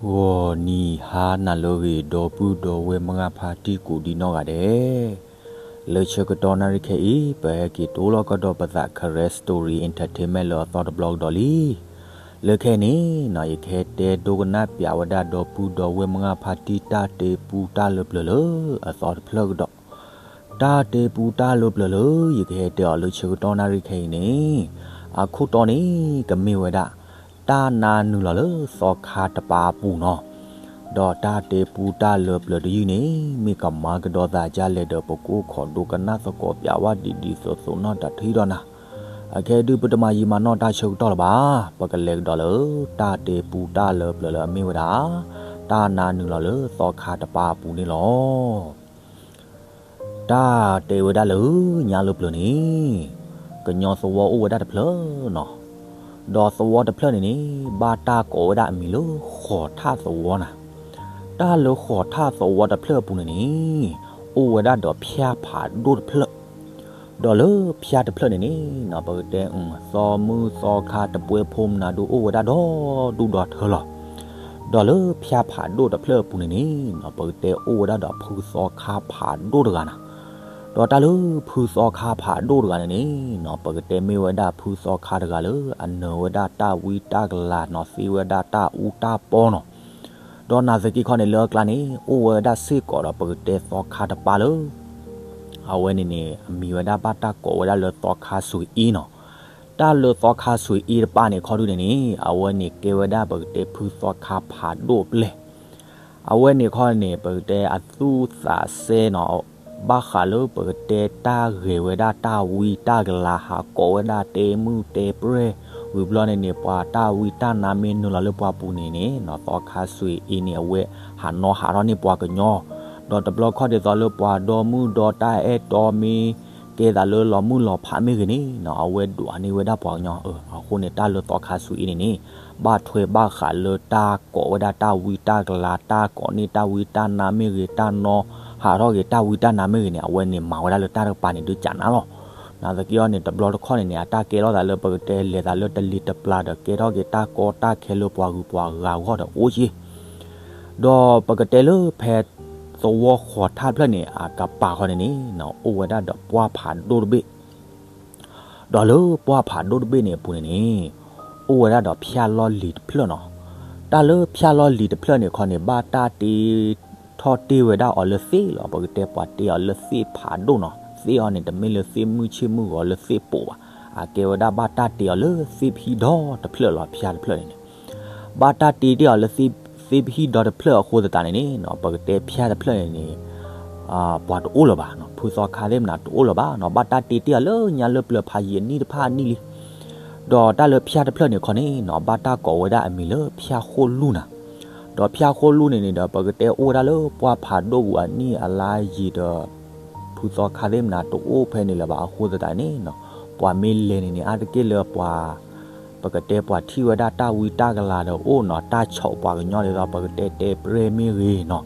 ဂီၤနံၤဟါနၤလၢအဂ့ၤ ဒီပုၢ်ဒီဝဲၢ်မုၢ်ဂၢ်ဖါတံၢ်ကိးဒံနီၢ်ဂၤဒဲး, လၢဆၢကတီၢ်နၣ်ရံၣ်ခဲအံၤ ပဟဲက့ၤထံၣ်လိာ်ကဒီးပသး Karen Story Entertainment လၢအသီတဘျီကဒီးလံ. လၢခဲအံၤန့ၣ် ယကဟဲတဲဒိကနၣ်ပၠးဝဲဒၣ် ဒီပုၢ်ဒီဝဲၢ်မုၢ်ဂၢ်ဖါတံၢ် တၢ်တဲပူတၢ်လၢပျၢၤလၢအသီတဖျၢၣ်ကဒီး. တၢ်တဲပူတၢ်လၢပျၢၤလၢ ယကဟဲတဲအီၤလၢဆၢကတီၢ်နၣ်ရံၣ်ခဲအံၤန့ၣ် အခိၣ်တီန့ၣ် ကမ့ၢ်ဝဲဒၣ် တၢ်နါနုာ်လီၤလၢသီခါတပၤအပူၤနီၤ. ဒီးတၢ်တဲပူတၢ်လၢပျၢၤတယုၢ်န့ၣ် မ့ၢ်ကမၤကဒီးသးဒ်လဲၣ်ဒီး ပကအိၣ်ခိးဒိကနၣ်သကိးပၠးဝဲဒ်ဒ်သိးသိးနီၢ်တထံၣ်ဒီးနၤ. အခဲအံၤဒုး ပတမၤယံာ်မၤနီၢ်တၢ်ဆၢကတီၢ်လၢၤဘၣ်. ပကလဲၤကဒီးလၢ တၢ်တဲပူတၢ်လၢပျၢၤလၢအမ့ၢ်ဝဲဒၣ် တၢ်နါနုာ်လီၤလၢသီခါတပၤအပူၤန့ၣ်လီၤ. တၢ်တဲဝဲဒၣ်လၢညါလၢပျၢၤန့ၣ် ကညီသဝီအိၣ်ဝဲဒၣ်တဖျၢၣ်နီၤ. ဒီးသဝီတဖျၢၣ်န့ၣ်န့ၣ် ဘၣ်တၢ်ကိးဝဲဒၣ်အမံၤလၢဃိးထၣ်သဝီနီၤ. တၢ်လၢဃိးထၣ်သဝီတဖျၢၣ်အပူၤန့ၣ်န့ၣ် အိၣ်ဝဲဒၣ်ဒီးဖၠၣ်ဖးဒိၣ်တဖျၢၣ်. ဒီးလၢဖၠၣ်တဖျၢၣ်န့ၣ်န့ၣ် ပကတဲ သီမုၢ်သီခါတပွဲဖိမနၤဒုးအိၣ်ဝဲဒၣ်ဒီဒူၣ်ဒီထၢလီၤ. ဒီးလၢဖၠၣ်ဖးဒိၣ်တဖျၢၣ်အပူၤန့ၣ်န့ၣ် ပကတဲအိၣ်ဝဲဒၣ်ဒီးဖုသီခါဖးဒိၣ်တဂၤနီၤ. ဒီးတၢ်လၢဖုသီခါဖးဒိၣ်တဂၤန့ၣ်န့ၣ် ပကတဲမ့ၢ်ဝဲဒၣ်ဖုသီခါတဂၤလၢ အနၢၤဝဲဒၣ်တၢ်ဝံတၢ်ကလၤနီၤ, သ့ဝဲဒၣ်တၢ်အူတၢ်ပီနီၤ. ဒီးနာ်သက့ခီန့ၣ် လၢအကျါန့ၣ် အိၣ်ဝဲဒၣ်စ့ၢ်ကီးဒီးပကတဲသီခါတပၤလၢ အဝဲန့ၣ်န့ၣ် အမံၤဝဲဒၣ်ဘၣ်တၢ်ကိးဝဲဒၣ်လၢသီခါစူၤအ့နီၤ. တၢ်လၢသီခါစူၤအ့တပၤန့ၣ်ခီဒုန့ၣ်န့ၣ် အဝဲန့ၣ်ကဲဝဲဒၣ်ပကတဲဖုသီခါဖးဒိၣ်အပျဲၢ်. အဝဲန့ၣ်ခီန့ၣ် ပကတဲအသူၣ်သးစဲနီၤ, ဘၣ်ဃးလၢပကတဲတၢ်ဂဲၤဝဲဒၣ်တၢ်ဝံတၢ်ကလၤ ဟးကိးဝဲဒၣ်တဲမုၢ်တဲပြဲၢ် ဝံၤဘျီန့ၣ်န့ၣ် ပှၤတၢ်ဝံတၢ်နါမ့ၢ်နုာ်လီၤလၢပှၤပူၤန့ၣ်န့ၣ်နီၤ, သီခါစူၤအ့န့ၣ် အဝဲဟးနီၤဟးထီၣ်န့ၢ်ပှၤကညီ. ဒီးတဘျီခီၣ်ဒ်သိးလၢပှၤဒီမုၢ်ဒီတၢ်အဲၣ်တီမ့ၢ်ကဲသးလၢလီၤမုၢ်လီၤဖးမ့ၢ်ဂ့ၤန့ၣ်နီၤ, အဝဲဒွးန့ၢ်ဝဲဒၣ်ပှၤကညီ. အဃိန့ၣ် တၢ်လၢသီခါစူၤအ့န့ၣ်န့ၣ် ဘၣ်ထွဲဘၣ်ဃးလၢတၢ်ကိးဝဲဒၣ်တၢ်ဝံတၢ်ကလၤ, တၢ်ကိးန့ၢ်တၢ်ဝံတၢ်နါမ့ၢ်ဂ့ၤ, တၢ်နီၤဟးထီၣ်က့ၤတၢ်ဝံတၢ်နါမ့ၢ်ဂ့ၤန့ၣ် အဝဲန့ၣ်မၤဝဲဒၣ်လၢတၢ်တကပၤန့ၣ် ဒုးကးနၤလီၤ. နာ်သက့အီၤန့ၣ် တဘျီတခီၣ်န့ၣ်န့ၣ် အတၢ်ကဲထီၣ်သးလၢပကတဲလဲၤသးလၢတလံၤတပျၢ်ဒီး ကဲထီၣ်က့ၤတၢ်ကီတၢ်ခဲလၢပှၤဂုၤပှၤဂၤအဂီၢ်ဒီးအိၣ်က့ၤ ဒီးပကတဲလၢဖဲသဝီဃိးထၣ်တဖျၢၣ်န့ၣ် အကပၤဃီန့ၣ်န့ၣ် အိၣ်ဝဲဒၣ်ဒီးပှၢ်ဖးဒိၣ်တဘ့ၣ်. ဒီးလၢပှၢ်ဖးဒိၣ်တဘ့ၣ်န့ၣ်အပူၤန့ၣ်န့ၣ် အိၣ်ဝဲဒၣ်ဒီးဖၠၣ်လီၢ်လံၤတဖျၢၣ်နီၤ. တၢ်လၢဖၠၣ်လီၢ်လံၤတဖျၢၣ်န့ၣ်ခီန့ၣ် ဘၣ်တၢ်တ့ထီၣ်တ့ၢ်ဝဲဒၣ်အီၤလၢသ့ၣ်လီၤ. ပကတဲပှၤတ့အီၤလၢသ့ၣ်ဖးဒိၣ်နီၤ. သ့ၣ်အီၤန့ၣ် တမ့ၢ်လၢသ့ၣ်မုၢ်ဆ့ၣ်မုၢ်ဂီၤလၢသ့ၣ်ပိာ်ဘၣ်. အကဲဝဲဒၣ်ဘၣ်တၢ်တ့အီၤလၢသ့ၣ်ပဟံၣ်ဒီတဖျၢၣ်လီၤ. ဖၠၣ်တဖျၢၣ်န့ၣ်န့ၣ် ဘၣ်တၢ်တ့တ့ၢ်အီၤလၢသ့ၣ်ပဟံၣ်ဒီတဖျၢၣ်အဃိသတးန့ၣ်န့ၣ် ပကတဲဖၠၣ်တဖျၢၣ်န့ၣ်န့ၣ် ပှၤတအိၣ်လၢၤဘၣ်. ဖုသီခါသ့ၣ်မနၤတအိၣ်လၢၤဘၣ်. ဘၣ်တၢ်တ့တ့ၢ်အီၤလၢညါလၢပျၢၤဖးယံာ်အနံၣ်တဖၣ်အနံၣ်လံ. ဒီးတၢ်လၢဖၠၣ်တဖျၢၣ်န့ၣ်ခီန့ၣ်နီၤ ဘၣ်တၢ်ကိးဝဲဒၣ်အမံၤလၢဖၠၣ်ဃိၣ်လူၢ်နၤ. ဒီးဖၠၣ်ဃိၣ်လူၢ်န့ၣ်န့ၣ်ဒီး ပကတဲအိၣ်ဝဲဒၣ်လၢပှၢ်ဖးဒိၣ်ပူၤအနံၣ်အလါယံာ်ဒီး ဖုသီခါသ့ၣ်မနၤတအိၣ်ဖဲန့ၣ်လၢၤဘၣ်အဃိသတးန့ၣ်နီၤ ပှၤမ့ၢ်လဲၤန့ၣ်န့ၣ် အါတက့ၢ်လၢပှၤ ပကတဲပှၤထံၣ်ဝဲဒၣ်တၢ်ဝံတၢ်ကလၤဒီးအိၣ်နီၤ တၢ်ဆီၣ်ပှၤကညီဒ်သိး ပကတဲတဲပြဲၢ်မ့ၢ်ဂ့ၤနီၤ.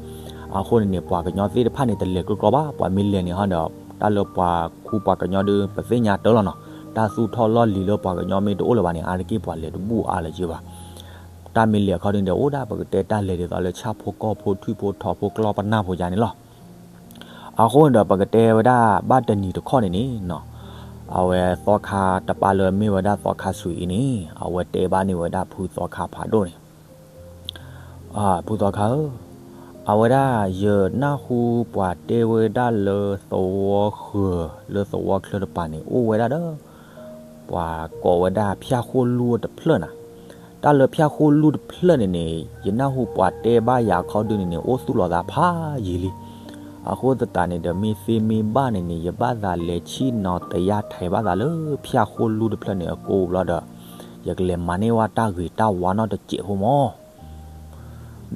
အဃိန့ၣ်န့ၣ် ပှၤကညီသ့ၣ်တဖၣ်န့ၣ် တလဲၤကျီကျီဘၣ်. ပှၤမ့ၢ်လဲၤန့ၣ်ဟီဒီး တၢ်လၢပှၤခူပှၤကညီဒုး ပသ့ၣ်ညါတၢ်လီၤနီၤ. တၢ်သူၣ်ထီၣ်လီၢ်လံၤလၢပှၤကညီမ့ၢ်တအိၣ်လၢၤဘၣ်န့ၣ် အါတက့ၢ်ပှၤလဲၤတဘူၣ်အါလၢၤဘၣ်. တၢ်မ့ၢ်လဲၤအခီဒုးန့ၣ် အိၣ်ဒၣ်ပကတဲတၢ်လဲၤဒ်သိးလၢဆၣ်ဖိကီၢ်ဖိထွံၣ်ဖိထိးဖိကျီၢ်ပနၢ်ဖိယါန့ၣ်လီၤ. အဃိန့ၣ်ဒီး ပကတဲဝဲဒၣ်ဘၣ်တနံၤတခီန့ၣ်န့ၣ်နီၤ အဝဲသီခါတပၤလၢမ့ၢ်ဝဲဒၣ်သီခါစူၤအ့န့ၣ် အဝဲတဲဘၣ်န့ၢ်ဝဲဒၣ်ဖုသီခါဖးဒိၣ်န့ၣ် ဖုသီခါဧၢ, အဝဲဒၣ်ယနၢ်ဟူပှၤတဲဝဲဒၣ်လၢသဝီဃၢၤ လၢသဝီချၢတပၤန့ၣ် အိၣ်ဝဲဒၣ်ဒီး ပှၤကိးဝဲဒၣ်ဖၠၣ်ဃိၣ်လူၢ်တဖျၢၣ်နၤ. တၢ်လၢဖၠၣ်ဃိၣ်လူၢ်တဖျၢၣ်န့ၣ်န့ၣ် ယနၢ်ဟူပှၤတဲဘၣ်ယၤခီဒုးန့ၣ်န့ၣ် အိၣ်သူၣ်လီၤသးဖးယံာ်လံ. အဃိသတးန့ၣ်ဒီး မ့ၢ်သ့မ့ၢ်ဘၣ်န့ၣ်န့ၣ် ယဘၣ်သးလဲၤဆံၣ်နီၤတယၢ်ထဲးဘၣ်သးလၢဖၠၣ်ဃိၣ်လူၢ်တဖျၢၣ်န့ၣ်အကိာ်ဘျီဒီး ယကလဲၤမၤန့ၢ်ဝဲတၢ်ဂ့ၤတၢ်ဝါနီတစဲးဖိမီၢ်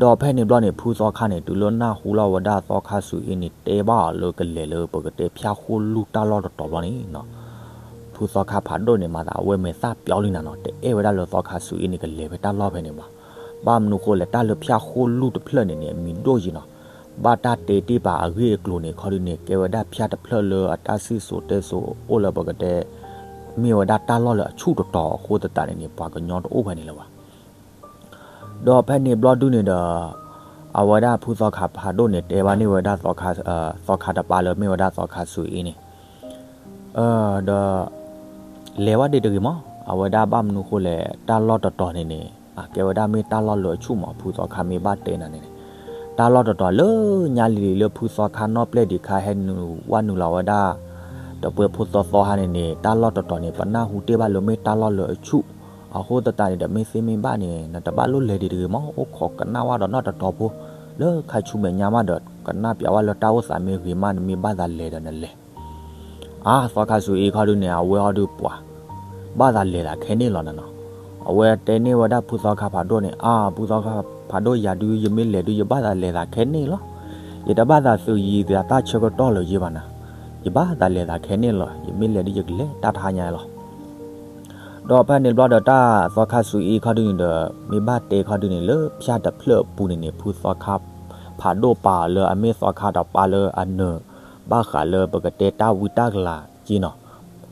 ဒီးဖဲန့ၣ်ဘျီန့ၣ် ဖုသီခါန့ၣ် တုၤလၢနၢ်ဟူလီၤဝဲဒၣ်သီခါစူၤအ့န့ၣ် တဲဘၣ်အီၤလၢကလဲၤလၢပကတဲဖၠၣ်ဃိၣ်လူၢ်တၢ်လီၢ်တတီၤဘျီန့ၣ် ဖုသီခါဖးဒိၣ်န့ၣ် မၤသးအဝဲမဲာ်သၣ်ပျီလံနၤနီၤ တအဲၣ်ဝဲဒၣ်လၢသီခါစူၤအ့န့ၣ် ကလဲၤဖဲတၢ်လီၢ်ဖဲန့ၣ်ဘၣ်. ဘၣ်မနုၤဃိလဲၣ် တၢ်လၢဖၠၣ်ဃိၣ်လူၢ်တဖျၢၣ်န့ၣ်န့ၣ် အမံၤဒိၣ်ယံၤနီၤ. ဘၣ်တၢ်တဲတ့ၢ်ပာ်အဂ့ၢ်အကျိၤန့ၣ် ခီဒုးန့ၣ် ကဲဝဲဒၣ်ဖၠၣ်တဖျၢၣ်လၢအတၢ်စံၣ်စိၤတဲစိၤအိၣ်လၢပကတဲ မ့ၢ်ဝဲဒၣ်တၢ်လီၢ်လၢအဆူၣ်တတီၤအဃိသတးန့ၣ်န့ၣ် ပှၤကညီတအိၣ်ဖဲန့ၣ်လၢၤဘၣ်. ဒီးဖဲန့ၣ်ဘျီဒုန့ၣ်ဒီး အဝဲဒၣ်ဖုသီခါဖးဒိၣ်န့ၣ် တဲဘၣ်န့ၢ်ဝဲဒၣ်သီခါ, သီခါတပၤလၢမ့ၢ်ဝဲဒၣ်သီခါစူၤအ့န့ၣ်, ဒီး လဲၤဝဲဒၣ်တဂ့ၤမး, အဝဲဒၣ်ဘၣ်မနုၤဃိလဲၣ် တၢ်လီၢ်တတီၤန့ၣ်န့ၣ် အကဲဝဲဒၣ်မ့ၢ်တၢ်လီၢ်လၢအဆူၣ်မး ဖုသီခါမ့ၢ်ဘၣ်တဲနၤန့ၣ်န့ၣ်, တၢ်လီၢ်တတီၤလၢညါလံၤလံၤလၢဖုသီခါနီၣ်ပျဲၢ်ဒံးခါဟဲနုာ်ဝဲနုာ်လီၤဝဲဒၣ် တပှဲၤဖိသီသီဟါန့ၣ်န့ၣ် တၢ်လီၢ်တတီၤန့ၣ် ပနၢ်ဟူတ့ၢ်ဘၣ်လၢမ့ၢ်တၢ်လီၢ်လၢအဆူၣ်, အဃိသတးန့ၣ်ဒီး မ့ၢ်သ့မ့ၢ်ဘၣ်န့ၣ် နတဘၣ်လိၣ်လဲၤဒံးတဂ့ၤမး, အိၣ်ခိးကနၣ်ဝဲဒီးနီၢ်တတီၤဖိ လၢခါဆူမဲာ်ညါမးဒီး ကနၣ်ပျးဝဲလၢတၢ်အိၣ်သးမ့ၢ်ဂ့ၤမး နမ့ၢ်ဘၣ်သးလဲၤဒီးနလဲၤ အါ သီခါစူၤအ့ခီဒုန့ၣ် အဝဲအီၤဒုးပှၤ ဘၣ်သးလဲၤသးခဲန့ၣ်လီၤနနီၤ. အဝဲတဲန့ၢ်ဝဲဒၣ်ဖုသီခါဖးဒိၣ်န့ၣ်, အါ ဖုသီခါဖးဒိၣ် ယၤဒုး ယမ့ၢ်လဲၤဒုး ယဘၣ်သးလဲၤသးခဲန့ၣ်လီၤ. ယတဘၣ်သးသုးယံၤသးတၢ်ဆၢကတီၢ်လၢၤယဲဘၣ်နၤ, ယဘၣ်သးလဲၤသးခဲန့ၣ်လီၤ. ယမ့ၢ်လဲၤဒုး ယကလဲၤတၢ်တဟါညါလီၤ. ဒီးဖဲန့ၣ်ဘျီဒီးတၢ်သီခါစူၤအ့ခီဒုန့ၣ်ဒီး မ့ၢ်ဘၣ်တဲခီဒုန့ၣ် လၢဖၠၣ်တဖျၢၣ်အပူၤန့ၣ်န့ၣ် ဖုသီခါဖးဒိၣ်ပာ်အီၤလၢအမ့ၢ်သီခါတပၤလၢအနၢၤ ဘၣ်ဃးလၢပကတဲတၢ်ဝံတၢ်ကလၤက့နီၤ.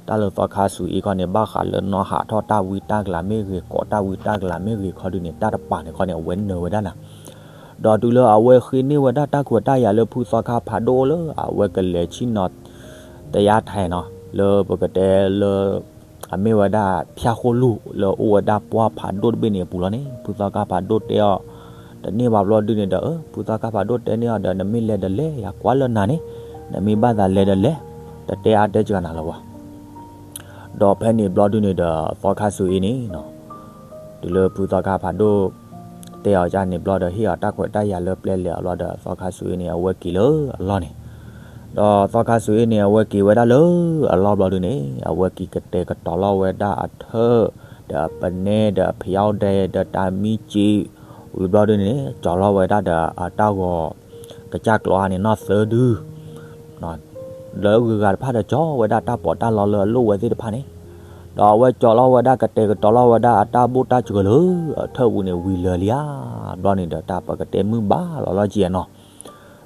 တၢ်လၢသီခါစူၤအ့ခီန့ၣ် ဘၣ်ဃးလၢနီၢ်ဟးထီၣ်တၢ်ဝံတၢ်ကလၤမ့ၢ်ဂ့ၤ ကိးတၢ်ဝံတၢ်ကလၤမ့ၢ်ဂ့ၤခီဒုန့ၣ် တၢ်တပၤန့ၣ်ခီန့ၣ် အဝဲနၢၤဝဲဒၣ်နၤ. ဒီးတုၤလၢအဝဲဃ့န့ၢ်ဝဲဒၣ်တၢ်ခွဲးတၢ်ယာ်လၢဖုသီခါဖးဒိၣ်လၢအဝဲကလဲၤဆ့ၣ်နီၤ တယါထဲနီၤ လၢပကတဲလၢ အမ့ၢ်ဝဲဒၣ်ဖၠၣ်ဃိၣ်လူၢ်လၢအိၣ်ဝဲဒၣ်ပှၢ်ဖးဒိၣ်တဘ့ၣ်န့ၣ်အပူၤလီၤန့ၣ် ဖုသီခါဖးဒိၣ်တဲအီၤ တန့ၢ်ဘၣ်ဘျီဒုန့ၣ်ဒီး ဖုသီခါဖးဒိၣ်တဲန့ၢ်အီၤဒီး နမ့ၢ်လဲၤဒီးလဲၤ ယကွၢ်လၢနၤန့ၣ် နမ့ၢ်ဘၣ်သးလဲၤဒီးလဲၤ တတဲအါတဲစှၤနၤလၢၤဘၣ်. ဒီးဖဲန့ၣ်ဘျီဒုန့ၣ်ဒီး သီခါစူၤအ့န့ၣ် တုၤလၢဖုသီခါဖးဒိၣ် တဲအီၤကန့ၣ်ဘျီဒီး ဟ့ၣ်အီၤတၢ်ခွဲးတၢ်ယာ်လၢပျဲလဲၤအီၤဘျီဒီး သီခါစူၤအ့န့ၣ် အဝဲက့ၤလၢအလီၢ်န့ၣ် ဒီးသီခါစူၤအ့န့ၣ် အဝဲက့ၤဝဲဒၣ်လၢအလီၢ်ဘျီဒုန့ၣ် အဝဲက့ၤကတဲာ်ကတီၤလီၤဝဲဒၣ်အထၢၣ် ဒီးအပနဲ ဒီးအဖံးအီၣ်ဒဲးဒီးတၢ်မံစ့ ဝံၤဘျီဒုန့ၣ် ကၠီၤလီၤဝဲဒၣ်ဒီးအတၢ်ဂီၤ ကစၢ်ကျီအါန့ၣ်နီၢ်သၢဒု လၢဂုၤဂၤတဖၣ်ဒီးကၠီၤဝဲဒၣ်တၢ်ပီးတၢ်လီလၢအလိၣ်ဝဲသ့ၣ်တဖၣ်န့ၣ် ဒီးအဝဲကၠီၤလီၤဝဲဒၣ်ကတဲာ်ကတီၤလီၤဝဲဒၣ်အတၢ်ဘိၣ်တၢ်စှၤလၢအထၢၣ်ပူၤန့ၣ် ဝံၤလၢာ်လံဧါ ဘျီန့ၣ်ဒီး တၢ်ပကတဲမုၢ်ဘၣ်လီၤလီၤက့နီၤ.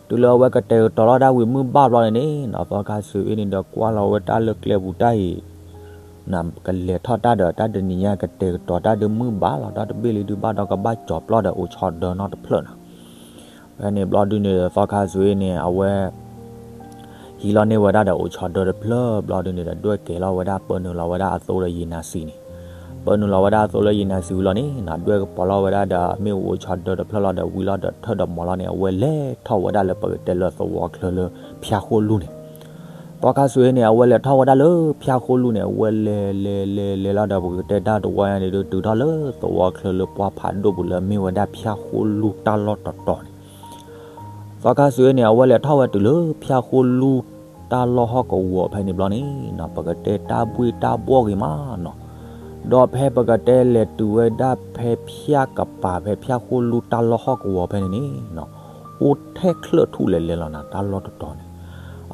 တုၤလၢအဝဲကတဲာ်ကတီၤလီၤဒၣ်ဝံၤမုၢ်ဘၣ်ဘျီန့ၣ်န့ၣ် သီခါစူၤအ့န့ၣ်ဒီးကွၢ်လီၤဝဲတၢ်လၢကျဲပူၤတၢ်အံၤ ကလဲၤထီၣ်တၢ်ဒီးတၢ်တနံၤညါကတဲာ်ကတီၤတၢ်ဒုးမုၢ်ဘၣ်လီၤ တၢ်တဘ့ၣ်လံဒုးဘၣ်ဒီးကဘၣ်ကၠီၤပျီဒီးအိၣ်ဆီဒၢနီတဖျၢၣ်နီၤ. ဖဲန့ၣ်ဘျီဒုန့ၣ်ဒီး သီခါစူၤအ့န့ၣ် အဝဲ ဟံးလီၤန့ၢ်ဝဲဒၣ်ဒီးအိၣ်ဆီဒၢတဖျၢၣ်ဘျီဒုန့ၣ်ဒီး ဒွဲၣ်ကဲၤလီၤဝဲဒၣ်အသိလၢယံၤနၤစံၤန့ၣ်, ပၢနုာ်လီၤဝဲဒၣ်အသိလၢယံၤနၤစံၤဝံၤလီၤန့ၣ် ဒွဲၣ်ကပီၤလီၤဝဲဒၣ်ဒီးမ့ၣ်အူအိၣ်ဆီဒၢတဖျၢၣ်လီၤဒီးဝံၤလီၤဒီးထၢၣ်ဒီးမီၤလီၤန့ၣ် အဝဲလဲၤထီၣ်ဝဲဒၣ်လၢပကတဲလၢသဝီချၢလၢဖၠၣ်ဃိၣ်လူၢ်န့ၣ် သီခါစူၤအ့န့ၣ် အဝဲလဲၤထီၣ်ဝဲဒၣ်လၢဖၠၣ်ဃိၣ်လူၢ်န့ၣ် အဝဲလဲၤလဲၤလဲၤလဲၤလီၤဒီး ပကတဲတၢ်တဝီညါန့ၣ်ဒုး တုၤထီၣ်လၢသဝီချၢလၢပှၢ်ဖးဒိၣ်ပူၤလၢအမ့ၢ်ဝဲဒၣ်ဖၠၣ်ဃိၣ်လူၢ်တၢ်လီၢ်တတီၤန့ၣ် သီခါစူၤအ့န့ၣ် အဝဲလဲၤထီၣ်ဝဲတုၤလၢဖၠၣ်ဃိၣ်လူၢ်တၢ်လီၢ်ဟီၣ်ကဝီၤဖဲန့ၣ်ဘျီန့ၣ် ပကတဲတၢ်ဘှ့ၣ်တၢ်ဘှီၣ်ဂ့ၤမးနီၤ, ဒီးဖဲပကတဲလဲၤတုၤဝဲဒၣ်ဖဲဖၠၣ်ကပၤဖဲဖၠၣ်ဃိၣ်လူၢ်တၢ်လီၢ်ဟီၣ်ကဝီၤဖဲန့ၣ်န့ၣ် အိၣ်ထဲချၢၣ်ထူၣ်လဲၤလဲၤလီၤနၤ တၢ်လီၢ်တတီၤန့ၣ်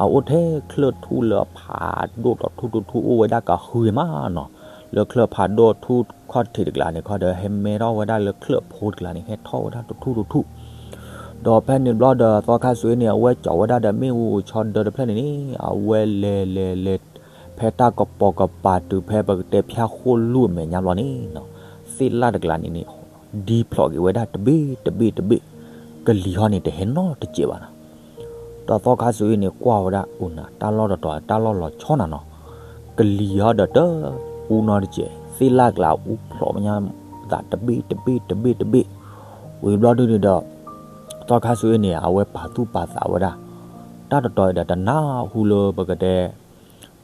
အအိၣ်ထဲချၢၣ်ထူၣ်လၢအဖးဒိၣ်ဒီးထူၣ်ထူၣ်ထူၣ်အိၣ်ဝဲဒၣ်ကဃုဂ့ၤမးနီၤ, လၢချၢၣ်ဖးဒိၣ်ထူၣ်ခီၣ်ထံးတကျါန့ၣ်ခီဒီး ဟဲမဲထီၣ်ဝဲဒၣ်လၢချၢၣ်ဖိတကျါန့ၣ် ဟဲထီၣ်ဝဲဒၣ်တထူၣ်တထူၣ် ဒီးဖဲန့ၣ်ဘျီဒီးသီခါစူၤအ့န့ၣ် အဝဲကၠီၤဝဲဒၣ်ဒီးမ့ၣ်အူအိၣ်ဆီဒၢတဖျၢၣ်န့ၣ်န့ၣ် အဝဲလဲၤလဲၤလဲၤ ဖဲတၢ်ကပီၤကပၤတုၤဖဲပကတဲဖၠၣ်ဃိၣ်လူၢ်အမဲာ်ညါဘျီန့ၣ် သ့ၣ်လၣ်တကျါန့ၣ်န့ၣ် ဒံဖျိးက့ၤဝဲဒၣ်တဘ့ၣ်တဘ့ၣ်တဘ့ၣ်, ကလံၤဟီန့ၣ်တဟဲနီတစဲးဘၣ်နီၤ, ဒီးသီခါစူၤအ့န့ၣ်ကွၢ်ဝဲဒၣ်အိၣ်နၤ တၢ်လီၢ်တတီၤတၢ်လီၢ်လီၤဆီနၤနီၤ, ကလံၤဟီဒီးတအူနီတစဲး သ့ၣ်လၣ်ကျါအူဖျိးညါ သးတဘ့ၣ်တဘ့ၣ်တဘ့ၣ်တဘ့ၣ်, ဝံၤဘျီဒုန့ၣ်ဒီး သီခါစူၤအ့န့ၣ် အဝဲပာ်သူၣ်ပာ်သးဝဲဒၣ် တၢ်တတီၤအံၤဒီးတနၢ်ဟူလၢပကတဲ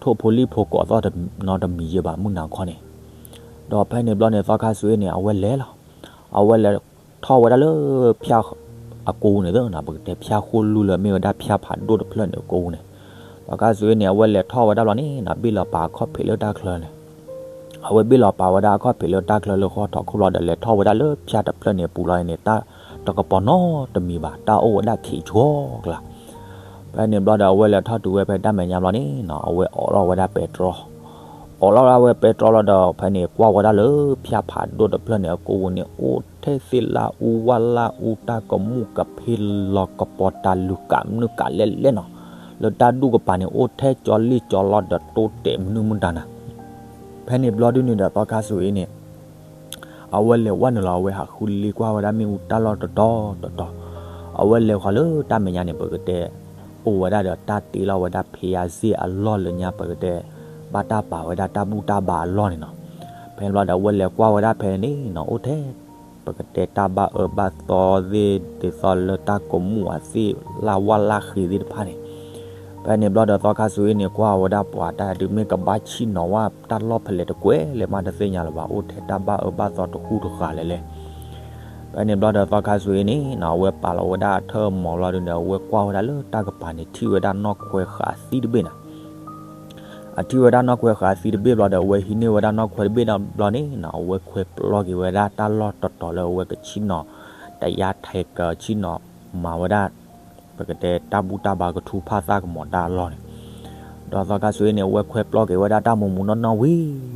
ထိၣ်ဖိလံၣ်ဖိကိးသီၣ်နီတမံၤယဲဘၣ်မုၢ်နၤခီန့ၣ်, ဒီးဖဲန့ၣ်ဘျီန့ၣ် သီခါစူၤအ့န့ၣ် အဝဲလဲၤလီၤ, အဝဲလဲၤထီၣ်ဝဲဒၣ်လၢဖၠၣ်အကိန့ၣ်သ့နီၤ ပကတဲဖၠၣ်ဃိၣ်လူၢ်လၢမ့ၢ်ဝဲဒၣ်ဖၠၣ်ဖးဒိၣ်တဖျၢၣ်န့ၣ်အကိန့ၣ်, သီခါစူၤအ့န့ၣ် အဝဲလဲၤထီၣ်ဝဲဒၣ်ဘျီန့ၣ်နီၤ ဘ့ၣ်လီၤပာ်အခီၣ်ဖံးလၢတၢ်ချၢန့ၣ် အဝဲဘ့ၣ်လီၤပာ်ဝဲဒၣ်အခီၣ်ဖံးလၢတၢ်ချၢလၢဃီထီၣ်ခိၣ်ဘျီဒီး လဲၤထီၣ်ဝဲဒၣ်လၢဖၠၣ်တဖျၢၣ်န့ၣ်အပူၤလီၤန့ၣ် တၢ်တကပီၤနီတမံၤဘၣ် တၢ်အိၣ်ဝဲဒၣ်ခံးဆှီကျါ ဖဲန့ၣ်ဘျီဒီး အဝဲလဲၤထီၣ်တုၤဝဲဖဲတၢ်မဲာ်ညါဘျီန့ၣ်နီၤ အဝဲအိးလီၤဝဲဒၣ်ပဲတြီ, အိးလီၤဝဲဒၣ်ပဲတြီလီၤဒီး ဖဲန့ၣ်ကွၢ်ဝဲဒၣ်လၢဖၠၣ်ဖးဒိၣ်တဖျၢၣ်န့ၣ်အကိန့ၣ် အိၣ်ထဲသ့ၣ်လၣ်အူဝၣ်လၣ်အူ တၢ်ကမူၣ်ကဖ့လီၤကပီၤတၢ်လုၢ်ကမနုၤကလဲၣ်လဲၣ်နီၤ, လၢတၢ်ဒူၣ်ကပၤန့ၣ် အိၣ်ထဲကၠီလံၣ်ကၠီလီဒီးတိတဲာ်မနုၤမတၤနၤ, ဖဲန့ၣ်ဘျီဒုန့ၣ်ဒီး သီခါစူၤအ့န့ၣ် အဝဲလဲၤဝဲနုာ်လီၤ အဝဲဟးဃုလ့ကွၢ်ဝဲဒၣ်မ့ၣ်အူတၢ်လီၢ်တတီၤတတီၤ, အဝဲလဲၤဃီၤလၢတၢ်မဲာ်ညါန့ၣ် ပကတဲ အိၣ်ဝဲဒၣ်ဒီးတၢ်တ့လီၤဝဲဒၣ်ဖံးယါစ့ၣ်အလီၢ်လၢညါ ပကတဲ ဘၣ်တၢ်ပာ်ဝဲဒၣ်တၢ်ဘူၣ်တၢ်ဘါအလီၢ်န့ၣ်နီၤ. ဖဲန့ၣ်ဘျီဒီး အဝဲလဲၤကွၢ်ဝဲဒၣ်ဖဲန့ၣ်နီၤ အိၣ်ထဲ ပကတဲတၢ်ဘၣ်အၢဘၣ်သီသ့ၣ် ဒ်သိးလၢတၢ်ကမူၣ်အသ့ၣ် လၢ်ဝၣ်လၢ်ဃ့သ့ၣ်တဖၣ်န့ၣ်, ဖဲန့ၣ်ဘျီဒီး သီခါဆူအ့န့ၣ် ကွၢ်ဝဲဒၣ်ပှၤတၢ်ဒုး မ့ၢ်ကဘၣ်ဆ့ၣ်နီၤဝဲတၢ်လီၢ်ဖဲလဲၣ်တကွဲးလဲၣ်မးတသ့ၣ်ညါလၢၤဘၣ် အိၣ်ထဲတၢ်ဘၣ်အၢဘၣ်သီတဟူးတဃာ်လဲၣ်လဲၣ်. ဖဲန့ၣ်ဘျီဒီး သီခါဆူအ့န့ၣ်နီၤ အဝဲပာ်လီၤဝဲဒၣ်အထၢၣ်မီၤဘျီဒုန့ၣ် အဝဲကွၢ်ဝဲဒၣ်လၢတၢ်ကပၤန့ၣ် ထံၣ်ဝဲဒၣ်နီၣ်ခွဲဃာ်သံတဘ့ၣ်နီၤ အထံၣ်ဝဲဒၣ်နီၣ်ခွဲဃာ်သံတဘ့ၣ်ဘျီဒီး အဝဲဟံးန့ၢ်ဝဲဒၣ်နီၣ်ခွဲတဘ့ၣ်ဘျီန့ၣ်နီၤ အဝဲခွဲပျီက့ၤဝဲဒၣ်တၢ်လီၢ်တတီၤလၢအဝဲကဆ့ၣ်နီၤ တယါထဲးကဆ့ၣ်နီၤမၤဝဲဒၣ် ပကတဲတၢ်ဘူၣ်တၢ်ဘါကထူဖၣ်သၣ်ကမီၤတၢ်အလီၢ်န့ၣ်, ဒီးသီခါဆူအ့န့ၣ် အဝဲခွဲပျီက့ၤဝဲဒၣ်တၢ်မူးမူးနီၢ်နီၢ်ဝံ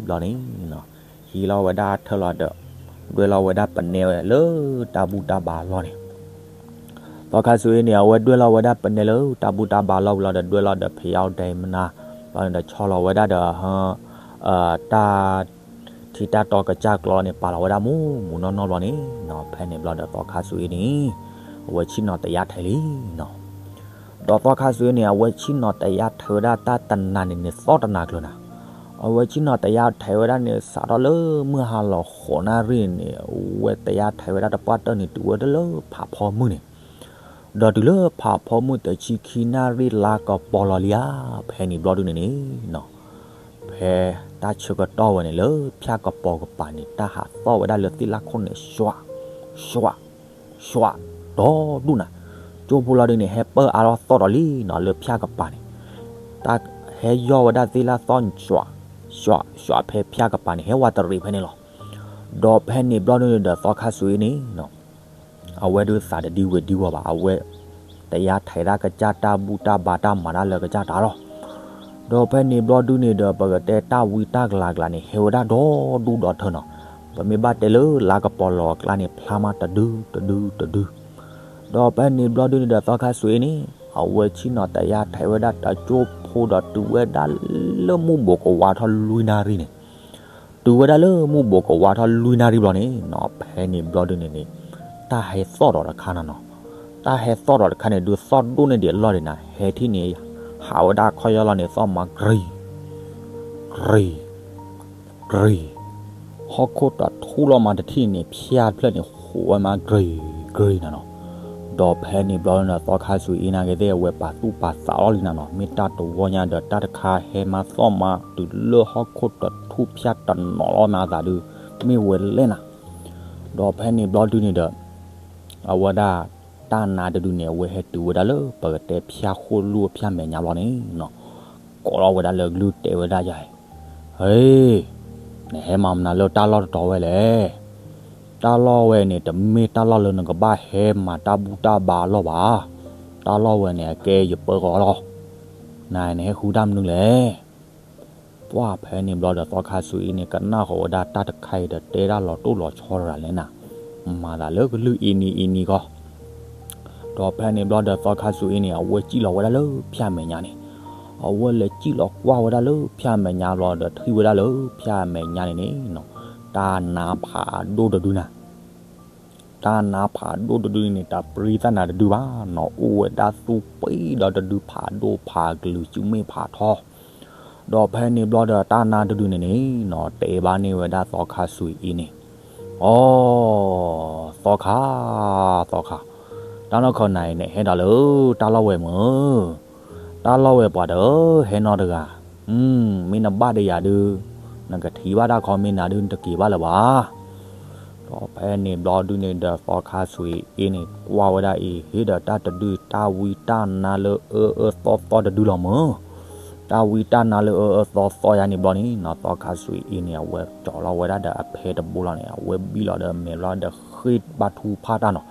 ၤဘျီန့ၣ်နီၤ ဟံးလီၤဝဲဒၣ်ထၢၣ်လီၤဒီး ဒွဲၣ်လီၤဝဲဒၣ်ပနဲဝဲလၢတၢ်ဘူၣ်တၢ်ဘါအလီၢ်န့ၣ် သီခါဆူအ့န့ၣ် အဝဲဒွဲၣ်လီၤဝဲဒၣ်ပနဲလၢတၢ်ဘူၣ်တၢ်ဘါအလီၢ်ဝံၤလီၤဒီး ဒွဲၣ်လီၤဒီးဖယါဒဲမနါ ဘျီန့ၣ်ဒီးဆီလီၤဝဲဒၣ်ဒီး တၢ် ထံတၢ်တီကစၢ်ကျီန့ၣ် ပာ်လီၤဝဲဒၣ်မူးမူးနီၢ်နီၢ်ဘျီန့ၣ်နီၤ ဖဲန့ၣ်ဘျီဒီးသီခါဆူအ့န့ၣ် အဝဲဆ့ၣ်နီၤတယါထဲးလံနီၤ ဒီးသီခါဆူအ့န့ၣ် အဝဲဆ့ၣ်နီၤတယါထဲးဝဲဒၣ်တၢ်တနၤန့ၣ်န့ၣ် သီၣ်တနၤကျၢၤနၤ, အဝဲဆ့ၣ်နီၤတယါထဲးဝဲဒၣ်န့ၣ် စးထီၣ်လၢမုၢ်ဟါလီၤဃိးနၣ်ရံၣ်န့ၣ် အဝဲတယါထဲးဝဲဒၣ်တပှၢ်တၢၢ်န့ၣ် တုၤဝဲဒၣ်လၢဖးဖီမုၢ်န့ၣ်, ဒီးတုၤလၢဖးဖီမုၢ်တဆံခံနၣ်ရံၣ်လါကပီၤလီၤလံဧါ, ဖဲန့ၣ်ဘျီဒုန့ၣ်န့ၣ်နီၤ ဖဲတၢ်ဆၢကတီၢ်ဝဲန့ၣ်လၢဖၠၣ်ကပီၤကပၤန့ၣ် တၢ်ဟးသီၣ်ဝဲဒၣ်လၢသ့ၣ်လၣ်ခိၣ်န့ၣ် ရွး ရွး ရွး ဒီဒူၣ်နၤ, ကၠိဖိလီၤဒုန့ၣ် ဟဲပၢၢ်အါထီၣ်သီၣ်ဒီးလံနီၤ လၢဖၠၣ်ကပၤန့ၣ်, တၢ်ဟဲယီၢ်ဝဲဒၣ်သ့ၣ်လၣ်သီၣ် ရွး ရွး ရွး ဖဲဖၠၣ်ကပၤန့ၣ် ဟဲဝးတရံးဖဲန့ၣ်လီၤ. ဒီးဖဲန့ၣ်ဘျီဒုန့ၣ်ဒီးသီခါဆူအ့န့ၣ် အဝဲဒုးသးတဒံဝံၤဒံဝီၤဘၣ်, အဝဲတယါထဲးဒၣ်ကစၢ်တၢ်ဘူၣ်တၢ်ဘါတၢ်မၤတၢ်လၢကစၢ်တၢ်လီၤ. ဒီးဖဲန့ၣ်ဘျီဒုန့ၣ်ဒီး ပကတဲတၢ်ဝံတၢ်ကလၤကလၤန့ၣ် ဟဲဝဲဒၣ်ဒီဒူၣ်ဒီထၢနီၤ, ပမ့ၢ်ဘၣ်တဲလၢလါကပီၤလီၤအကျါန့ၣ် ဖျါမးတဒုတဒုတဒု. ဒီးဖဲန့ၣ်ဘျီဒုန့ၣ်ဒီးသီခါဆူအ့န့ၣ် အဝဲဆ့ၣ်နီၤတယါထဲးဝဲဒၣ်တကၠိဖိဒီးတုၤဝဲဒၣ်လၢမုၢ်ဘိးကဝါထီၣ်လွံၢ်နၣ်ရံၣ်န့ၣ် တုၤဝဲဒၣ်လၢမုၢ်ဘိးကဝါထီၣ်လွံၢ်နၣ်ရံၣ်ဘျီန့ၣ်နီၤ ဖဲန့ၣ်ဘျီဒုန့ၣ်န့ၣ် တၢ်ဟဲသီၣ်ဒီးတခါနၤနီၤ, တၢ်ဟဲသီၣ်ဒီးတခါန့ၣ် ဒုးသီၣ်ဒိၣ်န့ၢ်ဒံးအလီၢ်ဒံးနၤ, ဟဲထံၣ်န့ၣ် ဟးဝဲဒၣ်ခီၣ်ယီၢ်လီၤန့ၣ် သီၣ်မၤကြ့ၤ ကြ့ၤ ကြ့ၤ, ဟီၣ်ခိၣ်တထူၣ်လီၤမးတထံၣ်န့ၣ် ဖၠၣ်တဖျၢၣ်န့ၣ် ဟူးဝဲမး ကြ့ၤ ကြ့ၤ နၤနီၤ. ဒီးဖဲန့ၣ်ဘျီန့ၣ် သီခါဆူအ့န့ၣ်က့ၤသ့ၣ် အဝဲပာ်သူၣ်ပာ်သးလီၤလံနၤနီၤ, မ့ၢ်တၢ်တဝီညါဒီး တၢ်တခါဟဲမးသီၣ်မး တုၤလၢဟီၣ်ခိၣ်တထူၣ်ဖၠၣ်တနီၤလီၤမးအသးဒုး မ့ၢ်ဝဲလဲၣ်နၤ. ဒီးဖဲန့ၣ်ဘျီဒုန့ၣ်ဒီး အဝဲဒၣ်တၢ်နါတဒုန့ၣ် အဝဲဟဲတုၤဝဲဒၣ်လၢပကတဲဖၠၣ်ဃိၣ်လူၢ်အဖၠၣ်မဲာ်ညါဘျီန့ၣ်နီၤ, ကိးလီၤဝဲဒၣ်လၢကလုၢ်တဲဝဲဒၣ်ယၤ, ဟ့, နဟဲမၤမနုၤလၢတၢ်လီၢ်တတီၤဝဲလဲၣ်. တၢ်လီၢ်ဝဲန့ၣ် တမ့ၢ်တၢ်လီၢ်လၢနကဘၣ်ဟဲမၤတၢ်ဘူၣ်တၢ်ဘါအလီၢ်ဘၣ်. တၢ်လီၢ်ဝဲန့ၣ် အကဲယပၢကီးလီၤ. နၤနဟဲဃုတၢ်မနုၤလဲၣ်. ပှၢ်ဖဲန့ၣ်ဘျီဒီးသီခါဆူအ့န့ၣ် ကနၣ်ဃီၤဝဲဒၣ်တၢ်တခါအံၤဒီး တဲဒၣ်လီၤတိၢ်လီၤဆီတဂၤလဲၣ်နၤ, မၤသးလၢကလုၢ်အံၤနံၤအံၤနံၤကီး ဒီးဖဲန့ၣ်ဘျီဒီးသီခါဆူအ့န့ၣ် အဝဲစံၣ်လီၤဝဲဒၣ်လၢဖၠၣ်မဲာ်ညါန့ၣ်, အဝဲလဲၤစံၣ်လီၤကွၢ်ဝဲဒၣ်လၢဖၠၣ်မဲာ်ညါဘျီဒီး ထံၣ်ဝဲဒၣ်လၢဖၠၣ်မဲာ်ညါန့ၣ်န့ၣ်နီၤ, တၢ်နါဖးဒိၣ်တဒုနၤ, တၢ်နါဖးဒိၣ်တဒုန့ၣ် တပြံသးနၤတဒုဘၣ်, နီၤအိၣ်ဝဲဒၣ်သူပံဒီးတဒုဖးဒိၣ်ဖးကလုာ်စုမ့ၣ်ဖးထီ ဒီးဖဲန့ၣ်ဘျီဒီးတၢ်နါတဒုန့ၣ်န့ၣ်နီၤ တဲဘၣ်န့ၢ်ဝဲဒၣ်သီခါဆူအ့န့ၣ်, အိ, သီခါ, သီခါ, တၢ်နီၢ်ခီနၤအံၤန့ၣ် ဟဲဒီးလၢတၢ်လီၢ်ဝဲမ့ၢ်, တၢ်လီၢ်ဝဲပှၤဒီး ဟဲနီတဂၤ, မ့ၢ်နဘၣ်ဒီးယၤဒုး, နကထံၣ်ဘၣ်တၢ်ခီမ့ၢ်နၤဒုး နတက့ၤဘၣ်လၢၤဘၣ်. ဒီးဖဲန့ၣ်ဘျီဒုန့ၣ်ဒီးသီခါဆူအ့န့ၣ် ကွၢ်ဝဲဒၣ်အံၤ ဟ့ၣ်ဒီးတၢ်တဒု တၢ်ဝံတၢ်နါလၢအအၢသီသီတဒုလီၤမ့ၢ်, တၢ်ဝံတၢ်နါလၢအအၢသီသီယါန့ၣ်ဘျီန့ၣ်နီၤ သီခါဆူအ့န့ၣ် အဝဲကၠီလီၤဝဲဒၣ်ဒီးအဖဲတဘိလီၤန့ၣ် အဝဲဘံၣ်လီၤဒီးမဲာ်ဘျီဒီးဃ့ၢ်ဘါထူဖးတၢ်နီၤ,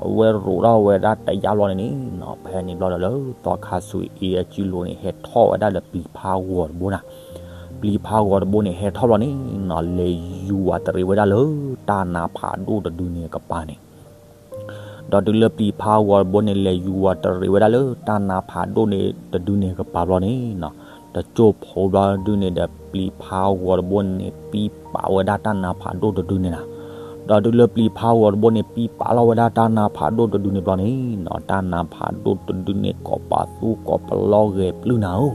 အဝဲရိးထီၣ်ဝဲဒၣ်တယါဘျီန့ၣ်န့ၣ်နီၤ ဖဲန့ၣ်ဘျီဒီးလၢသီခါဆူအ့အစုလိၤန့ၣ် ဟဲထီၣ်ဝဲဒၣ်ဒီးပျံၤဖးဂီၤတဘိနၤ, ပျံၤဖးဂီၤတဘိန့ၣ် ဟဲထီၣ်ဘျီန့ၣ်နီၤ လဲၤယူၤဝးတရံးဝဲဒၣ်လၢတၢ်နါဖးဒိၣ်တဒုန့ၣ်ကပၤန့ၣ် ဒီးတုၤလၢပျံၤဖးဂီၤတဘိန့ၣ် လဲၤယူၤဝးတရံးဝဲဒၣ်လၢတၢ်နါဖးဒိၣ်န့ၣ်တဒုန့ၣ်ကပၤဘျီန့ၣ်နီၤ, တစိၢ်ဖိဘျီဒုန့ၣ်ဒီး ပျံၤဖးဂီၤတဘိန့ၣ် ပံပာ်ဝဲဒၣ်တၢ်နါဖးဒိၣ်တဒုန့ၣ်နၤ, ဒီးတုၤလၢပျံၤဖးဂီၤတဘိန့ၣ် ပံပာ်လီၤဝဲဒၣ်တၢ်နါဖးဒိၣ်တဒုန့ၣ်ဘျီန့ၣ်နီၤ, တၢ်နါဖးဒိၣ်တဒုန့ၣ် ကိးပသူကိးပလီဂဲၤပျုၢ်နၤဧၢ.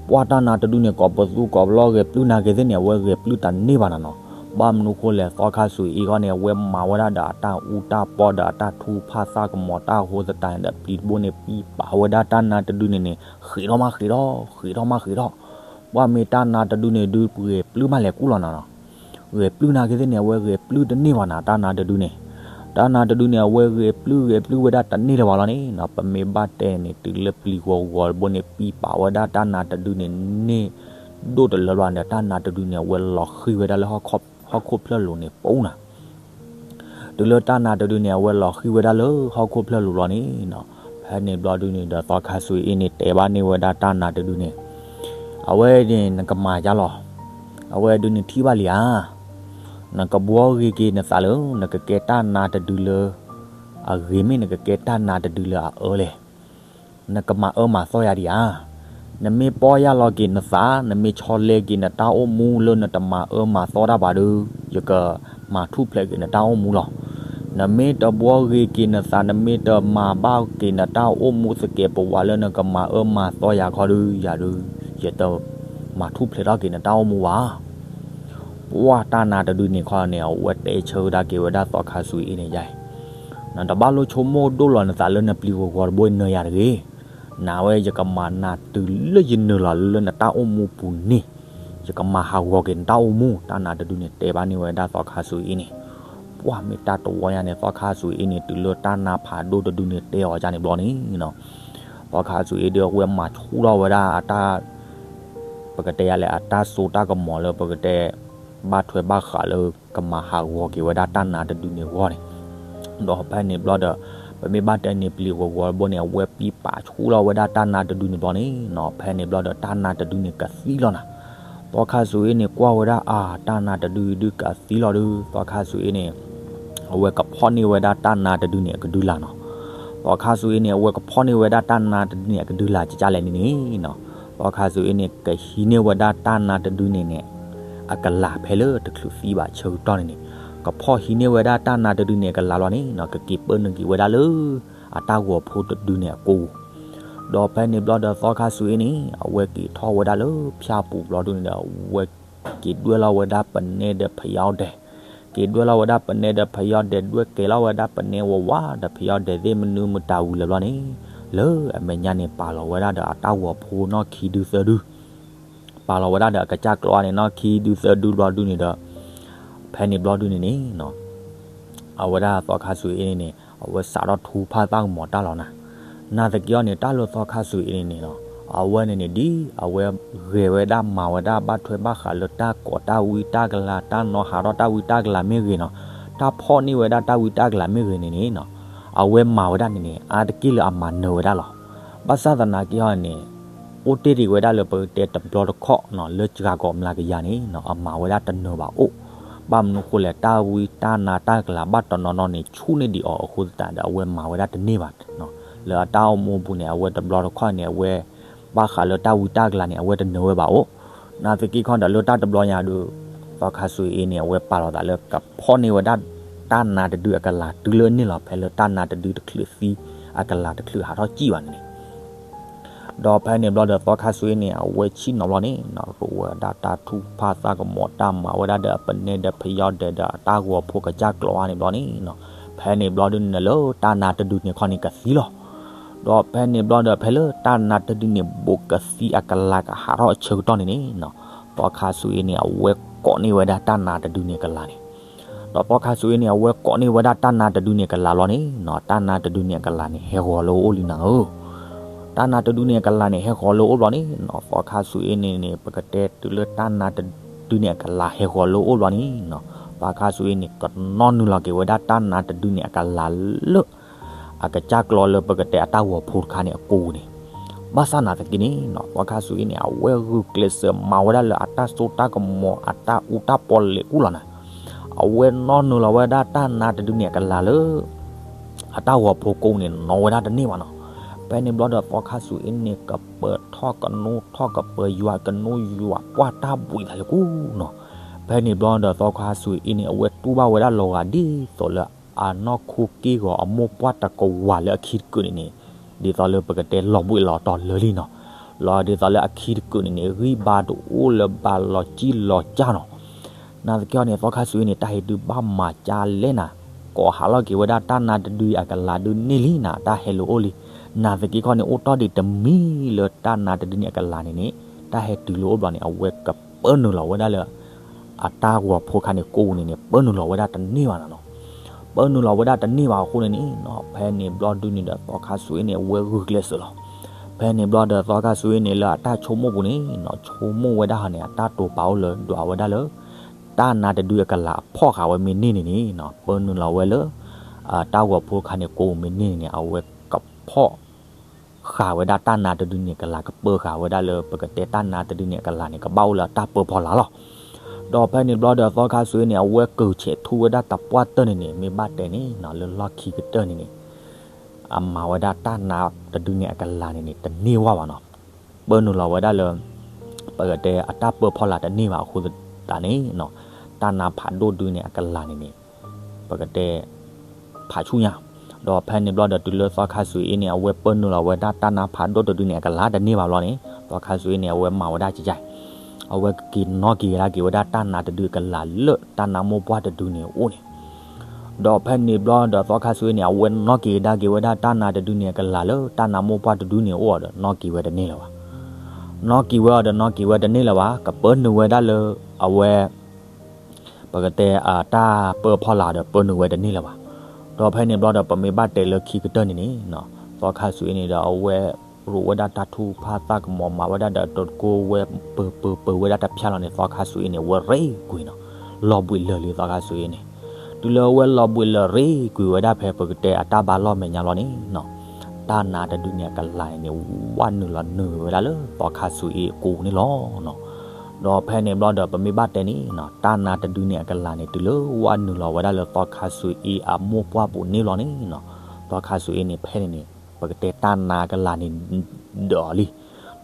ပှၢ်တၢ်နါတဒုန့ၣ် ကိးပသူကိးပလီဂဲၤပျုၢ်နၤက့ၤသ့ၣ်န့ၣ် အဝဲဂဲၤပျုၢ်တန့ၢ်ဘၣ်နၤနီၤ. ဘၣ်မနုၤဃိလဲၣ် သီခါစူၤအ့အံၤန့ၣ် အဝဲမၤဝဲဒၣ်ဒီးအတၢ်အူတၢ်ပီဒီးအတၢ်ထူဖၣ်သၣ်ကမီၤတၢ်အဃိသတးန့ၣ်ဒီး ပျံၤတဘိန့ၣ် ပံပာ်ဝဲဒၣ်တၢ်နါတဒုန့ၣ်န့ၣ် ဃ့းထီၣ်မးဃ့းထီၣ် ဃ့းထီၣ်မးဃ့းထီၣ်. ပှၢ်မ့ၢ်တၢ်နါတဒုန့ၣ်ဒုး ဂဲၤပျုၢ်မးလဲၤကူၣ်လီၤနၤနီၤ. ဂဲၤပျုၢ်နၤက့ၤသ့ၣ်န့ၣ် အဝဲဂဲၤပျုၢ်တန့ၢ်ဘၣ်နၤ တၢ်နါတဒုန့ၣ်. တၢ်နါတဒုန့ၣ် အဝဲဂဲၤပျုၢ်ဂဲၤပျုၢ်ဝဲဒၣ်တန့ၢ်လၢၤဘၣ်လီၤန့ၣ်နီၤ. ပမ့ၢ်ဘၣ်တဲန့ၣ် တုၤလၢပျံၤဂီၤဂီၤတဘိန့ၣ် ပံပာ်ဝဲဒၣ်တၢ်နါတဒုန့ၣ် န့ၢ်ဒိၣ်တလၢဘျီန့ၣ် တၢ်နါတဒုန့ၣ် အဝဲလီၤဃံၤဝဲဒၣ်လၢဟီၣ်ခိၣ်ဖျၢၣ်လိၤန့ၣ်ပူၤနၤ. တုၤလၢတၢ်နါတဒုန့ၣ် အဝဲလီၤဃံၤဝဲဒၣ်လၢဟီၣ်ခိၣ်ဖျၢၣ်လိၤဘျီန့ၣ်နီၤ, ဖဲန့ၣ်ဘျီဒုန့ၣ်ဒီး သီခါစူၤအ့န့ၣ် တဲဘၣ်န့ၢ်ဝဲဒၣ်တၢ်နါတဒုန့ၣ်, အဝဲန့ၣ်နကမၤယါလီၤ, အဝဲဒုန့ၣ်ထံၣ်ဘၣ်လံဧါ, နကဘှီဂ့ၤက့ၤနသးလၢ နကကဲတၢ်နါတဒုလၢအဂ့ၤ မ့ၢ်နကကဲတၢ်နါတဒုလၢအအၢလဲၣ်. နကမၤအၢမၤသီယၤဒံးဧါ. နမ့ၢ်ပီၢ်ယၢ်လီၤက့ၤနသး, နမ့ၢ်ဆီလဲက့ၤနတၢ်အိၣ်မူလၢနတမၤအၢမၤသီတၢ်ဘၣ်ဒီး ယကမၤထူၣ်ဖျဲးက့ၤနတၢ်အိၣ်မူလီၤ. နမ့ၢ်တဘှီဂ့ၤက့ၤနသး, နမ့ၢ်တမၤဘၣ်က့ၤနတၢ်အိၣ်မူသကဲးပဝးလၢနကမၤအၢမၤသီယၤခီဒီး ယၤဒီး ယတမၤထူၣ်ဖျဲးထီၣ်က့ၤနတၢ်အိၣ်မူဘၣ်. ပှၢ်တၢ်နါတဒုန့ၣ်ခီန့ၣ် အဝဲတဲဆၢကဒါက့ၤဝဲဒၣ်သီခါစူၤအ့န့ၣ်ယါအံၤ, နတဘၣ်လိၣ်ဆိကမိၣ်ဒိၣ်လီၤနသးလၢနပျံၤဂီၤဂီၤတဘိနၢၤယၤတဂ့ၤ. နဝဲယကမၤနၤတုၤလၢယနုာ်လီၤလၢ လၢနတၢ်အိၣ်မူပူၤန့ၣ်, ယကမၤဟးဂီၤက့ၤနတၢ်အိၣ်မူ, တၢ်နါတဒုန့ၣ်တဲဘၣ်န့ၢ်ဝဲဒၣ်သီခါစူၤအ့န့ၣ်. ပှၢ်မ့ၢ်တၢ်တဝီညါန့ၣ် သီခါစူၤအ့န့ၣ် တုၤလၢတၢ်နါဖးဒိၣ်တဒုန့ၣ်တဲအီၤဒ်န့ၣ်ဘျီန့ၣ်နီၤ, သီခါစူၤအ့ဒီးအဝဲမၤဆူၣ်ထီၣ်ဝဲဒၣ်အတၢ် ပကတဲယၤလဲၣ် အတၢ်စိတၢ်ကမီၤလၢပကတဲ ဘၣ်ထွဲဘၣ်ဃးလၢ ကမၤဟးဂီၤက့ၤဝဲဒၣ်တၢ်နါတဒုန့ၣ်အဂီၢ်န့ၣ်, ဒီးဖဲန့ၣ်ဘျီဒီး ပမ့ၢ်ဘၣ်တဲန့ၣ် ပျံၤဂီၤဂီၤတဘိန့ၣ် အဝဲပံပာ်ဆူၣ်ထီၣ်ဝဲဒၣ်တၢ်နါတဒုန့ၣ်ဘျီန့ၣ်နီၤ, ဖဲန့ၣ်ဘျီဒီး တၢ်နါတဒုန့ၣ်ကသံလီၤနၤ. သီခါစူၤအ့န့ၣ်ကွၢ်ဝဲဒၣ်အါ တၢ်နါတဒုဒုးကသံလီၤဒီး သီခါစူၤအ့န့ၣ် အဝဲကဖီၣ်န့ၢ်ဝဲဒၣ်တၢ်နါတဒုန့ၣ်အကဒုလာ်နီၤ. သီခါစူၤအ့န့ၣ် အဝဲကဖီၣ်န့ၢ်ဝဲဒၣ်တၢ်နါတဒုန့ၣ်အကဒုလာ်ကကၢ်လဲၣ်န့ၣ်န့ၣ်နီၤ, သီခါစူၤအ့န့ၣ် ကဟံးန့ၢ်ဝဲဒၣ်တၢ်နါတဒုန့ၣ်န့ၣ် အကလၤဖဲလၢတချုးသံဘၣ်ဆၢကတီၢ်န့ၣ်န့ၣ်, ကဖီၣ်ဟံးန့ၢ်ဝဲဒၣ်တၢ်နါတဒုန့ၣ်အကလၤလီၤန့ၣ်နီၤ, ကက့ၤပၢနုာ်က့ၤဝဲဒၣ်လၢ အတၢ်ဂီၤဖိတဒုန့ၣ်အကိာ်ပူၤ, ဒီးဖဲန့ၣ်ဘျီဒီးသီခါစူၤအ့န့ၣ် အဝဲက့ၤထီၣ်ဝဲဒၣ်လၢဖၠၣ်ပူၤဘျီဒုန့ၣ်ဒီး အဝဲက့ၤဒွဲၣ်လီၤဝဲဒၣ်ပနဲဒီးဖယီဒဲး, က့ၤဒွဲၣ်လီၤဝဲဒၣ်ပနဲဒီးဖယီဒဲး ဒွဲၣ်ကဲလီၤဝဲဒၣ်ပနဲဝးဝးဒီးဖယီဒဲးသ့ၣ်မနုၤမတၤဝံၤလၢၤဘျီန့ၣ်, လၢအမဲာ်ညါန့ၣ် ပာ်လီၤဝဲဒၣ်ဒီးအတၢ်ဂီၤဖိနီၢ်ခံဒုသၢဒု ပာ်လီၤဝဲဒၣ်ဒီးအကစၢ်ကျိၤအါန့ၣ် နီၢ်ခံဒုသၢဒုဘျီဒုန့ၣ်ဒီး ဖဲန့ၣ်ဘျီဒုန့ၣ်န့ၣ် အဝဲဒၣ်သီခါစူၤအ့န့ၣ်န့ၣ် အဝဲစးထီၣ်ထူဖၣ်သၣ်ကမီၤတၢ်လီၤနၤ. နာ်သက့အီၤန့ၣ် တၢ်လၢသီခါစူၤအ့န့ၣ်န့ၣ်နီၤ အဝဲန့ၣ်န့ၣ် ဒ်အဝဲဂဲၤဝဲဒၣ်မၤဝဲဒၣ်ဘၣ်ထွဲဘၣ်ဃးလၢတၢ်ကိးတၢ်ဝံတၢ်ကလၤ တၢ်နီၤဟးထီၣ်တၢ်ဝံတၢ်ကလၤမ့ၢ်ဂ့ၤနီၤ တၢ်ဖီၣ်န့ၢ်ဝဲဒၣ်တၢ်ဝံတၢ်ကလၤမ့ၢ်ဂ့ၤန့ၣ်န့ၣ်နီၤ အဝဲမၤဝဲဒၣ်န့ၣ်န့ၣ် အါတက့ၢ်လၢအမၤနၢၤဝဲဒၣ်လီၤ. ဘၣ်ဆၣ်သနာ်က့အီၤန့ၣ် အိၣ်တ့ၢ်ဒံးဝဲဒၣ်လၢပကတဲတဘျီတခီၣ်နီၤ လၢစှၤကီးမျးကယၤန့ၣ်နီၤ အမၤဝဲဒၣ်တနၢၤဘၣ်အိၣ်. ဘၣ်မနုၤဃိလဲၣ် တၢ်ဝံတၢ်နါတၢ်ကလၤဘၣ်တနီၤနီၤန့ၣ် ဆူၣ်န့ၢ်ဒံးအီၤအဃိသတးဒီး အဝဲမၤဝဲဒၣ်တန့ၢ်ဘၣ်နီၤ. လၢအတၢ်အိၣ်မူအပူၤန့ၣ် အဝဲတဘျီတခီၣ်န့ၣ် အဝဲ ဘၣ်ဃးလၢတၢ်ဝံတၢ်ကလၤန့ၣ် အဝဲတနၢၤဝဲဘၣ်အိၣ်. နာ်သက့ခီဒီးလၢတၢ်တဘျီညါဒီး သီခါစူၤအ့န့ၣ် အဝဲပာ်လီၤသးလၢကဖီၣ်န့ၢ်ဝဲဒၣ် တၢ်နါတဒုအကလၤတုၤလၢန့ၣ်လီၤ. ဖဲလၢတၢ်နါတဒုတချုးသံ အကလၤတချုးဟးထီၣ်စံၣ်ဘၣ်န့ၣ်န့ၣ် ဒီးဖဲန့ၣ်ဘျီဒီးသီခါစူၤအ့န့ၣ် အဝဲဆံၣ်နီၤဘျီန့ၣ်နီၤ ရူးဝဲဒၣ်တၢ်ထူၣ်ဖၣ်သၣ်ကမီၤ တၢ်မၤဝဲဒၣ်ဒီးအပနဲဒီးဖယီဒဲးဒီးအတၢ်ဂီၤဖိကစၢ်ကျိၤအါန့ၣ်ဘျီန့ၣ်နီၤ ဖဲန့ၣ်ဘျီဒုန့ၣ် လၢတၢ်နါတဒုန့ၣ်ခီန့ၣ်ကသံလီၤ. ဒီးဖဲန့ၣ်ဘျီဒီး ဖဲလၢတၢ်နါတဒုန့ၣ် ဘူးကသံအကလၤကဟးထီၣ်အဆၢကတီၢ်န့ၣ်န့ၣ်နီၤ သီခါစူၤအ့န့ၣ် အဝဲကိးန့ၢ်ဝဲဒၣ်တၢ်နါတဒုန့ၣ်အကလၤန့ၣ် ဒီးသီခါစူၤအ့န့ၣ် အဝဲကိးန့ၢ်ဝဲဒၣ်တၢ်နါတဒုန့ၣ်အကလၤလီၤန့ၣ်နီၤ တၢ်နါတဒုန့ၣ်အကလၤန့ၣ် ဟဲဂီၤလၢအအိၣ်လံနၤဧၢ. တၢ်နါတဒုန့ၣ်အကလၤန့ၣ် ဟဲဂီၤလၢအအိၣ်ဘျီန့ၣ်နီၤ သီခါစူၤအ့န့ၣ်န့ၣ် ပကတဲတုၤလၢတၢ်နါတဒုန့ၣ်အကလၤဟဲဂီၤလၢအအိၣ်ဘျီန့ၣ်နီၤ သီခါစူၤအ့န့ၣ် ကနီၣ်နုာ်လီၤက့ၤဝဲဒၣ်တၢ်နါတဒုန့ၣ်အကလၤလၢ အကစၢ်ကျိၤလၢပကတဲအတၢ်ဂီၤဖိတခါန့ၣ်အကိာ်ပူၤန့ၣ် ဘၣ်ဆၣ်နာ်သက့န့ၣ်နီၤ သီခါစူၤအ့န့ၣ် အဝဲဂုာ်ကျဲးစၢးမၤဝဲဒၣ်လၢအတၢ်စိတၢ်ကမီၤ အတၢ်အူတၢ်ပီလဲၤကူၣ်လီၤနၤ အဝဲနီၣ်နုာ်လီၤဝဲဒၣ်တၢ်နါတဒုန့ၣ်အကလၤလၢ အတၢ်ဂီၤဖိကိာ်ပူၤန့ၣ် နီၣ်ဝဲဒၣ်တန့ၢ်ဘၣ်နီၤ. ဖဲန့ၣ်ဘျီဒီးသီခါစူၤအ့န့ၣ် ကပၢၤထီၣ်ကနိထီၣ် ကပၢၤယွၤကနိယွၤ ပှၢ်တၢ်ဘှံးသးလၢကူၣ်နီၤ. ဖဲန့ၣ်ဘျီဒီးသီခါစွ့အ့န့ၣ် အဝဲတူၢ်ဘၣ်ဝဲဒၣ်လီၤဂာ်ဒ်သိးလၢ အနီၢ်ခိက့ၢ်ဂီၤအမိၢ်ပှၢ်တကဝၤလၢအခံတကုာ်န့ၣ်န့ၣ်, ဒ်သိးလၢပကတဲလီၤဘှံးလီၤတီၤလၢာ်လံနီၤ, လီၤဒ်သိးလၢအခံတကုာ်န့ၣ်န့ၣ် ဂံၢ်ဘါတအိၣ်လၢၤဘၣ်လီၤကံၣ်လီၤကၢ်နီၤ. နာ်သက့န့ၣ် သီခါစွ့အ့န့ၣ် တၢ်ဟဲဒုးဘၣ်မၤကၢ်လဲၣ်နၤ, ကိးဟးလီၤက့ၤဝဲဒၣ်တၢ်နါတဒုအကလၤဒုးန့ၢ်လံနၤ, တၢ်ဟဲလိာ်အိၣ်လံ. နာ်သက့ခီန့ၣ် အိၣ်တီၢ်ဒံးတမံၤလၢတၢ်နါတဒုန့ၣ်အကလၤန့ၣ်န့ၣ်, တၢ်ဟဲတုၤလၢအိၣ်ဘျီန့ၣ် အဝဲကပၢနုာ်လီၤဝဲဒၣ်လၢ အတၢ်ဂီၤဖိခါန့ၣ်ကိးန့ၣ်န့ၣ် ပၢနုာ်လီၤဝဲဒၣ်တန့ၢ်ဘၣ်နီၤနီၤ. ပၢနုာ်လီၤဝဲဒၣ်တန့ၢ်ဘၣ်အဃိန့ၣ်န့ၣ်နီၤ, ဖဲန့ၣ်ဘျီဒုန့ၣ်ဒီးသီခါစွ့အ့န့ၣ် အဝဲဂုာ်ကျဲးစၢးလီၤ. ဖဲန့ၣ်ဘျီဒီးသီခါစွ့အ့န့ၣ် လၢအတၢ်ဆိကမိၣ်ပူၤန့ၣ်နီၤ, ဆိကမိၣ်ဝဲဒၣ်ဟီန့ၣ် အတၢ်တိာ်ပာ်အိၣ်လၢဒွးဝဲဒၣ်လၢ တၢ်နါတဒုအကလၤအဖီၣ်ဃာ်ဝဲမ့ၢ်န့ၢ်န့ၣ်န့ၣ်နီၤ, ပၢနုာ်လီၤဝဲလၢ အတၢ်ဂီၤဖိခါန့ၣ်ကိးမ့ၢ်န့ၢ်န့ၣ်န့ၣ် အဝဲကဖီၣ် ဃာ်ဝဲဒၣ်တၢ်နါတဒုန့ၣ်အကလၤ, ကပၢဃာ်ဝဲဒၣ်လၢပကတဲတၢ်နါတဒုန့ၣ်အကလၤန့ၣ် ကဘၣ်အိၣ်လၢအတၢ်ပၢဖီလာ်လီၤ. ဒီးဖဲန့ၣ်ဘျီဒီးသီခါစွ့အ့န့ၣ် အဝဲကၢၢ်ဆဲးထူဝဲဒၣ်တပှၢ်တၢၢ်န့ၣ်န့ၣ် မ့ၢ်ဘၣ်တဲန့ၣ်နီၤ, လၢလီၢ်ခံကတၢၢ်န့ၣ်န့ၣ် အမၤဝဲဒၣ်တၢ်နါတဒုန့ၣ်အကလၤန့ၣ်န့ၣ် တန့ၢ်ဝဲဘၣ်နီၤ. ပၢနုာ်လီၤဝဲဒၣ်လၢ ပကတဲအတၢ်ပၢဖီလာ်တန့ၢ်ဘၣ်အဃိသတးန့ၣ်နီၤ, တၢ်နါဖးဒိၣ်ဒုန့ၣ်အကလၤန့ၣ်န့ၣ် ပကတဲ ဖးဆူၣ်ညါ. ဒီးဖဲန့ၣ်ဘျီဒီးတုၤလၢသီခါစွ့အ့န့ၣ် အဝဲပၢနုာ်လီၤဝဲဒၣ်တၢ်နါဖးဒိၣ်တဒုန့ၣ်အကလၤတန့ၢ်ဘၣ်ဘျီန့ၣ်, သီခါစွ့အ့န့ၣ် အဝဲမၤဝဲဒၣ်ကယဲၢ် အဝဲကက့ၤနီၣ်က့ၤကဒါက့ၤဝဲဒၣ်တၢ်နါတဒုကလၤလၢတၢ်နါမိၢ်ပှၢ်တဒုန့ၣ်အအိၣ်န့ၣ်. ဒီးဖဲန့ၣ်ဘျီဒီးသီခါစွ့အ့န့ၣ် အဝဲနီၣ်က့ၤကဒါက့ၤဝဲဒၣ်တၢ်နါတဒုန့ၣ်အကလၤလၢတၢ်နါမိၢ်ပှၢ်တဒုန့ၣ်အအိၣ်ဒီး နီၣ်က့ၤဝဲတန့ၢ်လၢၤဘၣ်. နီၣ်က့ၤဝဲအီၤဒီးနီၣ်က့ၤဝဲတန့ၢ်လၢၤဘၣ်, ကပၢနုာ်ဝဲဒၣ်လၢ အဝဲ ပကတဲအတၢ်ပၢဖီလာ်ဒီးပၢနုာ်ဝဲတန့ၢ်လၢၤဘၣ်. ဒီးဖဲန့ၣ်ဘျီဒီးပမ့ၢ်ဘၣ်တဲလၢခံကတၢၢ်န့ၣ်န့ၣ်နီၤ, သီခါစွ့အ့န့ၣ်ဒီးအဝဲ ရိးဝဲဒၣ်တၢ်ထူၣ်ဖးသၣ်ကမီၤမၤဝဲဒၣ်ဒီးတကိးဝဲပၢၤပၢၤပၢၤဝဲဒၣ်တဖၠါလီၤန့ၣ် သီခါစွ့အ့န့ၣ် အဝဲရ့ကွံာ်နီၤ, လီၤဘှံးလၢာ်လံသီခါစွ့အ့န့ၣ်. တုၤလၢအဝဲလီၤဘှံးလၢာ်ရ့ကွံာ်ဝဲဒၣ်ဖဲပကတဲအတၢ်ဘါလီၢ်မဲာ်ညါလီၤန့ၣ်နီၤ, တၢ်နါတဒုန့ၣ်အကလၤန့ၣ်န့ၣ် ဝၢ်နုာ်လီၤနုာ်ဝဲဒၣ်လၢသီခါစွ့အ့အကိာ်ပူၤန့ၣ်လီၤနီၤ. ဒီးဖဲန့ၣ်ဘျီဒီးပမ့ၢ်ဘၣ်တဲန့ၣ်နီၤ, တၢ်နါတဒုန့ၣ်အကလၤန့ၣ် တုၤလၢဝၢ်နုာ်လီၤဝဲဒၣ်လၢသီခါစွ့အ့အမိၢ်ပှၢ်ပူၤန့ၣ်လီၤန့ၣ်နီၤ, သီခါစွ့အ့န့ၣ်ဖဲန့ၣ်န့ၣ် ပကတဲတၢ်နါကလၤန့ၣ် ဒၢးအီၤလံ.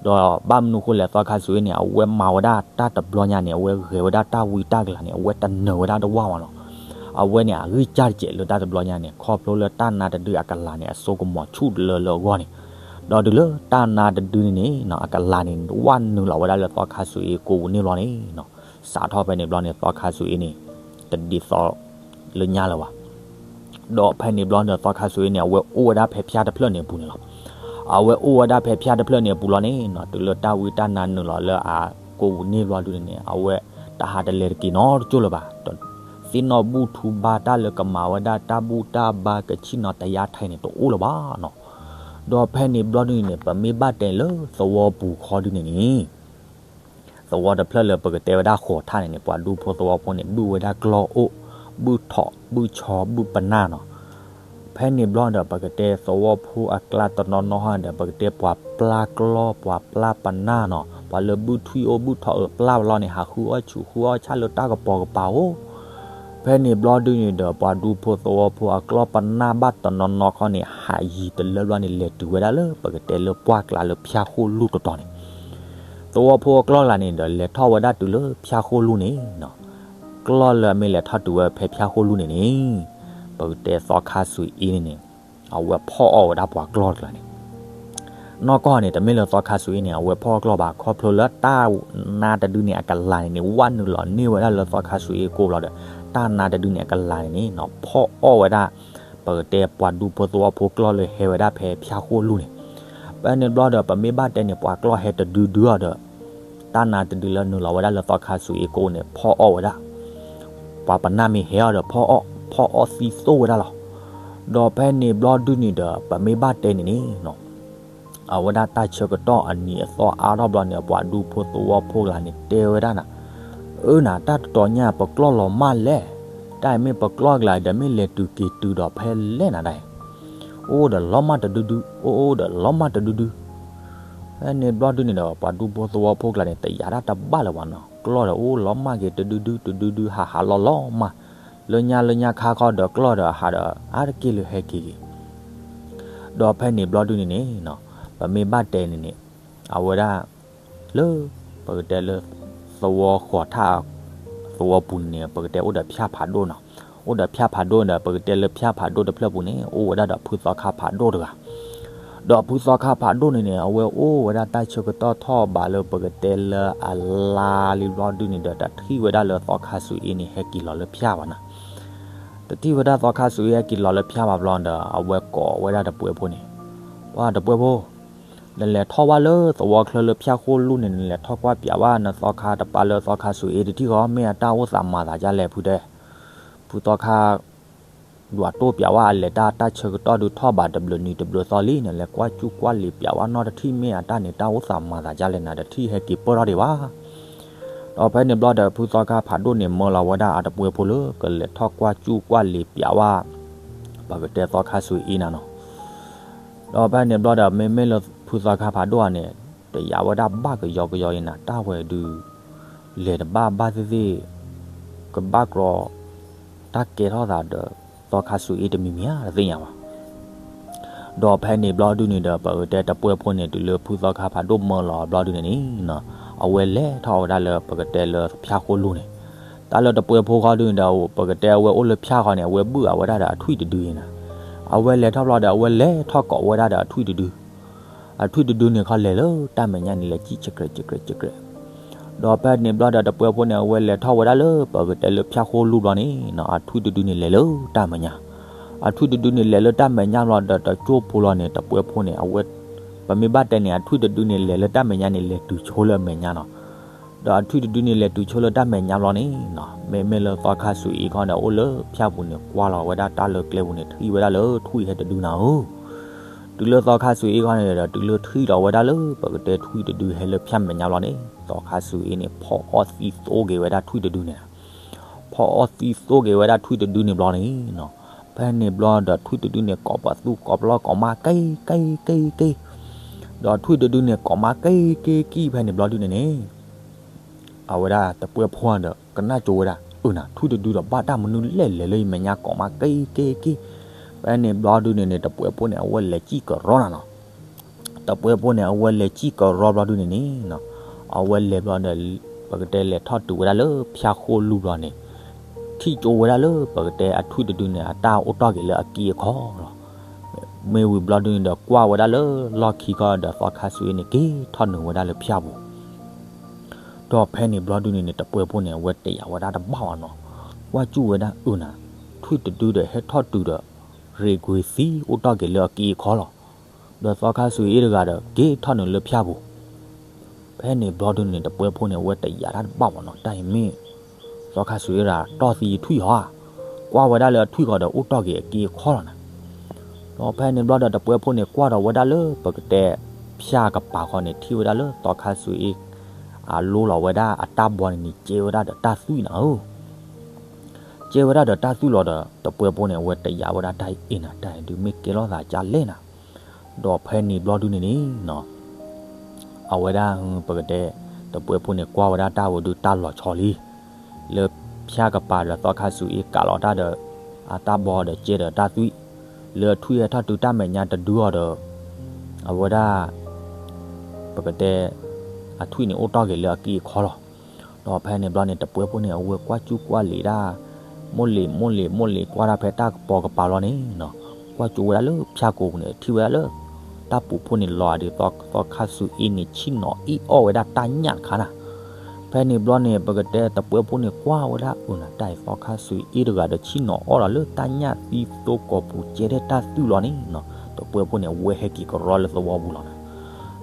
ဒီးဘၣ်မနုၤဃိလဲၣ် သီခါစွ့အ့န့ၣ် အဝဲမၤဝဲဒၣ်တၢ်တဘျီညါန့ၣ် အဝဲဂဲၤဝဲဒၣ်တၢ်ဝံတၢ်ကလၤန့ၣ် အဝဲတနၢၤဝဲဒၣ်တဝၢ်ဘၣ်နီၤ. အဝဲန့ၣ် အဂံၢ်စၢ်တစဲးလၢတၢ်တဘျီညါန့ၣ် ခီဖျိလၢတၢ်နါတဒုအကလၤန့ၣ် အစိကမီၤဆူၣ်လၢလၢအဂီၢ်န့ၣ်, ဒီးတုၤလၢတၢ်နါတဒုန့ၣ်န့ၣ်နီၤ အကလၤန့ၣ် ဝၢ်နုာ်လီၤဝဲဒၣ်လၢသီခါစွ့အ့ကိာ်ပူၤန့ၣ်လီၤန့ၣ်နီၤ, စးထီၣ်ဖဲန့ၣ်ဘျီန့ၣ် သီခါစွ့အ့န့ၣ် တဒ်သိးလၢညါလၢၤဘၣ်. ဒီးဖဲန့ၣ်ဘျီန့ၣ် သီခါစွ့အ့န့ၣ် အဝဲအိၣ်ဝဲဒၣ်ဖဲဖၠါတဖျၢၣ်န့ၣ်အပူၤန့ၣ်လီၤ. အဝဲအိၣ်ဝဲဒၣ်ဖဲဖၠါတဖျၢၣ်န့ၣ်အပူၤလီၤန့ၣ်နီၤ, တုၤလၢတၢ်ဝံတၢ်နါနုာ်လီၤလၢအကိာ်ပူၤန့ၣ်ဘျီဒုန့ၣ်န့ၣ် အဝဲတဟးတလဲၤတက့ၤနီတကၠိၢ်လၢၤဘၣ်. သ့ၣ်နီၣ်ဘူၣ်ထူဘါတၢ်လၢကမၤဝဲဒၣ်တၢ်ဘူၣ်တၢ်ဘါကဆံၣ်နီၤတယါထဲန့ၣ် တအိၣ်လၢၤဘၣ်နီၤ. ဒီးဖဲန့ၣ်ဘျီဒုန့ၣ်န့ၣ် ပမ့ၢ်ဘၣ်တဲလၢသဝီပူၤခီဒုန့ၣ်န့ၣ် သဝီတဖျၢၣ်လၢပကတဲဝဲဒၣ်ဃိးထၣ်န့ၣ်န့ၣ် ပှၤဒူဖိသဝီဖိန့ၣ် ဘုၣ်ဝဲဒၣ်ကျီၢ်အိၣ်, ဘုၣ်ထိး ဘုၣ်ဆီ ဘုၣ်ပနၢ်နီၤ. ဖဲန့ၣ်ဘျီဒီး ပကတဲသဝီဖိအကျါတနီၤနီၤဟီဒီး ပကတဲပှၤပျၢ်ကျီၢ် ပှၤပျၢ်ပနၢ်နီၤ, ပှၤလၢဘုၣ်ထွံၣ်အိၣ်ဘုၣ်ထိးအပျၢ်လီၤန့ၣ် ဟးဃုအီၣ်ဆူၣ်ဃုအီၣ်ဆၣ်လၢတၢ်ကပီၤကပၤအိၣ်. ဖဲန့ၣ်ဘျီဒုန့ၣ်ဒီး ပှၤဒူဖိသဝီဖိအကျီၢ်ပနၢ်ဘၣ်တနီၤနီၤခီန့ၣ် ဟးယံၤတလၢဘျီန့ၣ် လဲၤတုၤဝဲဒၣ်လၢ ပကတဲလၢပှၢ်ကျါလၢဖၠါဃိၣ်လူၢ်တတီၤန့ၣ် သဝီဖိအကျီၢ်ကျါန့ၣ်ဒီး လဲၤထီၣ်ဝဲဒၣ်တုၤလၢဖၠါဃိၣ်လူၢ်န့ၣ်နီၤ. ကျီၢ်လၢအမ့ၢ်လဲၤထီၣ်တုၤဝဲဖဲဖၠါဃိၣ်လူၢ်န့ၣ်န့ၣ် ပကတဲသီခါစွ့အ့န့ၣ်န့ၣ် အဝဲဖီၣ်အီၣ်ဝဲဒၣ်ပှၤကျီၢ်တကျါန့ၣ် နီၢ်ကီၢ်န့ၣ် တမ့ၢ်လၢသီခါစွ့အ့န့ၣ် အဝဲဖီၣ်ကျီၢ်ဘၣ် ခီဖျိလၢတၢ်နါတဒုန့ၣ်အကလၤန့ၣ်န့ၣ် ဝၢ်နုာ်လီၤန့ၢ်ဝဲဒၣ်လၢသီခါစွ့အ့ကိာ်လီၤဒီး တၢ်နါတဒုန့ၣ်အကလၤန့ၣ်န့ၣ်နီၤ ဖီၣ်အီၣ်ဝဲဒၣ် ပကတဲပှၤဒူဖိသဝီဖိကျီၢ်လၢဟဲဝဲဒၣ်ဖဲဖၠါဃိၣ်လူၢ်န့ၣ်. ဖဲန့ၣ်ဘျီဒီး ပမ့ၢ်ဘၣ်တဲန့ၣ် ပှၤကျီၢ်ဟဲတဒုဒုအီၤဒီး တၢ်နါတဒုလၢနုာ်လီၤဝဲဒၣ်လၢသီခါစွ့အ့ကိာ်န့ၣ် ဖီၣ်အီၣ်ဝဲဒၣ် ပှၤပနၢ်မ့ၢ်ဟဲအီၤဒီး ဖီၣ်အီၣ် ဖီၣ်အီၣ်သံသိၣ်ဝဲဒၣ်လီၤ. ဒီးဖဲန့ၣ်ဘျီဒုန့ၣ်ဒီး ပမ့ၢ်ဘၣ်တဲန့ၣ်န့ၣ်နီၤ အဝဲဒၣ်တၢ်ဆၢကတီၢ်အနံၤအသီအါထီၣ်ဘျီန့ၣ် ပှၤဒူဖိသဝီဖိကျါန့ၣ် တဲဝဲဒၣ်နၤ, အၢနၤ တၢ်တတီၤညါ ပကျီၢ်လီၤမၢ်လဲၣ်, တၢ်အံၤမ့ၢ်ပကျီၢ်ကျါဒီး မ့ၢ်လဲၤတုၤက့ၤတုၤဒီးဖဲလဲၣ်နၤဒၣ်အံၤ, အိၣ်ဒီးလီၤမၢ်တဒုဒု, အိၣ်အိၣ်ဒီးလီၤမၢ်တဒုဒု. ဖဲန့ၣ်ဘျီဒုန့ၣ်ဒီး ပှၤဒူဖိသဝီဖိကျါန့ၣ် တယာ်ဒၣ်တဘၣ်လၢၤဘၣ်နီၤ, ကျီၢ်ဒီးအိၣ်လီၤမၢ်က့ၤတဒုဒုတဒုဒု ဟးဟးလီၤလီၤမၢ်, လၢညါလၢညါခါခီဒီးကျီၢ်ဒီးဟးဒီး အါတက့ၢ်လၢဟဲက့ၤက့ၤ ဒီးဖဲန့ၣ်ဘျီဒုန့ၣ်န့ၣ်နီၤ ပမ့ၢ်ဘၣ်တဲန့ၣ်န့ၣ် အဝဲဒၣ် လၢ ပကတဲလၢ သဝီဃိးထၣ် သဝီပူၤန့ၣ် ပကတဲအိၣ်ဒီးဖၠၣ်ဖးဒိၣ်နီၤ. အိၣ်ဒီးဖၠၣ်ဖးဒိၣ်ဒီး ပကတဲလၢဖၠၣ်ဖးဒိၣ်တဖျၢၣ်ပူၤန့ၣ် အိၣ်ဝဲဒၣ်ဒီးဖုသီခါဖးဒိၣ်တဂၤ. ဒီးဖုသီခါဖးဒိၣ်န့ၣ်န့ၣ် အဝဲအိၣ်ဝဲဒၣ်တၢ်ဆၢကတီၢ်ထီၣ်ဘးလၢပကတဲလၢအလါလံဘျီဒုန့ၣ်ဒီး တထံၣ်ဝဲဒၣ်လၢသီခါစူၤအ့န့ၣ် ဟဲက့ၤလီၤလၢဖၠၣ်ဘၣ်နီၤ. တထံၣ်ဝဲဒၣ်သီခါစူၤအ့ဟဲက့ၤလီၤလၢဖၠၣ်ဘၣ်ဘျီဒီး အဝဲကိးဝဲဒၣ်တပှဲၤဖိန့ၣ်, ပှၤတပှဲၤဖိ, နလဲၤထီၣ်ဝဲလၢသဝီချၢလၢဖၠၣ်ဃိၣ်လူၢ်န့ၣ် နလဲၤထီၣ်ကွၢ်ပၠးဘၣ်နသီခါတပၤလၢသီခါစူၤအ့တထံၣ်ဃီ, မ့ၢ်အတၢ်အိၣ်သးမၤသးဒ်လဲၣ်ဖုတဲ. ဖုသီခါ ဒွးတိၢ်ပၠးဝဲအလဲၤတၢ် တၢ်ဆၢကတီၢ်ဒုးထီၣ်ဘးတဘျုးနံၤတဘျုးသီလံန့ၣ် လဲၤကွၢ်ကူၣ်ကွၢ်လံၤပၠးဝဲနီတထံၣ် မ့ၢ်အတၢ်န့ၣ် တၢ်အိၣ်သးမၤသးဒ်လဲၣ်နၤ တထံၣ်ဟဲက့ၤပၢၢ်ထီၣ်ဒံးဘၣ်. ဒီးဖဲန့ၣ်ဘျီဒီး ဖုသီခါဖးဒိၣ်န့ၣ် မၢလီၤဝဲဒၣ်အတပှဲၤဖိလၢကလဲၤထီၣ်ကွၢ်ကူၣ်ကွၢ်လံၤပၠးဝဲ ပကတဲသီခါစူၤအ့နၤနီၤ. ဒီးဖဲန့ၣ်ဘျီဒီး မ့မ့ၢ်လၢဖုသီခါဖးဒိၣ်ဧါန့ၣ် တယာ်ဝဲဒၣ်ဘၣ်ကယီကယီအံၤနၤ တၢ်ဝဲဒုး လဲၤတဘၣ်ဘၣ်သ့ၣ်သ့ၣ် ကဘၣ်ကြီ တၢ်ကဲထီၣ်သးဒီး သီခါစူၤအ့တမံၤမံၤဧါ တသ့ၣ်ညါဘၣ်. ဒီးဖဲန့ၣ်ဘျီဒုန့ၣ်ဒီး ပကတဲတပှဲၤဖိန့ၣ် တုၤလၢဖုသီခါဖးဒိၣ်မၢလီၤဘျီဒုန့ၣ်န့ၣ် အဝဲလဲၤထီၣ်ဝဲဒၣ်လၢပကတဲလၢဖၠၣ်ဃိၣ်လူၢ်န့ၣ်, တၢ်လၢတပှဲၤဖိဃီဒုန့ၣ်ဒီး ပကတဲအဝဲအိၣ်လၢဖၠၣ်ဃီန့ၣ် အဝဲဘုၣ်အဝဲဒၣ်ဒီးအထွံၣ်တဒုအံၤနၤ, အဝဲလဲၤထီၣ်ဘျီဒီး အဝဲလဲၤထီၣ်ကိးဝဲဒၣ်ဒီးအထွံၣ်တဒု အထွံၣ်တဒုန့ၣ်ခီလဲၤလၢတၢ်မဲာ်ညါန့ၣ် လဲၤစံၣ်ဆဲးကြဲးဆဲးကြဲးဆဲးကြဲး. ဒီးဖဲန့ၣ်ဘျီဒီးတပှဲၤဖိန့ၣ် အဝဲလဲၤထီၣ်ဝဲဒၣ်လၢပကတဲလၢဖၠၣ်ဃိၣ်လူၢ်ဘျီန့ၣ် အထွံၣ်တဒုန့ၣ်လဲၤလၢတၢ်မဲာ်ညါ, အထွံၣ်တဒုန့ၣ်လဲၤလၢတၢ်မဲာ်ညါဘျီဒီးတကၠိဖိလီၤန့ၣ် တပှဲၤဖိန့ၣ် အဝဲ ပမ့ၢ်ဘၣ်တဲန့ၣ် အထွံၣ်တဒုန့ၣ်လဲၤလၢတၢ်မဲာ်ညါန့ၣ် လဲၤတုၤဆိလၢအမဲာ်ညါနီၤ. ဒီးအထွံၣ်တဒုန့ၣ်လဲၤတုၤဆိလၢတၢ်မဲာ်ညါဘျီန့ၣ် မ့မ့ၢ်လၢသီခါစူၤအ့ခီန့ၣ် အိၣ်လၢဖၠၣ်ပူၤန့ၣ် ကွၢ်လီၤဝဲဒၣ်တၢ်လၢကျဲပူၤန့ၣ် ထံၣ်ဝဲဒၣ်လၢထွံၣ်ဟဲတဒုနၤဧၢ. တုၤလၢသီခါစူၤအ့ခီန့ၣ်ဒီး တုၤလၢထံၣ်လီၤဝဲဒၣ်လၢပကတဲထွံၣ်တဒုဟဲလၢဖၠၣ်မဲာ်ညါဘျီန့ၣ် သီခါစူၤအ့န့ၣ် ဖီအီၣ်သံသိက့ၤဝဲဒၣ်ထွံၣ်တဒုန့ၣ်, ဖီအီၣ်သံသိက့ၤဝဲဒၣ်ထွံၣ်တဒုန့ၣ်ဘျီန့ၣ်နီၤ, ဖဲန့ၣ်ဘျီဒီးထွံၣ်တဒုန့ၣ် ကိးပသူကိးပလီၢ်ကိးမါက့ၤက့ၤက့ၤက့ၤ, ဒီးထွံၣ်တဒုန့ၣ် ကိးမါက့ၤက့ၤက့ၤ ဖဲန့ၣ်ဘျီဒုန့ၣ်န့ၣ် အဝဲဒၣ်တပှဲၤဖိဒီး ကနၣ်ကၠိဝဲဒၣ် အၢနၤ ထွံၣ်တဒုဒီးဘၣ်တၢ်မနုၤလဲၣ်လဲၤလၢယမဲာ်ညါကိးမါက့ၤက့ၤက့ၤ, ဖဲန့ၣ်ဘျီဒုန့ၣ်န့ၣ် တပှဲၤဖိန့ၣ် အဝဲလဲၤစံၣ်ကရီနၤနီၤ, တပှဲၤဖိန့ၣ် အဝဲလဲၤစံၣ်ကရီဘျီဒုန့ၣ်န့ၣ်နီၤ, အဝဲလဲၤဘျီဒီး ပကတဲလဲၤထီၣ်တုၤဝဲဒၣ်လၢဖၠၣ်ဃိၣ်လူၢ်ဘျီန့ၣ် ထံၣ်ကၠိဝဲဒၣ်လၢပကတဲအထွံၣ်တဒုန့ၣ် အတၢ်အိၣ်တီၢ်က့ၤလၢအက့အခီလီၤ. မ့ၢ်ဝံၤဘျီဒုန့ၣ်ဒီး ကွၢ်ဝဲဒၣ်လၢလီၢ်ခံခီဒီးသီခါစူၤအ့န့ၣ် က့ၤထီၣ်နုာ်ဝဲဒၣ်လၢဖၠၣ်ပူၤ ဒီးဖဲန့ၣ်ဘျီဒုန့ၣ်န့ၣ် တပှဲၤဖိန့ၣ် အဝဲတယာ်ဝဲဒၣ်တဘၣ်ဘၣ်နီၤ, ကွၢ်ကၠူၣ်ဝဲဒၣ်အၢနၤ, ထွံၣ်တဒုဒီးဟဲထီၣ်တုၤဒီး ရ့ကွံာ်သံအိၣ်တီၢ်က့ၤလၢအက့အခီလီၤ. ဒီးသီခါစူၤအ့တဂၤဒီး က့ၤထီၣ်နုာ်လၢဖၠၣ်ပူၤ ဖဲန့ၣ်ဘျီဒုန့ၣ် တပှဲၤဖိန့ၣ် အဝဲတယာ်တၢ်တဘၣ်ဘၣ်နီၤ, တၢ်အံၤမ့ၢ် သီခါစူၤအ့တဂၤတီၢ်သံထွံၣ်ဟီဧါ, ကွၢ်ဝဲဒၣ်လၢအထွံၣ်ဃီဒီး အိၣ်တီၢ်က့ၤအက့အခီလီၤနၤ. ဒီးဖဲန့ၣ်ဘျီဒီး တပှဲၤဖိန့ၣ် ကွၢ်ဒီးဝဲဒၣ်လၢပကတဲ ဖၠၣ်ကပၤဃီန့ၣ် ထံၣ်ဝဲဒၣ်လၢသီခါစူၤအ့ အလိလီၤဝဲဒၣ်အတၢ်ဘီန့ၣ်န့ၣ် ကဲဝဲဒၣ်ဒီးတၢ်သွံၣ်နၤဧၢ ကဲဝဲဒၣ်ဒီးတၢ်သွံၣ်လီၤဒီး တပှဲၤဖိန့ၣ် အဝဲတယာ်ဝဲဒၣ်တၢ်အံၤနၤ, တၢ်အံၤဒုးမ့ၢ်ကဲလိာ်သးကၢ်လဲၣ်နၤ. ဒီးဖဲန့ၣ်ဘျီဒုန့ၣ်န့ၣ်နီၤ အဝဲဒၣ် ပကတဲ တပှဲၤဖိန့ၣ် ကွၢ်ဝဲဒၣ်တၢ်ဝဲဒုးတၢ်လီၤဆီလံ လၢဖၠၣ်ကပၤဒီးသီခါစူၤအ့ကးလီၤတၢ်ဒီး အတၢ်ဘီဒီးကဲဒီးတၢ်သွံၣ် လၢအထွံၣ်ဟဲထီၣ်တုၤတၢ်မဲာ်ညါတဒုအီၤဒီး အဝဲဒၣ် ပကတဲ အထွံၣ်န့ၣ်အိၣ်တီၢ်က့ၤလၢအက့အခီလီၤ. ဒီးဖဲန့ၣ်ဘျီန့ၣ် တပှဲၤဖိန့ၣ် အဝဲကွၢ်ကၠူၣ်ကွၢ်လံာ်ဒၣ် မိၢ်လံာ်မိၢ်လံာ်မိၢ်လံာ် ကွၢ်ဒၣ်ဖဲတၢ်ကပီၤကပၤလီၤန့ၣ်နီၤ ကွၢ်ကၠိဝဲဒၣ်လၢဖၠၣ်ကိာ်ပူၤန့ၣ် ထံၣ်ဝဲဒၣ်လၢ တၢ်ပူၤဖိန့ၣ်လီၤဒုး သီခါစူၤအ့န့ၣ် ဆ့ၣ်နီၤအ့ၣ်အီၣ်ဝဲဒၣ်တၢ်ညၣ်တခါနၤ. ဖဲန့ၣ်ဘျီန့ၣ် ပကတဲတပှဲၤဖိန့ၣ် ကွၢ်ဝဲဒၣ်အၢနၤ တၢ်အံၤသီခါစူၤအ့တဂၤဒီး ဆ့ၣ်နီၤအီၣ်ဒီးလၢတၢ်ညၣ်သံသိကိာ်ပူၤ ကဲထဲတၢ်သွံၣ်လီၤန့ၣ်နီၤ တပှဲၤဖိန့ၣ် အဝဲဟဲက့ၤကရီလၢသဝီပူၤလီၤ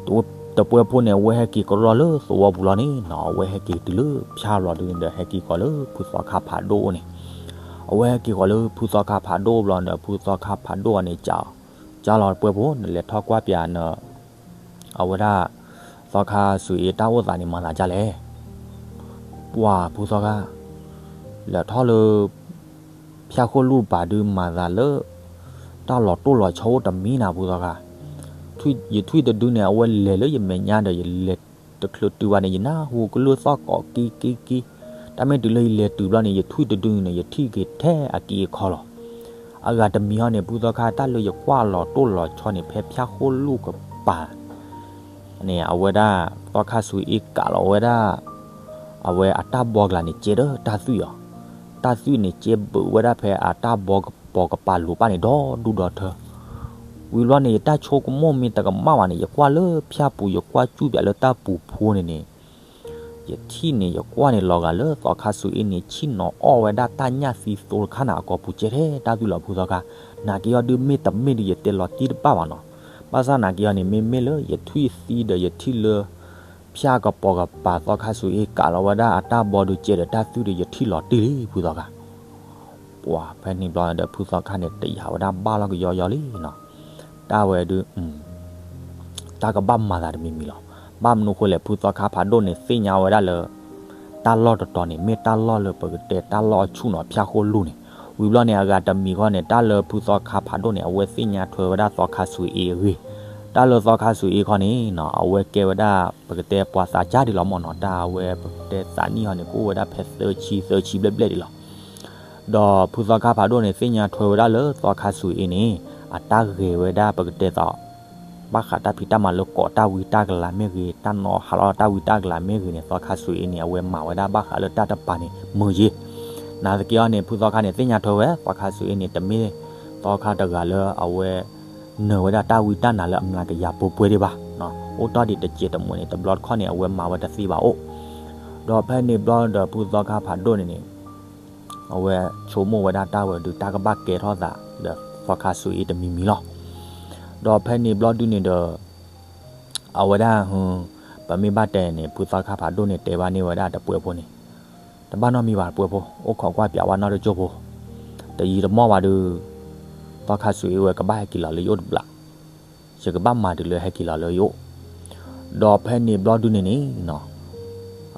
နၤ. တပှဲၤဖိန့ၣ် အဝဲဟဲက့ၤကရီလၢသဝီပူၤလီၤန့ၣ်နီၤ အဝဲဟဲက့ၤတုၤလၢဖၠၣ်လီၤဒုးန့ၣ်ဒီး ဟဲက့ၤဃီၤလၢဖုသီခါဖးဒိၣ်န့ၣ် အဝဲဟဲက့ၤဃီၤလၢဖုသီခါဖးဒိၣ်ဘျီန့ၣ်ဒီး ဖုသီခါဖးဒိၣ်အီၤန့ၣ် ကၢ်လီၤတပှဲၤဖိန့ၣ် လဲၤထီၣ်ကွၢ်ပၠးနၤ အဝဲဒၣ် သီခါစူၤအ့တၢ်အိၣ်သးန့ၣ်မၤသးဒ်လဲၣ် ပှၤဖုသီခါ လဲၤထီၣ်လၢ ဖၠၣ်ဃိၣ်လူၢ်ပၤဒုးမၤသးလၢ တၢ်လီၤတိၢ်လီၤဆီအိၣ်တမံၤနၤဖုသီခါ, ယထွံၣ်တဒုန့ၣ် အဝဲလဲၤလၢယမဲာ်ညါဒီး ယလဲၤတချုးတုၤဘၣ်န့ၣ် ယနၢ်ဟူကလုၢ်သီၣ်ကိးက့ၤက့ၤက့ၤ, တၢ်မ့ၢ်တုၤလၢယလဲၤတုၤဘျီန့ၣ် ယထွံၣ်တဒုန့ၣ် ယထံၣ်က့ၤထဲအက့အခီလီၤ. အဂၤတမံၤဟီန့ၣ် ဖုသီခါ တၢ်လၢယကွၢ်လီၤတိၢ်လီၤဆီန့ၣ် ဖဲဖၠၣ်ဃိၣ်လူၢ်ကပၤ န့ၣ် အဝဲဒၣ် သီခါစူၤအ့ကးလီၤဝဲဒၣ် အဝဲအတၢ်ဘီကျါန့ၣ် ကဲဒီးတၢ်သွံၣ်အီၤ, တၢ်သွံၣ်န့ၣ် ကဲဘုးဝဲဒၣ်ဖဲအတၢ်ဘီကပိာ်ကပၤလိၤပၢ်န့ၣ် ဒီဒူၣ်ဒီထၢ, ဝံၤဘျီန့ၣ် ယတၢ်ဆိကမိၣ်မ့ၢ်တကမၣ်ဘၣ်န့ၣ် ယကွၢ်လၢဖၠၣ်ပူၤ ယကွၢ်စူၣ်ပၠးလၢတၢ်ပူၤဖိန့ၣ်န့ၣ် ယထံၣ်န့ၣ် ယကွၢ်န့ၣ် လီၤဂာ်လၢသီခါဆူအ့န့ၣ် ဆ့ၣ်နီၤအီၣ်ဝဲဒၣ်တၢ်ညၣ်သံသိတခါန့ၣ် အကိာ်ပူၤကဲထဲတၢ်သွံၣ်လီၤ ဖုသီခါ, နာ်က့အီၤဒုးမ့ၢ်တမ့ၢ်ဒုး ယတဲလီၤတံၢ်တဘၣ်ဘၣ်နီၤ, ဘၣ်ဆၣ်နာ်က့အီၤန့ၣ် မ့မ့ၢ်လၢယထွံၣ်သံဒီးယထံၣ်လၢ ဖၠၣ်ကပိာ်ကပၤ သီခါဆူအ့ကးလီၤဝဲဒၣ်အတၢ်ဘီဒုး ကဲဒီးတၢ်သွံၣ်ဒီး ယထံၣ်လီၤတံၢ်လံ ဖုသီခါ ပှၤဖဲန့ၣ်ဘျီဒီး ဖုသီခါန့ၣ် တယာ်ဝဲဒၣ်ဘၣ်လီၤကယီယီလံနီၤ, တၢ်ဝဲဒုး တၢ်ကဘၣ်မၤသးတမံၤမံၤလီၤ. ဘၣ်မနုၤဃိလဲၣ် ဖုသီခါဖးဒိၣ်န့ၣ် သ့ၣ်ညါဝဲဒၣ်လၢ တၢ်လီၢ်တတီၤန့ၣ် မ့ၢ်တၢ်လီၢ်လၢပကတဲတၢ်လီၢ်အဆူၣ်နီၤ ဖၠၣ်ဃိၣ်လူၢ်န့ၣ်, ဝံၤဘျီန့ၣ် အဂၤတမံၤခီန့ၣ် တၢ်လၢဖုသီခါဖးဒိၣ်န့ၣ် အဝဲသ့ၣ်ညါထွဲဝဲဒၣ်သီခါဆူအ့အဂ့ၢ်, တၢ်လၢသီခါဆူအ့ခီန့ၣ်နီၤ အဝဲကဲဝဲဒၣ် ပကတဲပှၤသးစၢ်ဒံးလီၤမ့ၢ်နီၤ, တၢ်အဝဲပကတဲသးနံၣ်ဟီန့ၣ် ကအိၣ်ဝဲဒၣ်ဖဲသၢဆံ သၢဆံဘျဲၣ်ဘျဲၣ်ဒံးလီၤ. ဒီးဖုသီခါဖးဒိၣ်န့ၣ် သ့ၣ်ညါထွဲဝဲဒၣ်လၢသီခါဆူအ့န့ၣ် အတၢ်ဂဲၤဝဲဒၣ်ပကတဲသီး ဘၣ်ဃးတၢ်ဖံးတၢ်မၤလၢကိးတၢ်ဝံတၢ်ကလၤမ့ၢ်ဂ့ၤ, တၢ်နီၤဟးလီၤတၢ်ဝံတၢ်ကလၤမ့ၢ်ဂ့ၤန့ၣ် သီခါဆူအ့န့ၣ် အဝဲမၤဝဲဒၣ်ဘၣ်ဃးလၢတၢ်တပၤန့ၣ် မုာ်ယ့ၢ်. နာ်သက့အီၤန့ၣ် ဖုသီခါန့ၣ် သ့ၣ်ညါထွဲဝဲ သီခါဆူအ့န့ၣ် တမ့ၢ်သီခါတဂၤလၢအဝဲ နၢၤဝဲဒၣ်တၢ်ဝံတၢ်နၤလၢအမျးကယၤပှဲၤပှဲၤဒံးဘၣ်. အိၣ်တ့ၢ်ဒံးတစဲးတမိၢ်န့ၣ် တဘျီတခီၣ်န့ၣ် အဝဲမၤဝဲတသ့ဘၣ်အိၣ်. ဒီးဖဲန့ၣ်ဘျီဒီး ဖုသီခါဖးဒိၣ်န့ၣ်န့ၣ် အဝဲဆိကမိၣ်ဝဲဒၣ်တၢ်ဝဲဒုး တၢ်ကဘၣ်ကဲထီၣ်သးဒီးသီခါဆူအ့တမံၤမံၤလီၤ. ဒီးဖဲန့ၣ်ဘျီဒုန့ၣ်ဒီး အဝဲဒၣ် ပမ့ၢ်ဘၣ်တဲန့ၣ် ဖုသီခါဖးဒိၣ်န့ၣ် တဲဘၣ်န့ၢ်ဝဲဒၣ်တပှဲၤဖိန့ၣ်, တဘၣ်နီတမံၤဘၣ်တပှဲၤဖိ, အိၣ်ခိးကွၢ်ပၠးဝဲနီတကၠိၢ်ဖိ, တယံာ်တမီၢ်ဘၣ်ဒုး သီခါဆူအ့ဝဲကဘၣ်ဟဲက့ၤလီၤလၢယအိၣ်တဘျီ, ယကဘၣ်မၤတုၤလၢဟဲက့ၤလီၤလၢယအိၣ်. ဒီးဖဲန့ၣ်ဘျီဒုန့ၣ်န့ၣ်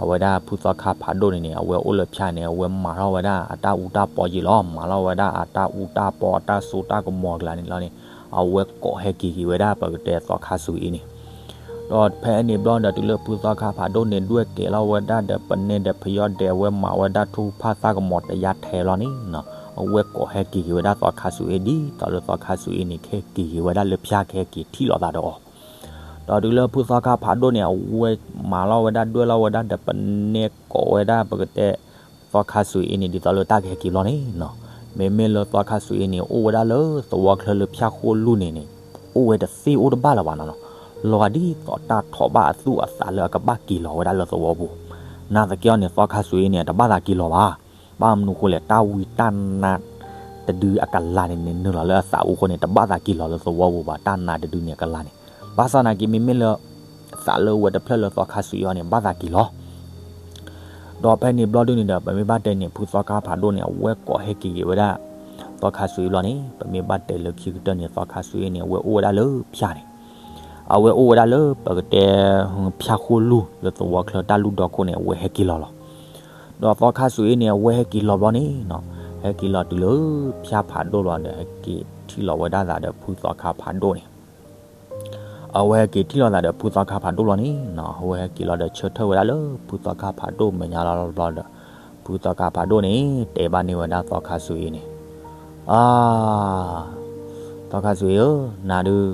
အဝဲဒၣ်ဖုသီခါဖးဒိၣ်န့ၣ်န့ၣ် အဝဲအိၣ်လၢဖၠၣ်န့ၣ် အဝဲမၤထီၣ်ဝဲဒၣ်အတၢ်အူတၢ်ပီယ့ၢ်လီၤ. မၤလီၤဝဲဒၣ်အတၢ်အူတၢ်ပီ အတၢ်စိတၢ်ကမီၤကျါန့ၣ်လီၤန့ၣ် အဝဲကိးဟဲက့ၤက့ၤဝဲဒၣ်ပကတဲသီခါဆူအ့န့ၣ်. ဒီးဖဲန့ၣ်ဘျီဒီး တုၤလၢဖုသီခါဖးဒိၣ်န့ၣ် ဒွဲၣ်ကဲၤလီၤဝဲဒၣ်ဒီးပနဲဒီးဖယီၣ်ဒဲး အဝဲမၤဝဲဒၣ်ထူဖၣ်သၣ်ကမီၤတယါထဲလီၤန့ၣ် အဝဲကိးဟဲက့ၤက့ၤဝဲဒၣ်သီခါဆူအ့ ဒ်သိးလၢသီခါဆူအ့န့ၣ် ကဟဲက့ၤက့ၤဝဲဒၣ်လၢဖၠၣ် ကဟဲက့ၤထံၣ်လိာ်သးဒီးအီၤ. ဒီးတုၤလၢဖုသီခါဖးဒိၣ်န့ၣ် အဝဲမၤလီၤဝဲဒၣ် ဒွဲၣ်လီၤဝဲဒၣ်ဒီးပနဲကိးဝဲဒၣ်ပကတဲ သီခါဆူအ့န့ၣ် ဒ်သိးလၢတၢ်ကဟဲက့ၤဘျီန့ၣ် မ့မ့ၢ်လၢသီခါဆူအ့န့ၣ် အိၣ်ဝဲဒၣ်လၢသဝီချၢလၢဖၠၣ်ဃိၣ်လူၢ်န့ၣ်န့ၣ် အိၣ်ဝဲတသ့အိၣ်တဘၣ်လၢၤဘၣ်နီၤနီၤ. လီၤဂာ်ဒ်သိးတၢ်ထီၣ်ဘၣ်အသူၣ်အသးလၢအကဘၣ်က့ၤလီၤဝဲဒၣ်လၢသဝီပူၤ. နာ်သက့အီၤန့ၣ် သီခါဆူအ့န့ၣ် အတဘၣ်သးက့ၤလီၤဘၣ်. ဘၣ်မနုၤဃိလဲၣ် တၢ်ဝံတၢ်နါတဒုအကလၤန့ၣ်န့ၣ် နုာ်လီၤလၢအသးအူအဃိန့ၣ် တဘၣ်သးက့ၤလီၤလၢသဝီပူၤဘၣ် တၢ်နါတဒုန့ၣ်အကလၤန့ၣ်. ဘၣ်ဆၣ်နာ်က့ မ့မ့ၢ်လၢ သးလၢဝဲတဖျၢၣ်လၢသီခါဆူအ့အီၤန့ၣ် ဘၣ်သးက့ၤလီၤ ဒီးဖဲန့ၣ်ဘျီဒုန့ၣ်ဒီး ပမ့ၢ်ဘၣ်တဲန့ၣ် ဖုသီခါဖးဒိၣ်န့ၣ် အဝဲကိးဟဲက့ၤက့ၤဝဲဒၣ် သီခါဆူအ့ဘျီန့ၣ် ပမ့ၢ်ဘၣ်တဲလၢခံကတၢၢ်န့ၣ် သီခါဆူအ့န့ၣ် အဝဲအိၣ်ဝဲဒၣ်လၢဖၠၣ်န့ၣ် အဝဲအိၣ်ဝဲဒၣ်လၢပကတဲ ဖၠၣ်ဃိၣ်လူၢ်လၢသဝီချၢတၢ်လူၢ်ဒီခိၣ်န့ၣ် အဝဲဟဲက့ၤလီၤလီၤ. ဒီးသီခါဆူအ့န့ၣ် အဝဲဟဲက့ၤလီၤဘျီန့ၣ် ဟဲက့ၤလီၤတုၤလၢဖၠၣ်ဖးဒိၣ်လီၤဒီး ဟဲက့ၤထံၣ်လီၤဝဲဒၣ်သးဒီးဖုသီခါဖးဒိၣ်န့ၣ် အဝဲဟဲက့ၤထံၣ်လိာ်သးဒီးဖုသီခါဖးဒိၣ်လီၤန့ၣ် အဝဲဟဲက့ၤလီၤဒီး ဆၢထၢၣ်ဝဲဒၣ်လၢဖုသီခါဖးဒိၣ်မဲာ်ညါလီၤဘျီဒီး ဖုသီခါဖးဒိၣ်န့ၣ် တဲဘၣ်န့ၢ်ဝဲဒၣ်သီခါဆူအ့န့ၣ် အါ သီခါဆူအ့ဧၢ, နၤဒုး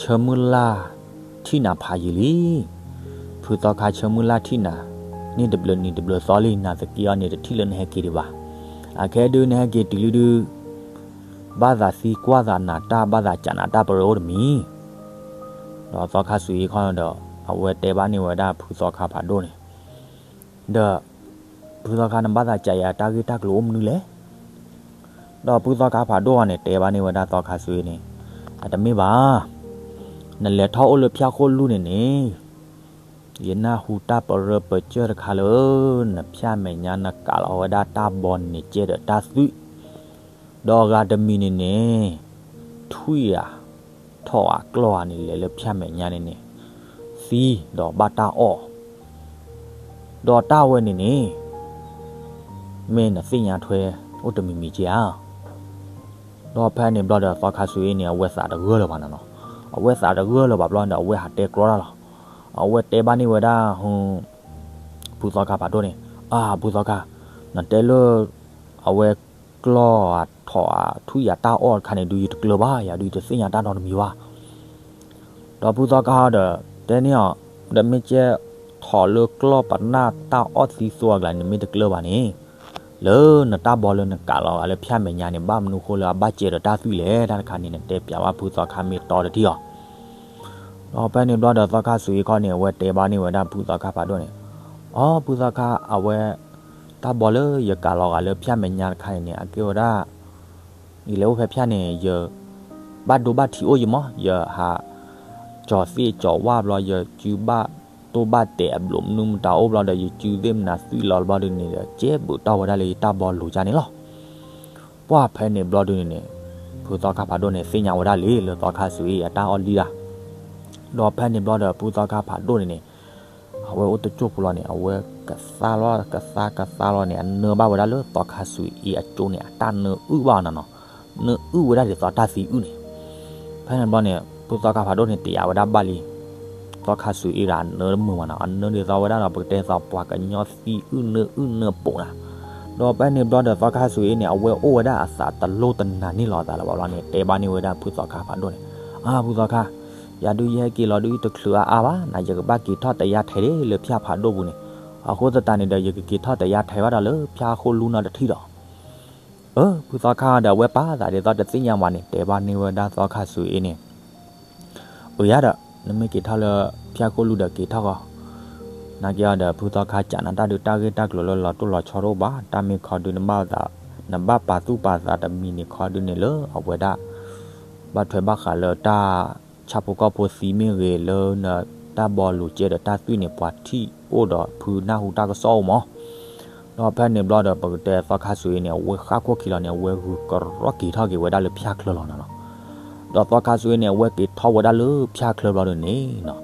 ဆၢမုၢ်လၢ်ထံၣ်နၤဖးယံာ်လံ. ဖုသီခါဆၢမုၢ်လၢ်ထံၣ်နၤ န့ၣ်တဘျုးနံၤတဘျုးသီလံ, နာ်သက့အီၤန့ၣ် တထံၣ်လၢနဟဲက့ၤဒံးဘၣ်. အခဲဒုးနဟဲက့ၤတုၤလံဒုး ဘၣ်သးသံကွၢ်သးနၤတၢ် ဘၣ်သးကးနၤတၢ်ပရၢအိၣ်တမံၤ. ဒီးသီခါဆူအ့ခီဒီး အဝဲတဲဘၣ်န့ၢ်ဝဲဒၣ်ဖုသီခါဖးဒိၣ်န့ၣ် ဒီး ဖုသီခါ နဘၣ်သးကးယၤတၢ်ဂ့ၢ်တၢ်ကျိၤအိၣ်မနုၤလဲၣ်. ဒီးဖုသီခါဖးဒိၣ်အီၤန့ၣ် တဲဘၣ်န့ၢ်ဝဲဒၣ်သီခါဆူအ့န့ၣ် အတမ့ၢ်ဘၣ်. နလဲၤထီၣ်အိၣ်လၢဖၠၣ်ဃိၣ်လူၢ်န့ၣ်န့ၣ် ယနၢ်ဟူတၢ်ပရၢပစၢၢ်တခါလၢ နဖၠၣ်မဲာ်ညါနကးလီၤဝဲဒၣ်တၢ်ဘီန့ၣ် ကဲဒီးတၢ်သွံၣ် ဒီးအဂၤတမံၤန့ၣ်န့ၣ် ထွံၣ်ဧါ ထိၣ်ဧါ ကျီၢ်ဧါန့ၣ် လဲၤလၢဖၠၣ်မဲာ်ညါန့ၣ်န့ၣ် သံဒီးဘၣ်တၢ်အီၣ် ဒီးတၢ်ဝဲန့ၣ်န့ၣ် မ့ၢ်နသ့ၣ်ညါထွဲအိၣ်တမံၤမံၤက့ဧါ. ဒီးဖဲန့ၣ်ဘျီဒီး သီခါဆူအ့န့ၣ် အဝဲသးတဂၢၢ်လၢၤဘၣ်နီၤနီၤ, အဝဲသးတဂၢၢ်လၢၤဘၣ်ဘျီဒီး အဝဲဟးတဲကြီတၢ်လီၤ. အဝဲတဲဘၣ်န့ၢ်ဝဲဒၣ် ဖုသီခါဖးဒိၣ်န့ၣ်, အၢ ဖုသီခါ, နတဲလၢ အဝဲ ကျီၢ်ဧါ ထိၣ်ဧါ ထွံၣ်ဧါ တၢ်အီၣ်တခါန့ၣ်ဒုး ယတကျၢၤဘၣ်, ယၤဒုး ယတသ့ၣ်ညါတၢ်နီတမံၤဘၣ်. ဒီးဖုသီခါဒီး တဲန့ၢ်အီၤ, ဒီးမ့ၢ်ကဲ ထီၣ်လၢကျီၢ်ပနၢ်တၢ်အီၣ်သံသိအကျါန့ၣ် မ့ၢ်တကျၢၢ်ဘၣ်န့ၣ်, လၢနတၢ်ဘီလၢနကးလီၤဂာ်လၢဖၠၣ်မဲာ်ညါန့ၣ် ဘၣ်မနုၤဃိလၢအဘၣ်စဲးဒီးတၢ်သွံၣ်လဲၣ်. တၢ်တခါန့ၣ် နတဲပျးဘၣ်ဖုသီခါမ့ၢ်တီတထံၣ်အီၤ. ဒီးဖဲန့ၣ်ဘျီဒီးသီခါစူၤအ့ခီန့ၣ် အဝဲတဲဘၣ်န့ၢ်ဝဲဒၣ်ဖုသီခါဖးဒိၣ်န့ၣ်, အိ ဖုသီခါ, အဝဲ တၢ်ဘီလၢယကးလီၤဂာ်လၢဖၠၣ်မဲာ်ညါတခါအံၤန့ၣ် အကဲဝဲဒၣ် ယလဲၤအိၣ်ဖဲဖၠၣ်န့ၣ် ယ ဘၣ်ဒိဘၣ်ထံးအိၣ်ယမီၢ်, ယဟး ကၠီၤသ့ၣ်ကၠီၤဝၣ်ဘျီ ယစုဘၣ်တိၢ်ဘၣ်တဲာ်အဘျုးမနုၤမတၤအိၣ်ဘျီဒီး ယစုသ့ၣ်မနၤသွံၣ်လီၤဘျီဒုန့ၣ်ဒီး ကဲဘုးတီၢ်ဝဲဒၣ်လၢယတၢ်ဘီလိၤကၢ်န့ၣ်လီၤ. ပှၢ်ဖဲန့ၣ်ဘျီဒုန့ၣ်န့ၣ် ဖုသီခါဖးဒိၣ်န့ၣ် သ့ၣ်ညါဝဲဒၣ်လံလၢသီခါစူၤအ့အတၢ်အီၣ်လံတၢ်, ဒီးဖဲန့ၣ်ဘျီဒီးဖုသီခါဖးဒိၣ်န့ၣ်န့ၣ် အဝဲအိၣ်တကၠိၢ်ဖိလီၤန့ၣ် အဝဲကသါလီၤ ကသါကသါလီၤန့ၣ် အနၢဘၣ်ဝဲဒၣ်လၢသီခါစူၤအ့အကၠိန့ၣ် အတၢ်နၢအုၣ်ဘၣ်အီၤန့ၣ်နီၤ, နၢအုၣ်ဝဲဒၣ်ဒ်သိးတၢ်သံအုၣ်န့ၣ်. ဖဲန့ၣ်ဘျီန့ၣ် ဖုသီခါဖးဒိၣ်န့ၣ် တယာ်ဝဲဒၣ်ဘၣ်လံ သီခါစူၤအ့ဒီးအနၢတမုာ်ဘၣ်နီၤ, အနၢဒ်သိးဝဲဒၣ်ဒီး ပကတဲသိးပှၤကညီသံအုၣ်နၢအုၣ်နၢပိာ်နၤ. ဒီးဖဲန့ၣ်ဘျီဒီးသီခါစူၤအ့န့ၣ် အဝဲအိၣ်ဝဲဒၣ်အသးတလိၣ်တနာ်န့ၢ်လီၤအသးလၢၤဘၣ်ဘျီန့ၣ် တဲဘၣ်န့ၢ်ဝဲဒၣ်ဖုသီခါဖးဒိၣ်န့ၣ်, အၢ ဖုသီခါ, ယၤဒုးယဟဲက့ၤလီၤဒုးတချုးအါအါဘၣ်, နၤယကဘၣ်က့ၤထီၣ်တယါထဲးဒၣ်လၢဖၠၣ်ဖးဒိၣ်ပူၤန့ၣ်, အဃိသတးန့ၣ်ဒီး ယကက့ၤထီၣ်တယါထဲးဘၣ်ဒီးလၢဖၠၣ်ခိၣ်လူနီတထံၣ်ဒီး အၢ ဖုသီခါဒီးအဝဲပာ်သးဒ်သိးတသ့ၣ်ညါမးန့ၣ် တဲဘၣ်န့ၢ်ဝဲဒၣ်သီခါစူၤအ့န့ၣ်, အၢ ယၤဒီး နမ့ၢ်က့ၤထီၣ်လၢဖၠၣ်ခိၣ်လူဒီးက့ၤထီၣ်ဃီ, နာ်က့အီၤဒီး ဖုသီခါစးနၤတၢ်ဒုးတၢ်ဂ့ၢ်တၢ်ကျိၤလၢလီၤတိၢ်လီၤဆီတအိၣ်ဘၣ်, တၢ်မ့ၢ်ခီဒုး နဘၣ်ပာ်သူၣ်ပာ်သးတမံၤန့ၣ်ခီဒုးန့ၣ်လၢအဝဲဒၣ် ဘၣ်ထွဲဘၣ်ဃးလၢတၢ်ဆၣ်ဖိကီၢ်ဖိသံမ့ၢ်ဂ့ၤ လၢနတၢ်ဘီလိၤကဲဒီးတၢ်သွံၣ်န့ၣ် ပှၤထံၣ်အိၣ်ဒီးဖုနၢ်ဟူတၢ်ကစီၣ်အိၣ်မး. ဒီးဖဲန့ၣ်ဘျီဒီး ပကတဲသီခါစူၤအ့န့ၣ် အဝဲဃၣ်ခိၣ်ခံလီၤန့ၣ် အဝဲဂုာ်ကရီက့ၤထီၣ်က့ၤဝဲဒၣ်လၢဖၠၣ်ချၢလီၤနီၤ. ဒီးသီခါစူၤအ့န့ၣ် အဝဲက့ၤထီၣ်ဝဲဒၣ်လၢဖၠၣ်ချၢဘျီဒုန့ၣ်နီၤ,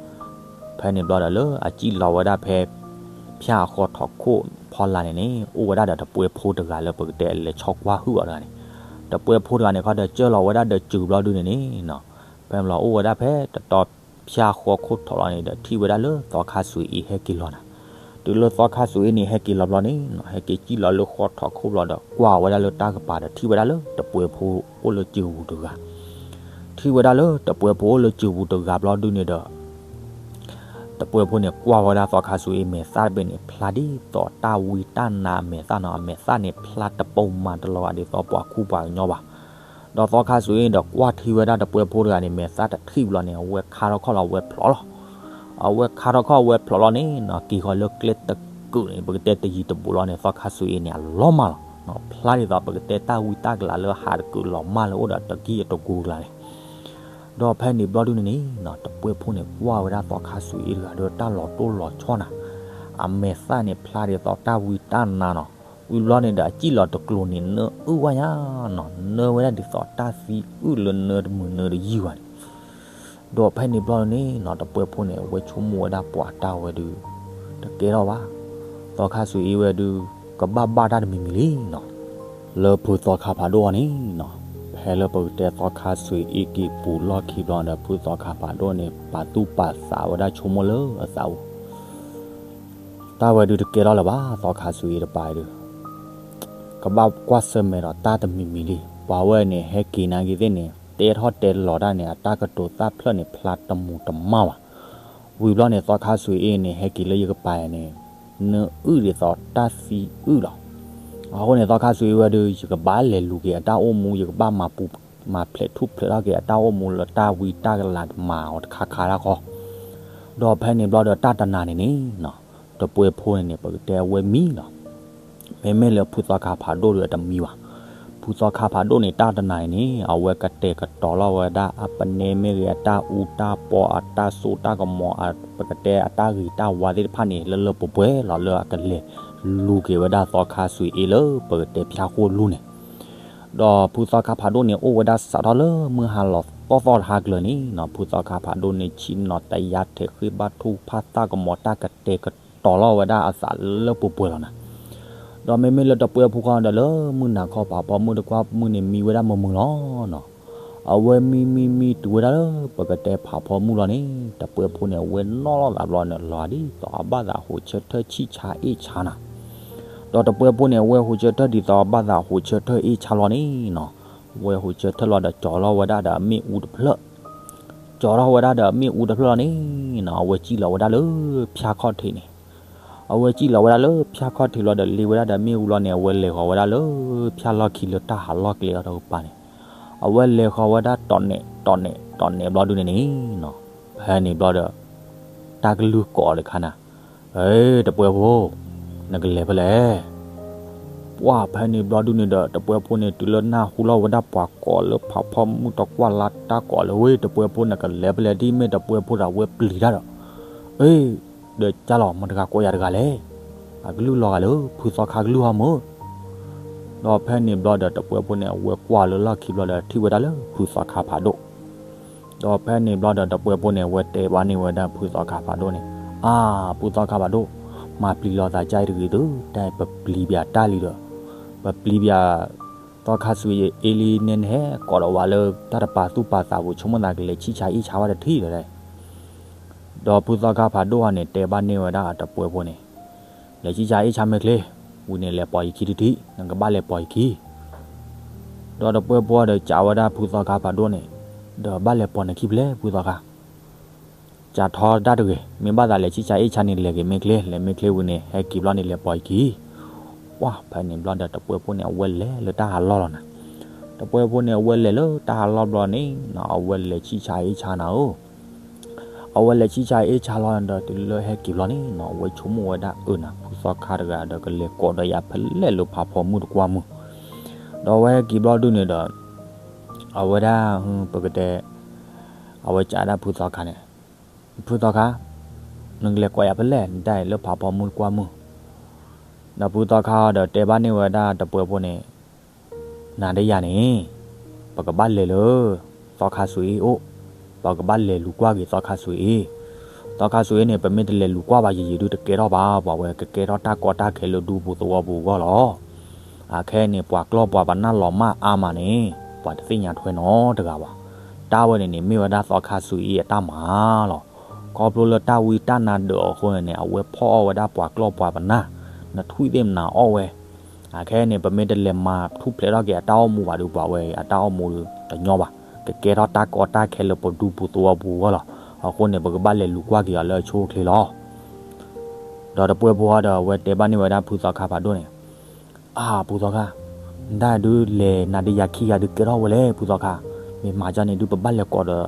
ဖဲန့ၣ်ဘျီဒီးလၢအစံၣ်လီၤဝဲဒၣ်ဖဲ ဖၠၣ်အဃီထီၣ်ခိၣ်ဖီလာ်န့ၣ်န့ၣ် အိၣ်ဝဲဒၣ်ဒီးတပှဲၤဖိတဂၤလၢပကတဲလဲၤဆီကွၢ်ဟုၣ်အီၤတဂၤန့ၣ်, တပှဲၤဖိတဂၤန့ၣ်ခီဒီး စၢၢ်လီၤဝဲဒၣ်ဒီးစၢၤဘျီဒုန့ၣ်န့ၣ်နီၤ, ဖဲန့ၣ်ဘျီအိၣ်ဝဲဒၣ်ဖဲတတီၤဖၠၣ်ဃီခိၣ်ထီၣ်လီၤန့ၣ်ဒီး ထံၣ်ဝဲဒၣ်လၢသီခါစူၤအ့ဟဲက့ၤလီၤနၤ. တုၤလၢသီခါစူၤအ့န့ၣ် ဟဲက့ၤလီၤဘျီန့ၣ်နီၤ, ဟဲက့ၤစံၣ်လီၤလၢဃီထီၣ်ခိၣ်ဘျီဒီး ကွၢ်ဝဲဒၣ်လၢတၢ်ကပၤဒီး ထံၣ်ဝဲဒၣ်လၢတပှဲၤဖိအိၣ်လၢစၢၤပူၤတဂၤ ထံၣ်ဝဲဒၣ်လၢတပှဲၤဖိအိၣ်လၢစၢၤပူၤတဂၤဘျီဒုန့ၣ်ဒီး တပှဲၤဖိန့ၣ် ကွၢ်ဝဲဒၣ်သီခါစူၤအ့မဲာ်သၣ်တဘ့ၣ်န့ၣ် ဖျါဒ်သိးတၢ်ဝံတၢ်နါအမဲာ်သၣ်နီၤ, အမဲာ်သၣ်န့ၣ် ဖျါတပိာ်မၤတလီၤဂာ်ဒ်သိးပှၤခူပှၤကညီဘၣ်. ဒီးသီခါစူၤအ့ဒီး ကွၢ်ထံဝဲဒၣ်တပှဲၤဖိတဂၤန့ၣ် မဲာ်သၣ်တထံၣ်ဘျီန့ၣ် အဝဲခါထီၣ်ခီၣ်လီၤ အဝဲဖျိးလီၤ. အဝဲခါထီၣ်ခီၣ်အဝဲဖျိးလီၤန့ၣ်နီၤ, က့ၤဃီၤလၢကျဲတကုာ်န့ၣ် ပကတဲတယံၤတဘူးလီၤန့ၣ် သီခါစူၤအ့န့ၣ် အလီၤမၢ်လီၤ. ဖျါဒ်သိးပကတဲတၢ်ဝံတၢ်ကလၤလၢဟးတကုာ်လီၤမၢ်လၢအိၣ်ဒီးတကံၢ်အတကူၤကျါန့ၣ် ဒီးဖဲန့ၣ်ဘျီဒုန့ၣ်န့ၣ်နီၤ, တပှဲၤဖိန့ၣ် ကွၢ်ဝဲဒၣ်သီခါစူၤအ့တဂၤဒီးတၢ်လီၤတိၢ်လီၤဆီနၤ, အမဲာ်သၣ်န့ၣ်ဖျါဒ်သိးတၢ်ဝံတၢ်နါနီၤ, ဝံၤဘျီန့ၣ်ဒီးအစံၣ်လီၤတကျိၤန့ၣ် နၢအုၣ်ဝဲညါနီၤ, နၢဝဲဒၣ်ဒ်သိးတၢ်သံအုၣ်လၢနၢတမုာ်နၢတယုၢ်ဘၣ်န့ၣ် ဒီးဖဲန့ၣ်ဘျီန့ၣ်နီၤ, တပှဲၤဖိန့ၣ် အဝဲဆိကမိၣ်ဝဲဒၣ်ပှၤတၢ်ဝဲဒုး တကဲထီၣ်ဘၣ်, သီခါစူၤအ့ဝဲဒုး ကဘၣ်ဘၣ်တၢ်တမံၤမံၤလံနီၤ, လၢဖုသီခါဖးဒိၣ်အီၤန့ၣ်နီၤ, ဖဲလၢပကတဲသီခါစူၤအ့က့ၤပူၤလီၢ်ခံဘျီဒီး ဖုသီခါဖးဒိၣ်န့ၣ် ပာ်သူၣ်ပာ်သးဝဲဒၣ်ဆိကမိၣ်လၢအသးပူၤ တၢ်ဝဲဒုးတကဲထီၣ်လၢၤဘၣ်, သီခါစူၤအ့တပၤဒုး ကဘၣ်ကွၢ်ဆၢၣ်မဲာ်ဒီးတၢ်တမံၤမံၤလံ, ပှၤဝဲန့ၣ် ဟဲက့ၤနာ်က့ၤသ့ၣ်န့ၣ် တဲထီၣ်တဲလီၤတၢ်န့ၣ် အတၢ်ကတိၤသၣ်ဖျၢၣ်န့ၣ် ဖျါတမူၤတမၣ်ဘၣ်. ဝံၤဘျီန့ၣ် သီခါစူၤအ့န့ၣ် ဟဲက့ၤလၢယကပၤန့ၣ် နၢအုၣ်ဒ်သိးတၢ်သံအုၣ်လီၤ. အဃိန့ၣ် သီခါစူၤအ့ဝဲဒုး ယကဘၣ်လဲၤလူၤက့ၤအတၢ်အိၣ်မူ ယကဘၣ်မၤပူၤ မၤဖျဲးထူၣ်ဖျဲးထီၣ်က့ၤအတၢ်အိၣ်မူလၢတၢ်ဝံတၢ်ကလၤမၤအီၤတခါခါတၢ်ဃီ, ဒီးဖဲန့ၣ်ဘျီဒီးတၢ်တနၤန့ၣ်န့ၣ်နီၤ, တပှဲၤဖိန့ၣ်န့ၣ် ပကတဲအဝဲမံလီၤ. မ့မ့ၢ်လၢဖုသီခါဖးဒိၣ်ဒီးတမံဘၣ်. ဖုသီခါဖးဒိၣ်န့ၣ် တၢ်တနၤန့ၣ်န့ၣ် အဝဲကတဲာ်ကတီၤလီၤဝဲဒၣ် အပနဲမ့ၢ်ဂ့ၤ အတၢ်အူတၢ်ပီ အတၢ်စိတၢ်ကမီၤ ပကတဲအတၢ်ဂ့ၤတၢ်ဝါသ့ၣ်တဖၣ်န့ၣ် လၢလၢပှဲၤပှဲၤလီၤ လၢအကလဲၤလူၤက့ၤဝဲဒၣ်သီခါစူၤအ့လၢ ပကတဲဖၠၣ်ဃိၣ်လူန့ၣ် ဒီးဖုသီခါဖးဒိၣ်န့ၣ် အိၣ်ဝဲဒၣ်စးထီၣ်လၢမုၢ်ဟါလီၤသီသီတဟါကျၢၤန့ၣ်နီၤ, ဖုသီခါဖးဒိၣ်န့ၣ် ဆ့ၣ်နီၤတယါထဲးဃ့ဘါထုကဖၣ် သၣ်ကမီၤတၢ်ကတဲာ်ကတီၤလီၤဝဲဒၣ်အသးလၢပှဲၤပှဲၤလီၤနၤ. ဒီးမ့မ့ၢ်လၢတပှဲၤဖိခီဒီး လၢမုၢ်နၤခီ ဖးဖီမုၢ်တကွၢ်မုၢ်န့ၣ် မံဝဲဒၣ်မုာ်မုာ်လီၤနီၤ. အဝဲမံမံမံတုၤဝဲဒၣ်လၢ ပကတဲဖးဖီမုၢ်လီၤန့ၣ် တပှဲၤဖိန့ၣ် အဝဲနီၣ်လီၤသးဘျီန့ၣ် လီၤဒ်သိးအဘၣ်သးဟိးဆၢထၢၣ်ဆံၣ်ဆါအ့ၣ်ဆါနၤ. ဒီးတပှဲၤဖိန့ၣ် အဝဲဟိးဆၢထၢၣ်ဒ်သိးအဘၣ်သးဟိးဆၢထၢၣ်အ့ၣ်ဆါလီၤန့ၣ်နီၤ, အဝဲဟိးဆၢထၢၣ်လီၤဒီး ကၠီၤလီၤဝဲဒၣ်ဒီးအမ့ၣ်အူတဖျၢၣ်, ကၠီထီၣ်ဝဲဒၣ်ဒီးမ့ၣ်အူတဖျၢၣ်လီၤန့ၣ်နီၤ အဝဲစံၣ်လီၤဝဲဒၣ်လၢဖၠၣ်ခီၣ်ထံးန့ၣ်, အဝဲစံၣ်လီၤဝဲဒၣ်လၢဖၠၣ်ခီၣ်ထံးလီၤဒီးလ့ဝဲဒၣ်ဒီးမ့ၣ်အူလီၤန့ၣ် အဝဲလဲၤဃီၤဝဲဒၣ်လၢဖၠၣ်လီၢ်ခံလၢတၢ်ဟးလီၢ်ကျဲအီၤတကပၤန့ၣ်, အဝဲလဲၤဃီၤဝဲဒၣ်တီၢ်နဲၣ်တီၢ်နဲၣ်တီၢ်နဲၣ်ဘျီဒုန့ၣ်န့ၣ်နီၤ, ဖဲန့ၣ်ဘျီဒီး တၢ်ကလုၢ်ကိးတခါနၤ, အ့ တပှဲၤဖိ, နကလဲၤဖဲလဲၣ် ပှၢ်ဖဲန့ၣ်ဘျီဒုန့ၣ်ဒီး တပှဲၤဖိန့ၣ် တုၤလၢနၢ်ဟူလီၤဝဲဒၣ်ပှၤကိးလၢဖးဖီမုၢ်တကွၢ်လၢတၢ်ကိးလၢဝဲ တပှဲၤဖိနကလဲၤဖဲလဲၣ် ဒ်မ့ၢ်တပှဲၤဖိဒီးအဝဲပျံၤတၢ်ဒီး, အ့ ဒီးကၢ်လီၤ မတၤတဂၤကိးယၤတဂၤလဲၣ်, အကလုၢ်လီၤဂာ်လၢ ဖုသီခါကလုၢ်ဟီမုၢ် ဒီးဖဲန့ၣ်ဘျီဒီး တပှဲၤဖိန့ၣ် အဝဲကွၢ်လၢလီၢ်ခံဘျီဒီး ထံၣ်ဝဲဒၣ်လၢဖုသီခါဖးဒိၣ်, ဒီးဖဲန့ၣ်ဘျီဒီး တပှဲၤဖိန့ၣ် အဝဲတဲဘၣ်န့ၢ်ဝဲဒၣ်ဖုသီခါဖးဒိၣ်န့ၣ်, အါ ဖုသီခါဖးဒိၣ်, မၤပျံၤလီၤသးကၢ်အံၤတဂ့ၤသု, တၢ်ပပျံၤပၠးတၢ်လံဒီး, ပပျံၤပၠး သီခါစွံအ့လံန့ၣ် နဟဲကိးဒီးဝဲလၢတၢ်တပာ်သူၣ်ပာ်သးပူၤ ဆိကမိၣ်သးကလဲၤဆံၣ်ဆါအ့ၣ်ဆါဝဲတထံၣ်လၢၤ ဒီးဖုသီခါဖးဒိၣ်အီၤန့ၣ် တဲဘၣ်န့ၢ်ဝဲဒၣ်တပှဲၤဖိန့ၣ်, လဲၤဆံၣ်ဆါအ့ၣ်ဆါမ့ၢ်ချ့, ဝံၤန့ၣ်လဲၤပိာ်ယခံတထံၣ်, နကဘၣ်လဲၤပိာ်ယခံ, ဒီးတပှဲၤဖိဒီးကးဝဲဒၣ်ဖုသီခါဖးဒိၣ်န့ၣ်, ဒီးဘၣ်လဲၤပိာ်နခံဖဲလဲၣ်ဖုသီခါ, ကးထီတၢ်တဂ့ၤ, မ့ၢ်ဘၣ်သးလဲၤဆံၣ်ဆါအ့ၣ်ဆါန့ၣ် လဲၤက့ၤမ့ၢ်ချ့, လဲၤမ့ၢ်ချ့ဝံၤန့ၣ် ဟဲက့ၤဘျီန့ၣ် လဲၤပိာ်ယခံ, ပှၢ်ဖဲန့ၣ်ဘျီဒီး တပှဲၤဖိန့ၣ် အဝဲလဲၤလၢတၢ်ဟးလီၢ်လီၤနၤ, တပှဲၤဖိန့ၣ် အဝဲလဲၤလၢတၢ်ဟးလီၢ်ဘျီန့ၣ်နီၤ အဝဲလဲၤဆံၣ်ဆါအ့ၣ်ဆါနၤဧၢ အဝဲလဲၤဆံၣ်ဆါအ့ၣ်ဆါလီၤဒီး တုၤလၢဟဲက့ၤဘျီန့ၣ်နီၤ အဝဲဆိကမိၣ်ဝဲဒၣ်အၢနၤ ဖုသီခါတဂၤဒီး ကလဲၤကိးဒီးယၤဖဲလဲၣ်လၢဖးဖီမုၢ်တကွၢ်မုၢ်, ဒီးအဝဲဟဲက့ၤဘျီဒုန့ၣ်ဒီး အဝဲဒၣ် ပကတဲ အဝဲကးဒၣ်ဖုသီခါန့ၣ်, ဖုသီခါ, နကလဲၤကိးယၤဖဲလဲၣ် နတၢ်အံၤလၢဖးဖီမုၢ်တကွၢ်မုၢ်, ဒီးဖုသီခါဒီးတဲဘၣ်န့ၢ်ဝဲဒၣ်တပှဲၤဖိန့ၣ်, နၤဒီးယၤန့ၣ် ပကဘၣ်လဲၤလၢ သီခါစွံအ့ၣ်အိၣ်, ပကဘၣ်လဲၤလူၤကွၢ်က့ၤသီခါစွံအ့ၣ်, သီခါစွံအ့ၣ်န့ၣ် ပမ့ၢ်တလဲၤလူၤကွၢ်ဘၣ်ယံာ်ယံာ်ဒုတကဲထီၣ်ဘၣ် ပှၤဝဲကကဲထီၣ်တၢ်ကီတၢ်ခဲလၢဒူပူၤသဝီပူၤအဂီၢ်လီၤ. အခဲအံၤန့ၣ် ပှၤကျီၢ်ပှၤပနၢ်လီၤမၢ်အါမးန့ၣ် ပှၤတသ့ၣ်ညါထွဲနီတဂၤဘၣ်. တၢ်ဝဲန့ၣ်န့ၣ် မ့ၢ်ဝဲဒၣ်သီခါစွံအ့ၣ်အတၢ်မၤလီၤ. ခီဖျိလၢတၢ်ဝံတၢ်နါဒၢးအဃိန့ၣ်န့ၣ် အဝဲဖီၣ်အီၣ်ဝဲဒၣ်ပှၤကျီၢ်ပှၤပနၢ်, နထွံၣ်သ့ၣ်မနၤအီၣ်ဝဲ. အခဲအံၤန့ၣ် ပမ့ၢ်တလဲၤမၤထူၣ်ဖျဲးထီၣ်က့ၤအတၢ်အိၣ်မူဘၣ်ဒီး ပှၤဝဲအံၤအတၢ်အိၣ်မူဒီးတညီဘၣ်, ကကဲထီၣ်တၢ်ကီတၢ်ခဲလၢပဒူပူၤသဝီပူၤအဂီၢ်လီၤ. အဃိန့ၣ် ပကဘၣ်လဲၤလူၤကွၢ်က့ၤအီၤလၢအဆိအချ့လီၤ. ဒီးတပှဲၤဖိဒီး အဝဲတဲဘၣ်န့ၢ်ဝဲဒၣ်ဖုသီခါဖးဒိၣ်န့ၣ်, အါ ဖုသီခါ, နတၢ်ဒုးလဲၤနၤဒီးယၤခံဂၤဒုးကဲထီၣ်ဝဲလဲၣ် ဖုသီခါ, မ့ၢ်မၤဒ်န့ၣ်ဒုး ပဘၣ်လဲၤကိးဒီး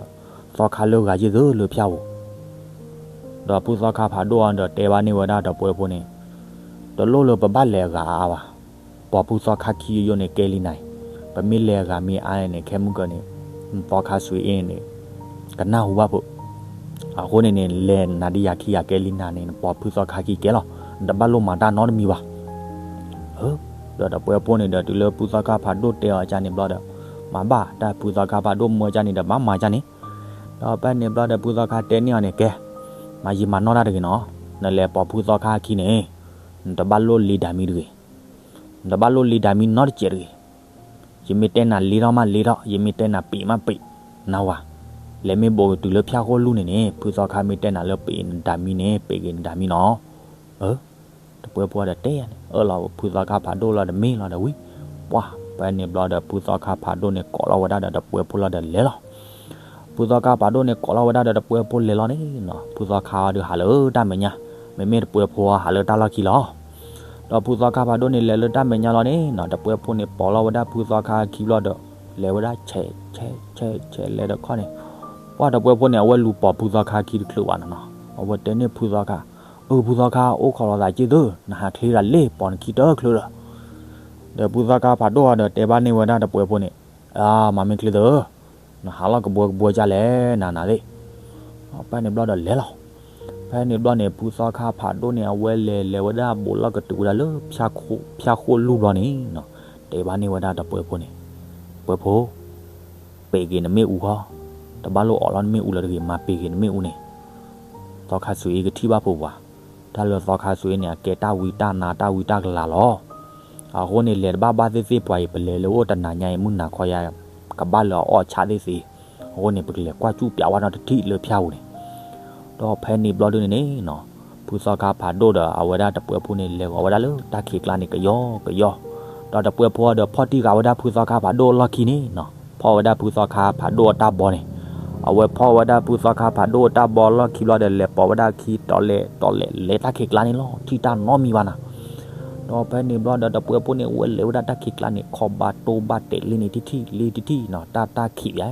သီခါလၢဂၤယ့ၢ်သုလၢဖၠၣ်ပူၤ ဒီးဖုသီခါဖးဒိၣ်အီၤဒီးတဲဘၣ်န့ၢ်ဝဲဒၣ်တပှဲၤဖိန့ၣ်, တလိၣ်လၢပဘၣ်လဲၤအဂၤအါအါဘၣ်. ပိာ်ဖုသီခါခံယိယိန့ၣ်ကဲလံနၤအံၤ, ပမ့ၢ်လဲၤအဂၤမ့ၢ်အါန့ၣ် ခဲမုၢ်ကၢန့ၣ် သီခါစွံအ့ၣ်န့ၣ် ကနၢ်ဟူဘၣ်ဖုး. အဃိန့ၣ်န့ၣ် လဲၤနၤဒီးယၤခံဂၤကဲလံနၤန့ၣ် နပိာ်ဖုသီခါခံကဲလီၤ. နတဘၣ်လိၣ်မၤတၢ်နီတမံၤဘၣ်. ဒီးတပှဲၤဖိန့ၣ်ဒီး တုၤလၢဖုသီခါဖးဒိၣ်တဲအီၤကန့ၣ်ဘျီဒီး, မၤဘၣ်တၢ်ဖုသီခါဖးဒိၣ်မၢကန့ၣ်ဒီး ဘၣ်မၤကန့ၣ်. ဒီးဖဲန့ၣ်ဘျီဒီး ဖုသီခါတဲန့ၢ်အီၤန့ၣ် ကဲ, မၤယံာ်မၤနီၢ်တၢ်တဂ့ၤနီၤ, နလဲၤပိာ်ဖုသီခါခံန့ၣ်, နတဘၣ်လိၣ်လံဒၣ်မံတဂ့ၤ. နတဘၣ်လိၣ်လံဒၣ်မံနီတစဲးတဂ့ၤ. ယမ့ၢ်တဲနၤလ့ထီၣ်မးလ့ထီၣ်, ယမ့ၢ်တဲနၤပ့းမးပ့း, နၢ်ဝၤ. လဲၤမ့ၢ်ဘိးကတုၤလၢဖၠၣ်ဃိၣ်လူၢ်န့ၣ်န့ၣ် ဖုသီခါမ့ၢ်တဲနၤလၢပ့းနဒၣ်မံန့ၣ် ပ့းက့ၤနဒၣ်မံနီၤ. တပှဲၤဖိဒီးတဲယၤန့ၣ် အၢၣ်လီၤ ဖုသီခါဖးဒိၣ်လီၤဒီးမ့ၢ်လီၤဒီးဝံၤ, ပှၢ်ဖဲန့ၣ်ဘျီဒီး ဖုသီခါဖးဒိၣ်န့ၣ် ကိးလီၤဝဲဒၣ်ဒီးတပှဲၤဖိလီၤဒီးလဲၤလီၤ. ဖုသီခါဖးဒိၣ်န့ၣ် ကိးလီၤဝဲဒၣ်ဒီးတပှဲၤဖိလဲၤလီၤန့ၣ်နီၤ, ဖုသီခါအီၤဒုးဟးလၢတၢ်မဲာ်ညါ, မ့မ့ၢ်တပှဲၤဖိအီၤဟးလၢတၢ်လီၢ်ခံလီၤ. ဒီးဖုသီခါဖးဒိၣ်န့ၣ် လဲၤလၢတၢ်မဲာ်ညါလီၤန့ၣ်နီၤ, တပှဲၤဖိန့ၣ် ပိာ်လီၤဝဲဒၣ်ဖုသီခါခံဘျီဒီး လဲၤဝဲဒၣ်ဆဲးဆဲးဆဲးဆဲးလဲၤဒီးခီန့ၣ်, ပှၢ်တပှဲၤဖိန့ၣ် အဝဲလူၤပိာ်ဖုသီခါခံတချုးဘၣ်နီၤနီၤ, အဝဲတဲန့ၢ်ဖုသီခါ, အၢ ဖုသီခါ အိၣ်ခိးလီၤသးက့ၢ်သု, နဟးချ့ဒၣ်လ့ ပိာ်နခံတချုးဒီး ဒီးဖုသီခါဖးဒိၣ်အီၤဒီးတဲဘၣ်န့ၢ်ဝဲဒၣ်တပှဲၤဖိန့ၣ်, အါ မၤမ့ၢ်ချ့သု, နဟးလီၤကဘှီကဘှီကၢ်လဲၣ် နၤနၤသ့ၣ်. ဖဲန့ၣ်ဘျီဒီးလဲၤလီၤ. ဖဲန့ၣ်ဘျီန့ၣ် ဖုသီခါဖးဒိၣ်န့ၣ် အဝဲလဲၤလဲၤဝဲဒၣ်ဘူးလီၢ်ကတုၤဝဲဒၣ်လၢ ဖၠၣ်ဃိၣ်လူၢ်ဘျီန့ၣ်နီၤ, တဲဘၣ်န့ၢ်ဝဲဒၣ်တပှဲၤဖိန့ၣ်, ပှဲၤဖိ, ပ့းက့ၤနမ့ၣ်အူခီ, တဘၣ်လိၣ်အိးလီၤနမ့ၣ်အူလၢၤတဂ့ၤ, မၤပ့းက့ၤနမ့ၣ်အူန့ၣ် သီခါစွံအ့ၣ်ကထံၣ်ဘၣ်ဖိပှၤ, တၢ်လၢသီခါစွံအ့ၣ်န့ၣ် အကဲတၢ်ဝံတၢ်နါတၢ်ဝံတၢ်ကလၤလီၤ. အဃိန့ၣ် လဲၤတဘၣ်ဘၣ်သ့ၣ်သ့ၣ်ပှၤအံၤ ပလဲၤလၢအိၣ်တနၤညါအံၤ မုၢ်နၤခီယါ ကဘၣ်လၢအအီၣ်ဆၣ်သ့ၣ်သ့ၣ်, အဃိန့ၣ် ပကလဲၤကွၢ်စူၣ်ပျးဝဲနီတထံၣ်လၢဖၠၣ်ပူၤန့ၣ်. ဒီးဖဲန့ၣ်ဘျီဒုန့ၣ်န့ၣ်နီၤ, ဖုသီခါဖးဒိၣ်ဒီး အဝဲဒၣ်တပှဲၤဖိန့ၣ် လဲၤဂီၤဝဲဒၣ်လၢတၢ်ခံးကျါန့ၣ် ကယီကယီ, ဒီးတပှဲၤဖိဒီး ဖီၣ်တံၢ်ဃာ်ဝဲဒၣ်ဖုသီခါဖးဒိၣ်အလီၢ်ခံန့ၣ်နီၤ, ဖီၣ်ဝဲဒၣ်ဖုသီခါဖးဒိၣ်အတၢ်ဘီန့ၣ်, အဝဲဖီၣ်ဝဲဒၣ်ဖုသီခါဖးဒိၣ်အတၢ်ဘီလီၢ်ခံဘျီဒီး လဲၤပိာ်ဝဲဒၣ်ခံတီၤလဲၤတီၤလဲၤ လဲၤတၢ်ခံးကျါန့ၣ်လီၤ ထံၣ်တၢ်နီတမံၤဘၣ်နၤ. ဒီးဖဲန့ၣ်ဘျီဒီးတပှဲၤဖိန့ၣ် ဝဲလဲၤဝဲဒၣ်တၢ်ခံးကျါန့ၣ် ခီဘၣ်တိၢ်ဘၣ်တဲာ်လံန့ၣ် တထံၣ်လံတထံၣ်နီၤ တၢ်တၢ်ခံးယါ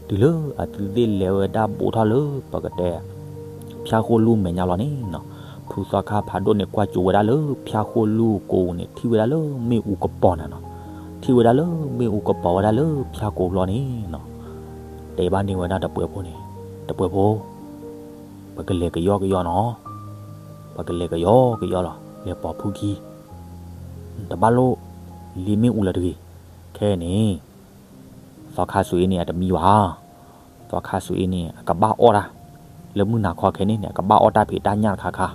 တုၤလၢအသုသ့ၣ်လဲၤဝဲဒၣ်ဘူးထီၣ်လၢပကတဲ ဖၠၣ်ဃိၣ်လူၢ်မဲာ်ညါလီၤန့ၣ်နီၤ, ဖုသီခါဖးဒိၣ်န့ၣ် ကွၢ်ကၠိဝဲဒၣ်လၢဖၠၣ်ဃိၣ်လူၢ်ကိးန့ၣ် ထံၣ်ဝဲဒၣ်လၢမ့ၣ်အူကပီၤနၤနီၤ, ထံၣ်ဝဲဒၣ်လၢမ့ၣ်အူကပီၤဝဲဒၣ်လၢဖၠၣ်ကိးဘျီန့ၣ်နီၤ, တဲဘၣ်န့ၢ်ဝဲဒၣ်တပှဲၤဖိန့ၣ်, တပှဲၤဖိ ပကလဲၤကယီကယီနီၤ, ပကလဲၤကယီကယီလီၤ လဲၤပိာ်ဖုခံ, တဘၣ်လိၣ် လံမ့ၣ်အူလၢၤတဂ့ၤ, ခဲအံၤန့ၣ် သီခါစူၤအ့န့ၣ် အတမံဘၣ်, သီခါစူၤအ့န့ၣ် အကဘၣ်အီၣ်တၢ်, လၢမုၢ်နၤခီခဲန့ၣ်န့ၣ် အကဘၣ်အီၣ်တၢ်ဖံးတၢ်ညၣ်တခါခါ,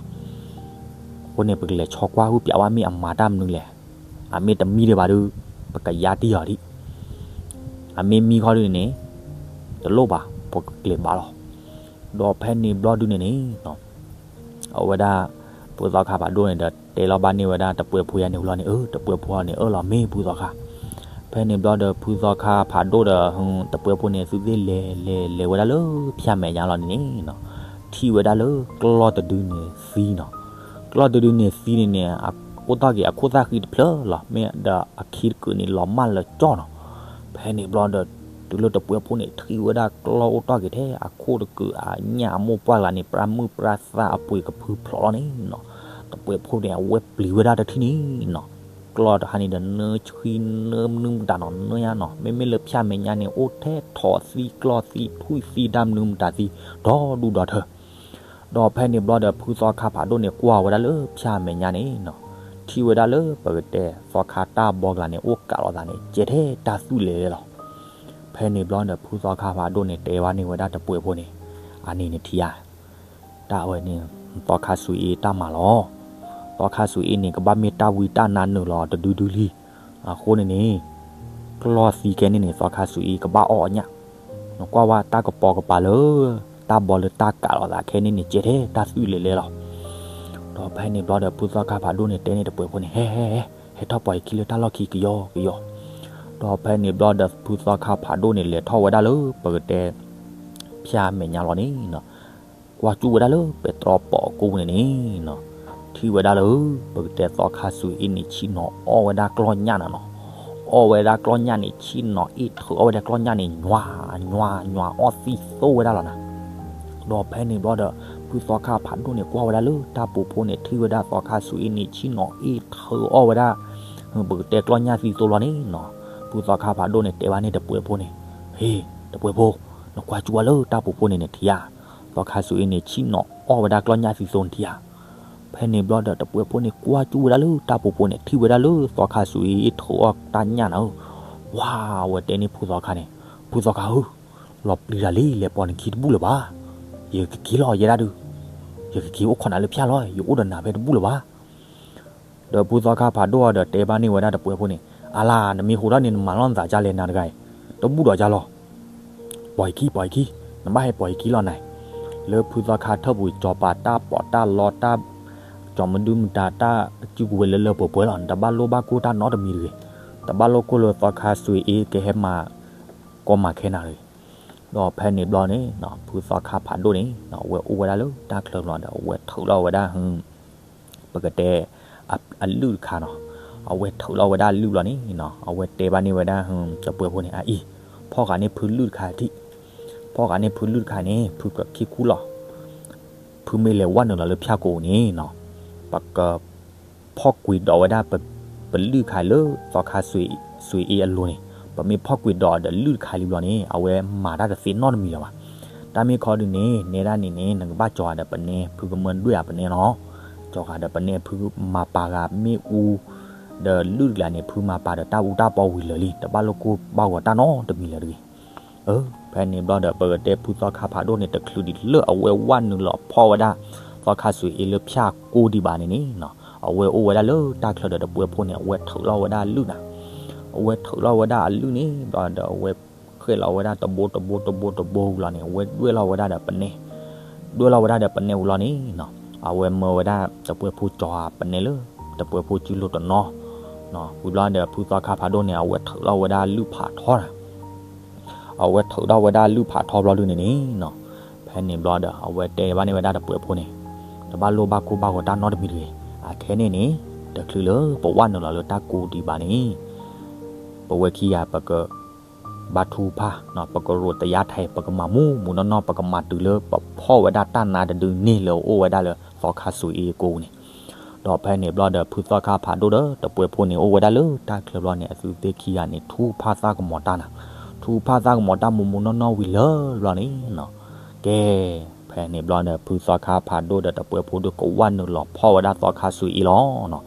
အဃိန့ၣ် ပကလဲၤဆီကွၢ်ဟုၣ်ပၠးဝဲမ့ၢ်အမၤတၢ်မနုၤလဲၣ်, အမ့ၢ်တမံဒံးဘၣ်ဒီး ပကယါတံၢ်အီၤဒံး, အမ့ၢ်မံခီဒုန့ၣ် တလိၣ်ဘၣ် ပကကျဲၤဘၣ်လီၤ, ဒီးဖဲန့ၣ်ဘျီဒုန့ၣ်န့ၣ် အဝဲဒၣ် ဖုသီခါဖးဒိၣ်န့ၣ်ဒီး တဲလီၤဘၣ်န့ၢ်ဝဲဒၣ်တပှဲၤဖိယါန့ၣ်ဝံၤလီၤန့ၣ် အၢ တပှဲၤဖိန့ၣ် အၢၣ်လီၤမ့ၢ်ဖုသီခါ, ဖဲန့ၣ်ဘျီဒီး ဖုသီခါဖးဒိၣ်ဒီး တပှဲၤဖိန့ၣ် သုသ့ၣ်လဲၤလဲၤလဲၤဝဲဒၣ်လၢဖၠၣ်မဲာ်ညါလီၤန့ၣ်န့ၣ်နီၤ, ထံၣ်ဝဲဒၣ်လၢကျီၢ်တဒုန့ၣ်သံနီၤ, ကျီၢ်တဒုန့ၣ်သံန့ၣ်န့ၣ် အိၣ်တ့ၢ်က့ၤအခိၣ်သၣ်ဃံတဖျၢၣ်လီၤ မ့ၢ်ဒီးအခံတကုာ်န့ၣ် လီၤမၢ်လၢကၠီၣ်နီၤ, ဖဲန့ၣ်ဘျီဒီး တုၤလၢတပှဲၤဖိန့ၣ် ထံၣ်ဝဲဒၣ်ကျီၢ်အိၣ်တ့ၢ်က့ၤထဲအခိၣ်တကုာ်အညၣ်အမိၢ်ပှၢ်ဂၤန့ၣ် ပြၢ်မုၢ်ပြၢ်သၣ်အပှ့ၤကဖုဖျိးလီၤန့ၣ်နီၤ, တပှဲၤဖိန့ၣ် အဝဲပျံၤဝဲဒၣ်တထံၣ်န့ၣ်နီၤ, ကျီၢ်တခါန့ၣ်ဒီး နၢဆှံနၢမနုၤမတၤနီၤ နၢညါနီၤ, မ့မ့ၢ်လၢဖၠၣ်မဲာ်ညါန့ၣ် အိၣ်ထဲထိးသံကျီၢ်သံထွံၣ်သံတၢ်မနုၤမတၤသံ ဒီဒူၣ်ဒီထၢ ဒီးဖဲန့ၣ်ဘျီဒီး ဖုသီခါဖးဒိၣ်န့ၣ် ကွၢ်ဝဲဒၣ်လၢဖၠၣ်မဲာ်ညါန့ၣ်နီၤ, ထံၣ်ဝဲဒၣ်လၢပကတဲသီခါတၢ်ဘီကျါန့ၣ် အိၣ်ကးလိာ်သးန့ၣ် ကဲထဲတၢ်သွံၣ်လဲၤလဲၤလီၤ, ဖဲန့ၣ်ဘျီဒီး ဖုသီခါဖးဒိၣ်န့ၣ် တဲဘၣ်န့ၢ်ဝဲဒၣ်တပှဲၤဖိန့ၣ်, အန့ၣ်နထံၣ်ဧါ, တၢ်ဝဲန့ၣ် သီခါစူၤအ့တၢ်မၤလီၤ, သီခါစူၤအ့န့ၣ် ကဘၣ်မ့ၢ်တၢ်ဝံတၢ်နါနုာ်လီၤတဒုဒုလံ, အဃိန့ၣ်န့ၣ် ကျီၢ်သံခဲန့ၣ်န့ၣ် သီခါစူၤအ့ကဘၣ်အီၣ်အညၣ်, နကွၢ်ဝဲတၢ်ကပီၤကပၤလၢ တၢ်ဘီလၢတၢ်ကးလိာ်သးခဲန့ၣ်န့ၣ် ကဲထဲတၢ်သွံၣ်လဲၤလဲၤလီၤ, ဒီးဖဲန့ၣ်ဘျီဒီး ဖုသီခါဖးဒိၣ်န့ၣ် တဲန့ၢ်တပှဲၤဖိန့ၣ် ဟဲဟဲဟဲ ဟဲထီၣ်ပိာ်ယခံလၢတၢ်လီၢ်ခံကယီကယီ, ဒီးဖဲန့ၣ်ဘျီဒီး ဖုသီခါဖးဒိၣ်န့ၣ် လဲၤထီၣ်ဝဲဒၣ်လၢပကတဲ ဖၠၣ်မဲာ်ညါလီၤန့ၣ်နီၤ, ကွၢ်ကၠူၣ်ဝဲဒၣ်လၢပဲတြီပိာ်ကိးန့ၣ်န့ၣ်နီၤ, ထံၣ်ဝဲဒၣ်လၢ ပကတဲသီခါစူၤအ့န့ၣ် ဆ့ၣ်နီၤအီၣ်ဝဲဒၣ်ကျီၢ်ညၣ်နၤနီၤ, အီၣ်ဝဲဒၣ်ကျီၢ်ညၣ်န့ၣ် ဆ့ၣ်နီၤအ့ၣ်ထုးအီၣ်ဝဲဒၣ်ကျီၢ်ညၣ်န့ၣ် ညွၤ ညွၤ ညွၤအီၣ်သံသိဝဲဒၣ်လီၤနၤ, ဒီးဖဲန့ၣ်ဘျီဒီး ဖုသီခါဖးဒိၣ်န့ၣ် ကွၢ်ဝဲဒၣ်လၢတၢ်ပူၤဖိန့ၣ် ထံၣ်ဝဲဒၣ်သီခါစူၤအ့န့ၣ် ဆ့ၣ်နီၤအ့ၣ်ထုးအီၣ်ဝဲဒၣ် ပကတဲကျီၢ်ညၣ်သံသိလီၤန့ၣ်နီၤ, ဖုသီခါဖးဒိၣ်န့ၣ် တဲဘၣ်န့ၢ်တပှဲၤဖိန့ၣ်, ဟ့ၣ် တပှဲၤဖိ, နကွၢ်ကၠူၣ်ဝဲလၢတၢ်ပူၤဖိန့ၣ်နထံၣ်ဧါ, သီခါစူၤအ့န့ၣ် ဆ့ၣ်နီၤအီၣ်ဝဲဒၣ်ကျီၢ်ညၣ်သံသိနထံၣ်ဧါ, ဖဲန့ၣ်ဘျီဒီး တပှဲၤဖိန့ၣ် ကွၢ်ကၠူၣ်ဝဲဒၣ်လၢတၢ်ပူၤဖိန့ၣ် ထံၣ်ဝဲဒၣ်လၢသီခါစူၤအ့အ့ၣ်ထုးအီၣ်တၢ်ညၣ်နၤဧၢ, ဝါ အဝဲတဲန့ၢ်ဖုသီခါန့ၣ်, ဖုသီခါဧၢ, လီၤပျံၤတၢ်လံ လဲၤပိာ်နခံတဘူၣ်လၢၤဘၣ်, ယကက့ၤလီၤယဲဒၣ်ဒုး, ယကက့ၤအိၣ်ခိးနၤလၢဖၠၣ်လီၤ ယအိၣ်ဒီးနၤဖဲတဘူၣ်လၢၤဘၣ် ဒီးဖုသီခါဖးဒိၣ်အီၤဒီးတဲဘၣ်န့ၢ်ဝဲဒၣ်တပှဲၤဖိန့ၣ်, အလါ နမ့ၢ်ဟူးထီၣ်န့ၣ် နမၤလီၤနသးဒ်လဲၣ်နၤတဂၤအံၤ, တဘူၣ်ဒီးဒ်လီၤ, ပိာ်ယခံ ပိာ်ယခံ, နဘၣ်ဟဲပိာ်ယခံလီၤနၤ, လၢဖုသီခါထၢၣ်ပူၤ ကၠီၤပၤတၢ်ပီးတၢ်လီတၢ်, ကၠီၤမဒုမတၤတၢ်စုကဝဲၤလၢလၢပှဲၤပှဲၤလီၤ, နတဘၣ်လိၣ်ဘၣ်ကိၢ်တၢ်နီတမံၤတဂ့ၤ, တဘၣ်လိၣ်ကိၢ်လၢသီခါစူၤအ့ကဟဲမၤကီမၤခဲနၤတဂ့ၤ, ဒီးဖဲန့ၣ်ဘျီန့ၣ် ဖုသီခါဖးဒိၣ်န့ၣ် အဝဲအိၣ်ဝဲဒၣ်လၢတၢ်ချၢဘျီဒီး အဝဲထုးလီၤဝဲဒၣ် ပကတဲ အလုၢ်တခါနီၤ, အဝဲထုးလီၤဝဲဒၣ်အလုၢ်လီၤန့ၣ်နီၤ အဝဲတဲဘၣ်န့ၢ်ဝဲဒၣ် တပှဲၤဖိန့ၣ် အအံၤ ဖီၣ်ဃာ်န့ၢ်ဖုလုၢ်တခါထံၣ်, ဖီၣ်ဃာ်န့ၢ်ဖုလုၢ်တခါန့ၣ် ဖုကခံခူလီၤ, ဖုမ့ၢ်လဲၤဝဲနုာ်လီၤလၢဖၠၣ်ကိးန့ၣ်နီၤ, ပက ဖီၣ်ကွံာ်ဒီးဝဲဒၣ် ပလုၢ်တခါလၢ သီခါစူၤအ့အလိၤန့ၣ်, ပမ့ၢ်ဖီၣ်ကွံာ်ဒီးဒီးလုၢ်တခါလံဘျီန့ၣ် အဝဲမၤတၢ်တသ့နီတမံၤလၢၤဘၣ်, တၢ်မ့ၢ်ခီဒုန့ၣ် နဲဒၣ်န့ၣ်န့ၣ် နကဘၣ်ကၠီၤဒီးပနဲ ဖုကမၢဒွဲၣ်အပနဲနီၤ, ကၠီၤဃာ်ဒီးပနဲ ဖုမၤပာ်ဂၤမ့ၣ်အူ ဒီးလုၢ်တကျါန့ၣ် ဖုမၤပာ်ဒီးတၢ်အူတၢ်ပီဝံၤလၢာ်လံ တဘၣ်လိၣ်ကိၢ်ဘၣ်ဂီၤတၢ်နီတမံၤလၢၤတဂ့ၤ ဖဲန့ၣ်ဘျီဒီး ပကတဲဖုသီခါဖးဒိၣ်န့ၣ် တချုးဒံးလၢအဝဲဝဲနုာ်လီၤဖီၣ်ဝဲဒၣ် သီခါစူၤအ့လၢဖၠၣ်ကိးဒံးဘၣ်န့ၣ်န့ၣ်နီၤ, အဝဲအိၣ်ဝဲဒၣ်လၢတၢ်ချၢဒီးတပှဲၤဖိန့ၣ် အဝဲထုးလီၤဝဲဒၣ်လုၢ်နၤ, အဝဲထုးလီၤဝဲဒၣ်အလုၢ်န့ၣ်ဘျီဒီး အဝဲဃဲၣ်လီၤဝဲဒၣ်တဘိတဘိတဘိတဘိဝံၤလီၤန့ၣ် အဝဲဒွဲၣ်လီၤဝဲဒၣ်ဒီးပနဲ, ဒွဲၣ်လီၤဝဲဒၣ်ဒီးပနဲဝံၤလီၤန့ၣ်နီၤ, အဝဲမၢဝဲဒၣ်တပှဲၤဖိကၠီၤပနဲလၢ တပှဲၤဖိစုလိာ်တနီၤ, ဝံၤဘျီဒီးဖုသီခါဖးဒိၣ်န့ၣ် အဝဲထုးလီၤဝဲဒၣ်လုၢ်ဖးထီနၤ အဝဲထုးထီၣ်ဝဲဒၣ်လုၢ်ဖးထီဘျီဒုန့ၣ်န့ၣ်နီၤ, ဖဲန့ၣ်ဘျီဒီး အဝဲတဲဘၣ်န့ၢ်ဝဲဒၣ်တပှဲၤဖိန့ၣ်, တဘၣ်လိၣ်ဘၣ်ကိၢ်ဘၣ်ဂီၤတၢ်နီတမံၤတဂ့ၤ, အခဲန့ၣ်န့ၣ် တချုးလၢပဝဲနုာ်လီၤလၢတၢ်ကိးဒံးဘၣ်န့ၣ် ပဝဲခံဂၤပက ဘါထုကဖၣ်, ပကရိးတယါထဲ, ပကမၤမူးမူးနီၢ်နီၢ်, ပကမၤတုၤလၢပဖီၣ်ဝဲဒၣ်တၢ်နါတဒုန့ၢ်လၢအအိၣ်ဝဲဒၣ်လၢသီခါစူၤအ့ကိပူၤန့ၣ်. ဒီးဖဲန့ၣ်ဘျီဒီး ဖုသီခါဖးဒိၣ်ဒီးတပှဲၤဖိန့ၣ် အိၣ်ဝဲဒၣ်လၢတၢ်ချၢဘျီန့ၣ် အသုသ့ၣ်ခံဂၤန့ၣ် ထုကဖၣ်သၣ်ကမီၤတၢ်နၤ, ထုကဖၣ်သၣ်ကမီၤတၢ်မူးမူးနီၢ်နီၢ်ဝံၤလၢဘျီန့ၣ်နီၤ, ကဲ ဖဲန့ၣ်ဘျီဒီး ဖုသီခါဖးဒိၣ်ဒီးတပှဲၤဖိဒီး ကဝဲနုာ်လီၤဖီၣ်ဝဲဒၣ်သီခါစူၤအ့လီၤနီၤ,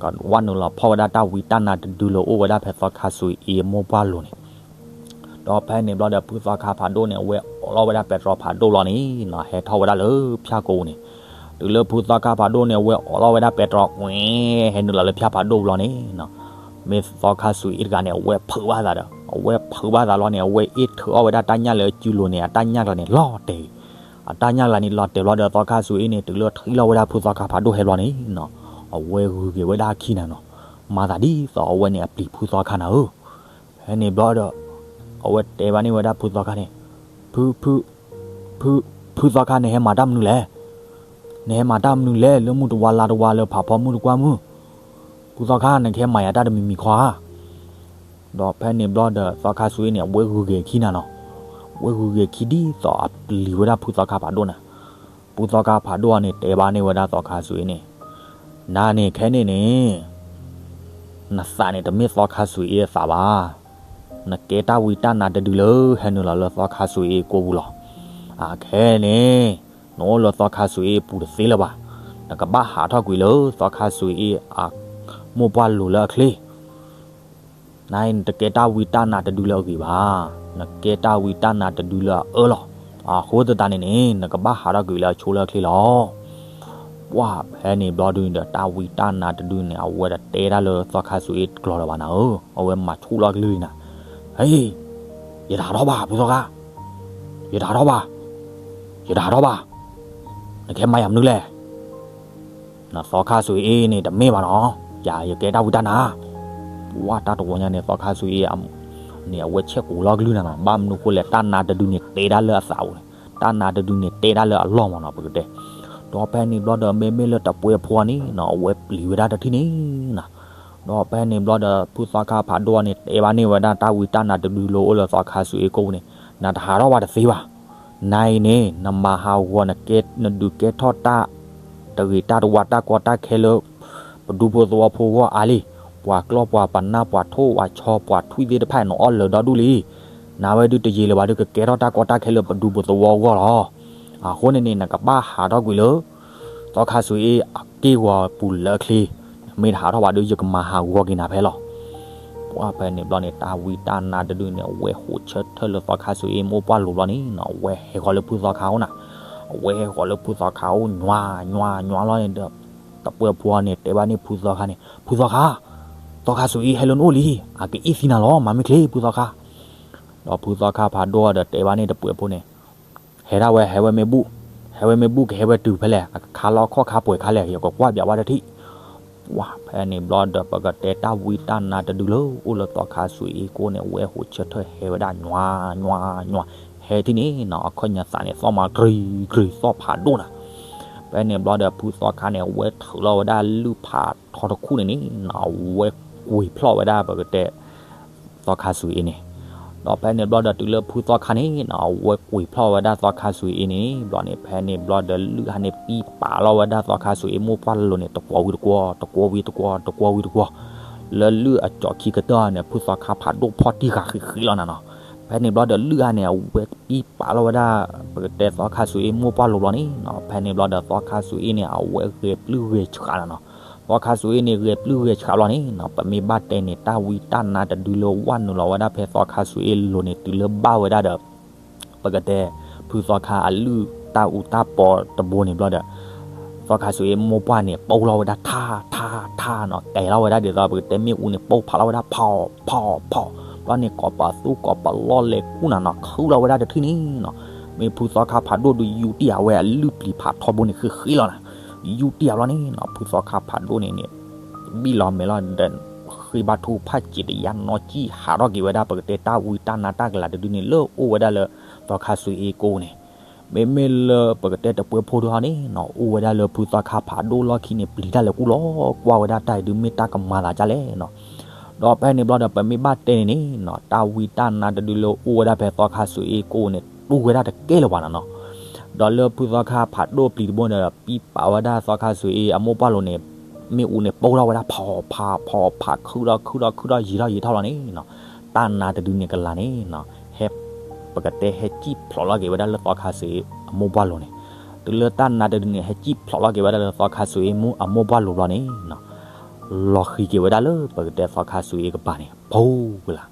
ကဝဲနုာ်လီၤဖီၣ်ဝဲဒၣ်တၢ်ဝံတၢ်နါတဒုလၢအိၣ်ဝဲဒၣ်ဖဲသီခါစူၤအ့မိၢ်ပှၢ်လိၤန့ၣ်. ဒီးဖဲန့ၣ်ဘျီဒီး ဖုသီခါဖးဒိၣ်န့ၣ် အဝဲအိးလီၤဝဲဒၣ်ပဲတြီဖးဒိၣ်လီၤန့ၣ်နီၤ, ဟဲထီၣ်ဝဲဒၣ်လၢဖၠၣ်ကိပူၤန့ၣ်. တုၤလၢဖုသီခါဖးဒိၣ်န့ၣ် အဝဲအိးလီၤဝဲဒၣ်ပဲတြီ ဝဲ ဟဲနုာ်လီၤလၢဖၠၣ်ဖးဒိၣ်ဘျီန့ၣ်နီၤ, မ့ၢ်သီခါစူၤအ့တဂၤန့ၣ် အဝဲဖုးဘၣ်သးဒီး အဝဲဖုးဘၣ်သးလီၤန့ၣ် အဝဲအ့ၣ်ထုးအီၣ်ဝဲဒၣ်တၢ်ညၣ်လၢအစုလိၤန့ၣ် အတၢ်ညၣ်ကျါန့ၣ် လီၤတဲာ် အတၢ်ညၣ်ကျါန့ၣ် လီၤတဲာ်ဘျီဒီး သီခါစူၤအ့န့ၣ် တုၤလၢထံၣ်လီၤဝဲဒၣ်ဖုသီခါဖးဒိၣ်ဟဲဘျီန့ၣ်နီၤ, အဝဲဂုၤက့ၤဝဲဒၣ်အခံနၤနီၤ, မၤသးဒ်သိးအဝဲန့ၣ်အပျံၤဖုသီခါနၤဧၢ. ဖဲန့ၣ်ဘျီဒီး အဝဲတဲဘၣ်န့ၢ်ဝဲဒၣ်ဖုသီခါန့ၣ်, ဖု ဖု ဖု ဖုသီခါ နဟဲမၤတၢ်မနုၤလဲၣ်, နဟဲမၤတၢ်မနုၤလဲၣ် လၢမုၢ်တဝါလါတဝါလၢဖးဖီမုၢ်တကွၢ်မုၢ်, ဖုသီခါ နကဟဲမၤယၤတၢ်တမံၤမံၤခီဧါ. ဒီးဖဲန့ၣ်ဘျီဒီး သီခါစူၤအ့န့ၣ် အဝဲဂုၤက့ၤအခံနၤနီၤ, အဝဲဂုၤက့ၤအခံဒ်သိးအပျံၤဝဲဒၣ်ဖုသီခါဖးဒိၣ်နၤ. ဖုသီခါဖးဒိၣ်အံၤန့ၣ် တဲဘၣ်န့ၢ်ဝဲဒၣ်သီခါစူၤအ့န့ၣ်, နၤန့ၣ်ခဲန့ၣ်န့ၣ် နသးန့ၣ် တမ့ၢ်သီခါစူၤအ့အသးဘၣ်, နကဲတၢ်ဝံတၢ်နါတဒုလၢဟဲနုာ်လီၤလၢသီခါစူၤအ့ကိပူၤလီၤ. အခဲန့ၣ် နအိၣ်လၢသီခါစူၤအ့အပူၤတသ့လၢၤဘၣ်, နကဘၣ်ဟးထီၣ်ကွံာ်လၢသီခါစူၤအ့အမိၢ်ပှၢ်လိၤလၢအချ့ နအံၤနတကဲတၢ်ဝံတၢ်နါတဒုလၢအဂ့ၤဘၣ်, နကဲတၢ်ဝံတၢ်နါတဒုလၢအအၢလီၤ. အဃိသတးန့ၣ်န့ၣ် နကဘၣ်ဟးထီၣ်ကွံာ်လၢအဆိလၢအချ့လီၤ. ပှၢ်ဖဲန့ၣ်ဘျီဒုန့ၣ်ဒီး တၢ်ဝံတၢ်နါတဒုန့ၣ် အဝဲတတဲတၢ်လၢသီခါစူၤအ့တကျိၤလၢၤဘၣ်နၤဧၢ, အဝဲမၤဆူၣ်လီၤကလုၢ်နၤ, ဟဲ, ယတဟးထီၣ်ဘၣ် ဖုသီခါ, ယတဟးထီၣ်ဘၣ်, ယတဟးထီၣ်ဘၣ်, နကဟဲမၤယၤမနုၤလဲၣ် နသီခါစူၤအ့န့ၣ် တမ့ၢ်ဘၣ်နီၤ, ယၤယကဲတၢ်ဝံတၢ်နါ. ပှၢ်တၢ်တဝီညါန့ၣ် သီခါစူၤအ့န့ၣ် အဝဲဆဲးကိးလီၤကလုၢ်နၤနီၤ, ဘၣ်မနုၤဃိလဲၣ် တၢ်နါတဒုန့ၣ်တဲဒၣ်လၢအသးပူၤန့ၣ်, တၢ်နါတဒုန့ၣ်တဲဒၣ်လၢအလီၢ်မးနီၤ ပကတဲ. ဒီးဖဲန့ၣ်ဘျီဒီး မ့မ့ၢ်လၢတပှဲၤဖိန့ၣ်နီၤ အဝဲပျံၤဝဲဒၣ်တထံၣ်န့ၣ်နၤ. ဒီးဖဲန့ၣ်ဘျီဒီး ဖုသီခါဖးဒိၣ်န့ၣ် တဲဘၣ်န့ၢ်ဝဲဒၣ်တၢ်ဝံတၢ်နါတဒုလၢအိၣ်လၢသီခါစူၤအ့ကိပူၤန့ၣ်, နတဟးထီၣ်ဘၣ်တသ့ဘၣ်. နအံၤန့ၣ် နမၤဟးဂီၤ နကဲနဒုးကဲထီၣ်တၢ် တဂ့ၤတၢ်တဝါ တၢ်ကီတၢ်ခဲလၢ ပဒူဖိသဝီဖိအဂီၢ်အါလံ, ပှၤကျီၢ်ပှၤပနၢ် ပှၤထိၣ်ပှၤဆီ ပှၤထွံၣ်သ့ၣ်တဖၣ် နအီၣ်လၢာ်ဒီဒူၣ်လံ. နဝဲဒုးတယံာ်လၢၤဘၣ်ဒီး ကကဲထီၣ်တၢ်ကီတၢ်ခဲလၢပဒူပသဝီအဂီၢ်လီၤ. အဃိန့ၣ်န့ၣ် နကဘၣ်ဟးထီၣ်ကွံာ်လၢ သီခါစူၤအ့အက့ၢ်ဂီၤပူၤလၢအချ့, မ့ၢ်တဟးထီၣ်ဘၣ်ဒီး ယကမၤဟးဂီၤက့ၤနၤဖဲလီၤ. ပှၢ်ဖဲန့ၣ်ဘျီန့ၣ် တၢ်ဝံတၢ်နါတဒုန့ၣ် အဝဲဟိးဆၢထၢၣ်လၢသီခါစူၤအ့မိၢ်ပှၢ်လိၤဘျီန့ၣ်နီၤ, အဝဲဟဲဃီၤလၢဖုသီခါအိၣ်နၤ, အဝဲဟဲဃီၤလၢဖုသီခါအိၣ် ညွၤညွၤညွၤလီၤန့ၣ်ဒီး တပှဲၤဖိန့ၣ် တဲဘၣ်န့ၢ်ဖုသီခါန့ၣ်, ဖုသီခါ, သီခါစူၤအ့ဟဲလၢနအိၣ်လံ, အကအ့ၣ်သံနၤလီၤ, မၤမ့ၢ်ချ့ ဖုသီခါ. ဒီးဖုသီခါဖးဒိၣ်ဒီး တဲဘၣ်န့ၢ်တပှဲၤဖိန့ၣ်, ဟဲဒၣ်ဝဲ ဟဲဝဲမ့ၢ်ဘူၣ်, ဟဲဝဲမ့ၢ်ဘူၣ် ကဟဲဝဲတုၤဖဲလဲၣ်, အခါလီၤခီၣ်ခါပှဲၤခါလဲၣ်, ယကကွၢ်ပၠးဘၣ်တထံၣ်. ပှၢ်ဖဲန့ၣ်ဘျီဒီး ပကတဲတၢ်ဝံတၢ်နါတဒုလၢအိၣ်လၢသီခါစူၤအ့ကိၣ်န့ၣ် အဝဲဟိးဆၢထၢၣ်ဟဲဝဲဒၣ် ညွၤညွၤညွၤ, ဟဲထံၣ်န့ၣ်နီၤ အခီၣ်ညါသးန့ၣ် သီၣ်မၤကြံၤကြံၤ သီၣ်ဖးဒိၣ်နၤ. ဖဲန့ၣ်ဘျီဒီး ဖုသီခါန့ၣ် အဝဲထုးလီၤဝဲဒၣ်လုၢ်ဖးထီတခူၣ်န့ၣ်န့ၣ်နီၤ, အဝဲကွံာ်ဖျီၣ်ဝဲဒၣ် ပကတဲ သီခါစူၤအ့န့ၣ်. ဒီးဖဲန့ၣ်ဘျီဒီး တုၤလၢဖုသီခါန့ၣ်နီၤ အဝဲကွံာ်ဖျီၣ်ဝဲဒၣ်သီခါစူၤအ့န့ၣ်ဘျီန့ၣ်, ဖဲန့ၣ်ဘျီဒီး လုၢ်ဟါန့ၣ် ပံပာ်လီၤဝဲဒၣ်သီခါစူၤအ့မိၢ်ပှၢ်လိၤန့ၣ် တကွီၤဝံၤတကွီၤ, တကွီၤဝံၤတကွီၤ, တကွီၤဝံၤတကွီၤ, လၢလုၢ်အကၠီၤခံကတၢၢ်န့ၣ် ဖုသီခါဖးဒိၣ်ဖီၣ်တံၢ်ဃာ်ဃံးဃံးလီၤနၤနီၤ. ဖဲန့ၣ်ဘျီဒီး လုၢ်ဟါန့ၣ် အဝဲပံပာ်လီၤဝဲဒၣ် ပကတဲသီခါစူၤအ့မိၢ်ပှၢ်လိၤဘျီန့ၣ်နီၤ, ဖဲန့ၣ်ဘျီဒီး သီခါစူၤအ့န့ၣ် အဝဲဂဲၤပျုၢ်ဂဲၤဆှးနၤနီၤ. သီခါစူၤအ့န့ၣ် ဂဲၤပျုၢ်ဂဲၤဆှးလီၤန့ၣ်နီၤ, ပမ့ၢ်ဘၣ်တဲန့ၣ် တၢ်ဝံတၢ်နါတဒုလၢဝဲနုာ်လီၤဝဲဒၣ်ဖဲသီခါစူၤအ့လိၤန့ၣ် တုၤလၢဘၣ်ဝဲဒၣ်ဒီး ပကတဲ ဖုသီခါအလုၢ်တၢ်အူတၢ်ပီတဘိန့ၣ်ဘျီဒီး သီခါစူၤအ့မိၢ်ပှၢ်န့ၣ် ပိၢ်လီၤဝဲဒၣ်ထါထါထါနီၤ, ကဲလီၤဝဲဒၣ်ဒ်သိး ပကတဲမ့ၣ်အူန့ၣ် ပိၢ်ဖးလီၤဝဲဒၣ် ဖီၣ်ဖီၣ်ဖီၣ်, ဘျီန့ၣ် ကိးပသူကိးပလီၢ်လဲၤကူၣ်နၤနီၤ, ခုၣ်လီၤဝဲဒၣ်တထံၣ်န့ၣ်နီၤ, မ့ၢ်ဖုသီခါဖးဒိၣ်ဒုးယူတံၢ်အဝဲ အလုၢ်ပျံၤဖးထီဘိန့ၣ် ဃံးဃံးလီၤနၤ, ယူတံၢ်အဘျီန့ၣ်နီၤ ဖုသီခါဖးဒိၣ်န့ၣ်န့ၣ် ဘံၣ်လီၤမဲာ်လီၤဒီး ဃ့ဘါထုကဖၣ်စံးတယါနီၢ်ကံၣ် ဟးထီၣ်က့ၤဝဲဒၣ် ပကတဲတၢ်ဝံတၢ်နါတၢ်ကလၤတဒုန့ၣ် လၢအိၣ်ဝဲဒၣ်လၢ သီခါစွ့အ့ကိၣ်န့ၣ်, မ့မ့ၢ်လၢပကတဲတပှဲၤဖိတခီန့ၣ်နီၤ အိၣ်ဝဲဒၣ်လၢဖုသီခါဖးဒိၣ်လီၢ်ခံန့ၣ် ပျံၤတၢ်လဲၤကူၣ်လီၤကွၢ်ဝဲဒၣ်တၢ်အံၤဒုးမ့ၢ်တၢ်ကမၤသးဒ်လဲၣ်နီၤ. ဒီးဖဲန့ၣ်ဘျီဒီး ပမ့ၢ်ဘၣ်တဲန့ၣ်န့ၣ်နီၤ တၢ်ဝံတၢ်နါတဒုလၢအိၣ်ဝဲဒၣ်ဖဲသီခါစွ့အ့ကိၣ်န့ၣ် တူၢ်ဝဲဒၣ်တကဲလၢၤဘၣ်နီၤနီၤ. ဒီးလၢဖုသီခါဖးဒိၣ်ပျံၤတဘိဒီး ပံပာ်ဝဲဒၣ်သီခါစွ့အ့အမိၢ်ပှၢ်လိၤန့ၣ် မ့ၣ်အူန့ၣ်ပိၢ်ထီၣ်ဝဲဒၣ် ဖီဖးဖီဖး ခုၣ်ထီၣ်ခုၣ်ထီၣ်ခုၣ်ထီၣ်ယံာ်ထီၣ်ယံာ်ထီၣ်လီၤန့ၣ်နီၤ, တၢ်နါတဒုန့ၣ်ကလၤန့ၣ်နီၤ ဟဲ ပကတဲဟဲစံၣ်ဖျိးလီၤက့ၤဝဲဒၣ်လၢသီခါစွ့အ့အမိၢ်ပှၢ်လိၤန့ၣ်, တုၤလၢတၢ်နါတဒုန့ၣ် ဟဲစံၣ်ဖျိးလီၤက့ၤဝဲဒၣ်လၢသီခါစွ့အ့အမိၢ်ပှၢ်လိၤဘျီန့ၣ်နီၤ လီၤဃံၤက့ၤဝဲဒၣ်လၢပကတဲသီခါစွ့အ့ကပၤန့ၣ် ပူၤကလၤ.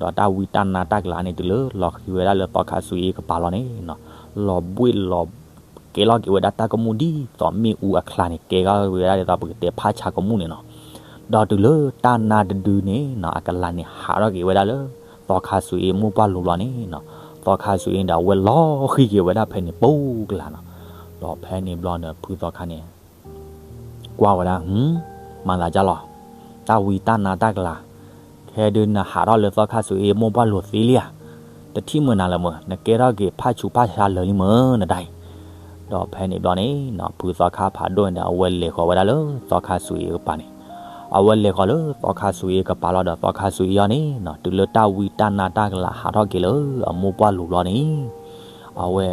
ဒီးတၢ်ဝံတၢ်နါတၢ်ကလၤန့ၣ် တုၤလၢလီၤဃံၤဝဲဒၣ်လၢသီခါစွ့အ့ကပၤလီၤန့ၣ်နီၤ, လီၤဘှ့ၣ်လီၤကဲလီၤက့ၤဝဲဒၣ်တၢ်ကမူၣ်ဒ်သိးမ့ၣ်အူအချါန့ၣ် ကဲထီၣ်ဝဲဒၣ်ဒ်သိးပကတဲဖးဆါကမူၣ်န့ၣ်နီၤ. ဒီးတုၤလၢတၢ်နါတဒုန့ၣ်နီၤ အကလၤန့ၣ်ဟးထီၣ်က့ၤဝဲဒၣ်လၢ သီခါစွ့အ့မိၢ်ပှၢ်လိၤဘျီန့ၣ်နီၤ, သီခါစွ့အ့ဒီးအဝဲလီၤဃံၤက့ၤဝဲဒၣ်ဖဲန့ၣ် ပူၤကလၤနီၤ. ဒီးဖဲန့ၣ်ဘျီန့ၣ် ဖုသီခါန့ၣ် ကွၢ်ဝဲဒၣ် ဟူ မၤသးဒ်လဲၣ်, တၢ်ဝံတၢ်နါတၢ်ကလၤ, ခဲဒုးနဟးထီၣ်လၢသီခါစွ့အ့မိၢ်ပှၢ်လိၤသ့လံဧါ, တထံၣ်မုာ်နၤလၢၤမုာ်, နကဲထီၣ်က့ၤဖးဆူးဖးဆါလၢာ်လံမုာ်နတၢ်အံၤ. ဒီးဖဲန့ၣ်ဘျီန့ၣ်နီၤ ဖုသီခါဖးဒိၣ်န့ၣ်ဒီး အဝဲလဲၤဃီၤဝဲဒၣ်လၢသီခါစွ့အ့ကပၤန့ၣ်, အဝဲလဲၤဃီၤလၢသီခါစွ့အ့ကပၤလီၤဒီး သီခါစွ့အ့အံၤန့ၣ်နီၤ တုၤလၢတၢ်ဝံတၢ်နါတၢ်ကလၤဟးထီၣ်က့ၤလၢအမိၢ်ပှၢ်လိၤဘျီန့ၣ် အဝဲ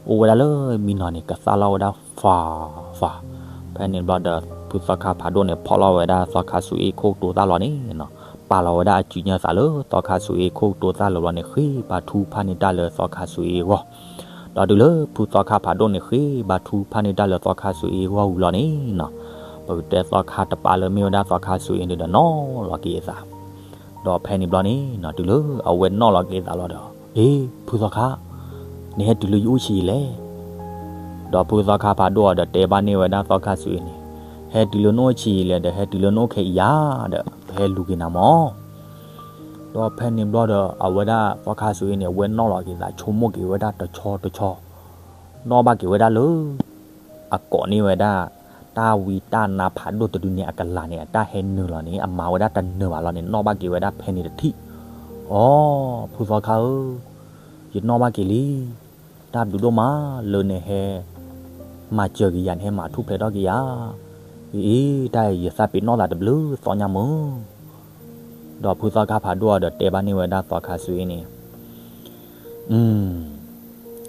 အိၣ်ဝဲဒၣ်လၢမံနီၤန့ၣ် ကသၣ်လီၤဝဲဒၣ် ဖး ဖး, ဖဲန့ၣ်ဘျီဒီး ဖုသီခါဖးဒိၣ်န့ၣ် ဖီၣ်လီၤဝဲဒၣ်သီခါစွ့အ့ခိၣ်ကတိၤသၣ်လီၤန့ၣ်နီၤ, ပာ်လီၤဝဲဒၣ်အစုညါသးလၢသီခါစွ့အ့ခိၣ်ကတိၤသၣ်လီၤဘျီန့ၣ် ဃ့ဘါထုကဖၣ်န့ၢ်တၢ်လၢသီခါစွ့အ့အဂီၢ်. ဒီးတုၤလၢဖုသီခါဖးဒိၣ်န့ၣ် ဃ့ဘါထုကဖၣ်န့ၢ်တၢ်လၢသီခါစွ့အ့အဂီၢ်ဝံၤလီၤန့ၣ်နီၤ, ပကတဲသီခါတပၤလၢမ့ၢ်ဝဲဒၣ်သီခါစွ့အ့န့ၣ်ဒီးနီၣ်လီၤက့ၤအသး ဒီးဖဲန့ၣ်ဘျီန့ၣ်နီၤ တုၤလၢအဝဲနီၣ်လီၤက့ၤသးလီၤဒီး ဟ့ ဖုသီခါ, နဟဲတုၤလၢယအိၣ်ဆံးယံာ်လဲၣ်. ဒီးဖုသီခါဖးဒိၣ်အီၤဒီးတဲဘၣ်န့ၢ်ဝဲဒၣ်သီခါစွ့အ့န့ၣ်, ဟဲတုၤလၢနအိၣ်ဆံးယံာ်လဲၣ်ဒီး ဟဲတုၤလၢနအိၣ်ခဲအံၤဧါ, ဒီးပဟဲလူၤက့ၤနၤမၢ်. ဒီးဖဲန့ၣ်ဘျီဒီး အဝဲဒၣ်သီခါစွ့အ့န့ၣ် အဝဲနီၣ်လီၤက့ၤသး ဆိကမိၣ်က့ၤဝဲဒၣ်တဆီတဆီ နီၣ်ဘၣ်က့ၤဝဲဒၣ်လၢ အကိးန့ၢ်ဝဲဒၣ် တၢ်ဝံတၢ်နါဖးဒိၣ်တဒုန့ၣ် အကလၤန့ၣ် အတၢ်ဟဲနုာ်လီၤန့ၣ် အမၤဝဲဒၣ်တနၢၤဘၣ်လီၤန့ၣ် နီၣ်ဘၣ်က့ၤဝဲဒၣ်ဖဲန့ၣ်တထံၣ်. အိ ဖုသီခါဧၢ, ယနီၣ်ဘၣ်က့ၤလံ. တၢ်ဘျုးဒိၣ်မးလၢနဟဲ မၤစၢၤက့ၤယၤ နဟဲမၤထူၣ်ဖျဲးထီၣ်က့ၤယၤ. အံၤ တၢ်အံၤ ယသးပ့ၤနီၣ်သးတဘျုးသီညါမုၢ်. ဒီးဖုသီခါဖးဒိၣ်အီၤဒီးတဲဘၣ်န့ၢ်ဝဲဒၣ်သီခါစွ့အ့န့ၣ်,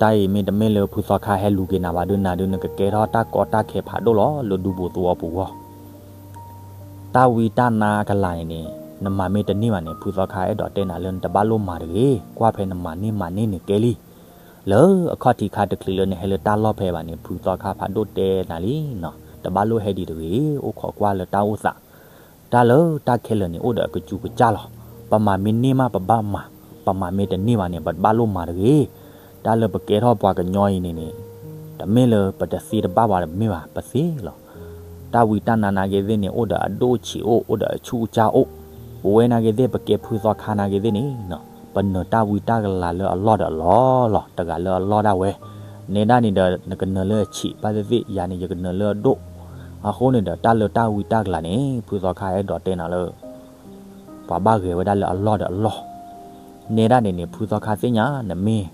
တၢ်အံၤမ့တမ့ၢ်လၢဖုသီခါဟဲလူၤက့ၤနၤဘၣ်ဒုး နၤဒုးနကကဲထီၣ်တၢ်ကီတၢ်ခဲဖးဒိၣ်လီၤ လၢဒူပူၤသဝီပူၤအဂီၢ်. တၢ်ဝံတၢ်နါကလၤန့ၣ်န့ၣ် နမၤမ့ၢ်တန့ၢ်ဘၣ်န့ၣ် ဖုသီခါအဲၣ်ဒိးတဲနၤလၢနတဘၣ်လိၣ်မၤတဂ့ၤ. ကွၢ်ဖဲနမၤန့ၢ်မၤန့ၢ်န့ၣ်ကဲလံ. လၢအခီၣ်ထံးခါတချုးလၢနဟဲလၢတၢ်လီၢ်ဖဲဘၣ်န့ၣ် ဖုသီခါဖးဒိၣ်တဲနၤလံနီၤ, တဘၣ်လိၣ်ဟဲဒံးတဂ့ၤ, အိၣ်ခိးကွၢ်လၢတၢ်အိၣ်သး တၢ်လၢတၢ်ခဲလၢာ်န့ၣ် အိၣ်ဒီးအကစူးကစၢ်လီၤ. ပမၤမ့ၢ်န့ၢ်မး ပဘၣ်မၤ, ပမၤမ့ၢ်တန့ၢ်ဘၣ်န့ၣ် ပတဘၣ်လိၣ်မၤတဂ့ၤ. တၢ်လၢပကဲထီၣ်ပှၤကညီအံၤန့ၣ်န့ၣ် တမ့ၢ်လၢပတသ့တဘၣ်ဘၣ်တမ့ၢ်ဘၣ်, ပသ့လီၤ. တၢ်ဝံတၢ်နါနာ်က့သ့ၣ်န့ၣ် အိၣ်ဒီးအဒိၣ်အဆံးအိၣ်, အိၣ်ဒီးအဆူၣ်အစၢ်အိၣ်. ပဝဲနာ်က့သ့ၣ် ပကဲဖုသီခါနာ်က့သ့ၣ်န့ၣ် ပနၢၤတၢ်ဝံတၢ်ကလၤလၢအလီၢ်ဒီးအလီၢ်လီၤ, တဂၤလၢအလီၢ်ဒၣ်ဝဲ. နဲဒၣ်န့ၣ်ဒီး နကနၢၤလၢအဆံးဘၣ်သ့ၣ်သ့ၣ်, ယၤန့ၣ် ယကနၢၤလၢအဒိၣ်. အဃိန့ၣ်ဒီး တၢ်လၢတၢ်ဝံတၢ်ကလၤန့ၣ် ဖုသီခါအဲၣ်ဒိးတဲနၤလၢ ပှၤဘၣ်ဂဲၤဝဲဒၣ်လၢအလီၢ်ဒီးအလီၢ်. နဲဒၣ်န့ၣ်န့ၣ် ဖုသီခါသ့ၣ်ညါ နမ့ၢ်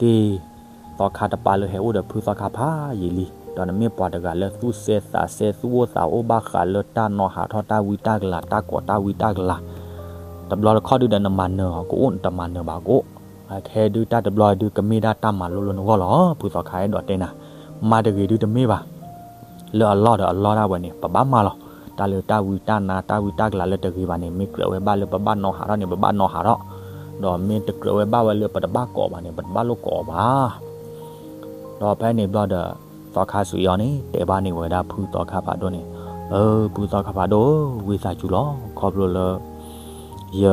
တ့ၢ် သီခါတပၤလၢဟဲအိၣ်ဒီးဖုသီခါဖးယံာ်လံ, ဒီးနမ့ၢ်ပှၤတဂၤလၢသူၣ်စဲသးစဲ သူၣ်အိၣ်သးအိၣ်ဘၣ်ဃးလၢတၢ်နီၢ်ဟးထီၣ်တၢ်ဝံတၢ်ကလၤ တၢ်ကိးတၢ်ဝံတၢ်ကလၤ, တဘျီတခီၣ်ဒုဒီးနမၤနၢၤအီၤကအိၣ် နတမၤနၢၤဘၣ်ကအိၣ်. အခဲဒုတၢ်တဘျီဒုကမ့ၢ်ဒၣ်တၢ်မၤလိလၢနဂီၢ်လီၤ. ဖုသီခါအဲၣ်ဒိးတဲနၤ, မၤတဂ့ၤဒုတမ့ၢ်ဘၣ်. လၢအလီၢ်ဒီးအလီၢ်ဒၣ်ဝဲန့ၣ် ပဘၣ်မၤလီၤ. တၢ်လၢတၢ်ဝံတၢ်နါ တၢ်ဝံတၢ်ကလၤလၢတဂ့ၤဘၣ်န့ၣ် မ့ၢ်ကြၢးဝဲဘၣ်လၢပဘၣ်နီၢ်ဟးထီၣ်န့ၣ် ပဘၣ်နီၢ်ဟးထီၣ်, ဒီးမ့ၢ်တကြၢးဝဲဘၣ်ဝဲလၢပတဘၣ်ကိးဘၣ်န့ၣ် ပတဘၣ်လိၣ်ကိးအီၤဘၣ်. ဒီးဖဲန့ၣ်ဘျီဒီး သီခါစွံအီၤန့ၣ် တဲဘၣ်န့ၢ်ဝဲဒၣ်ဖုသီခါဖးဒိၣ်န့ၣ်, အၢ ဖုသီခါဖးဒိၣ်ဧၢ, ဝံသးစူၤလီၤ. ခီဖျိလၢ ယ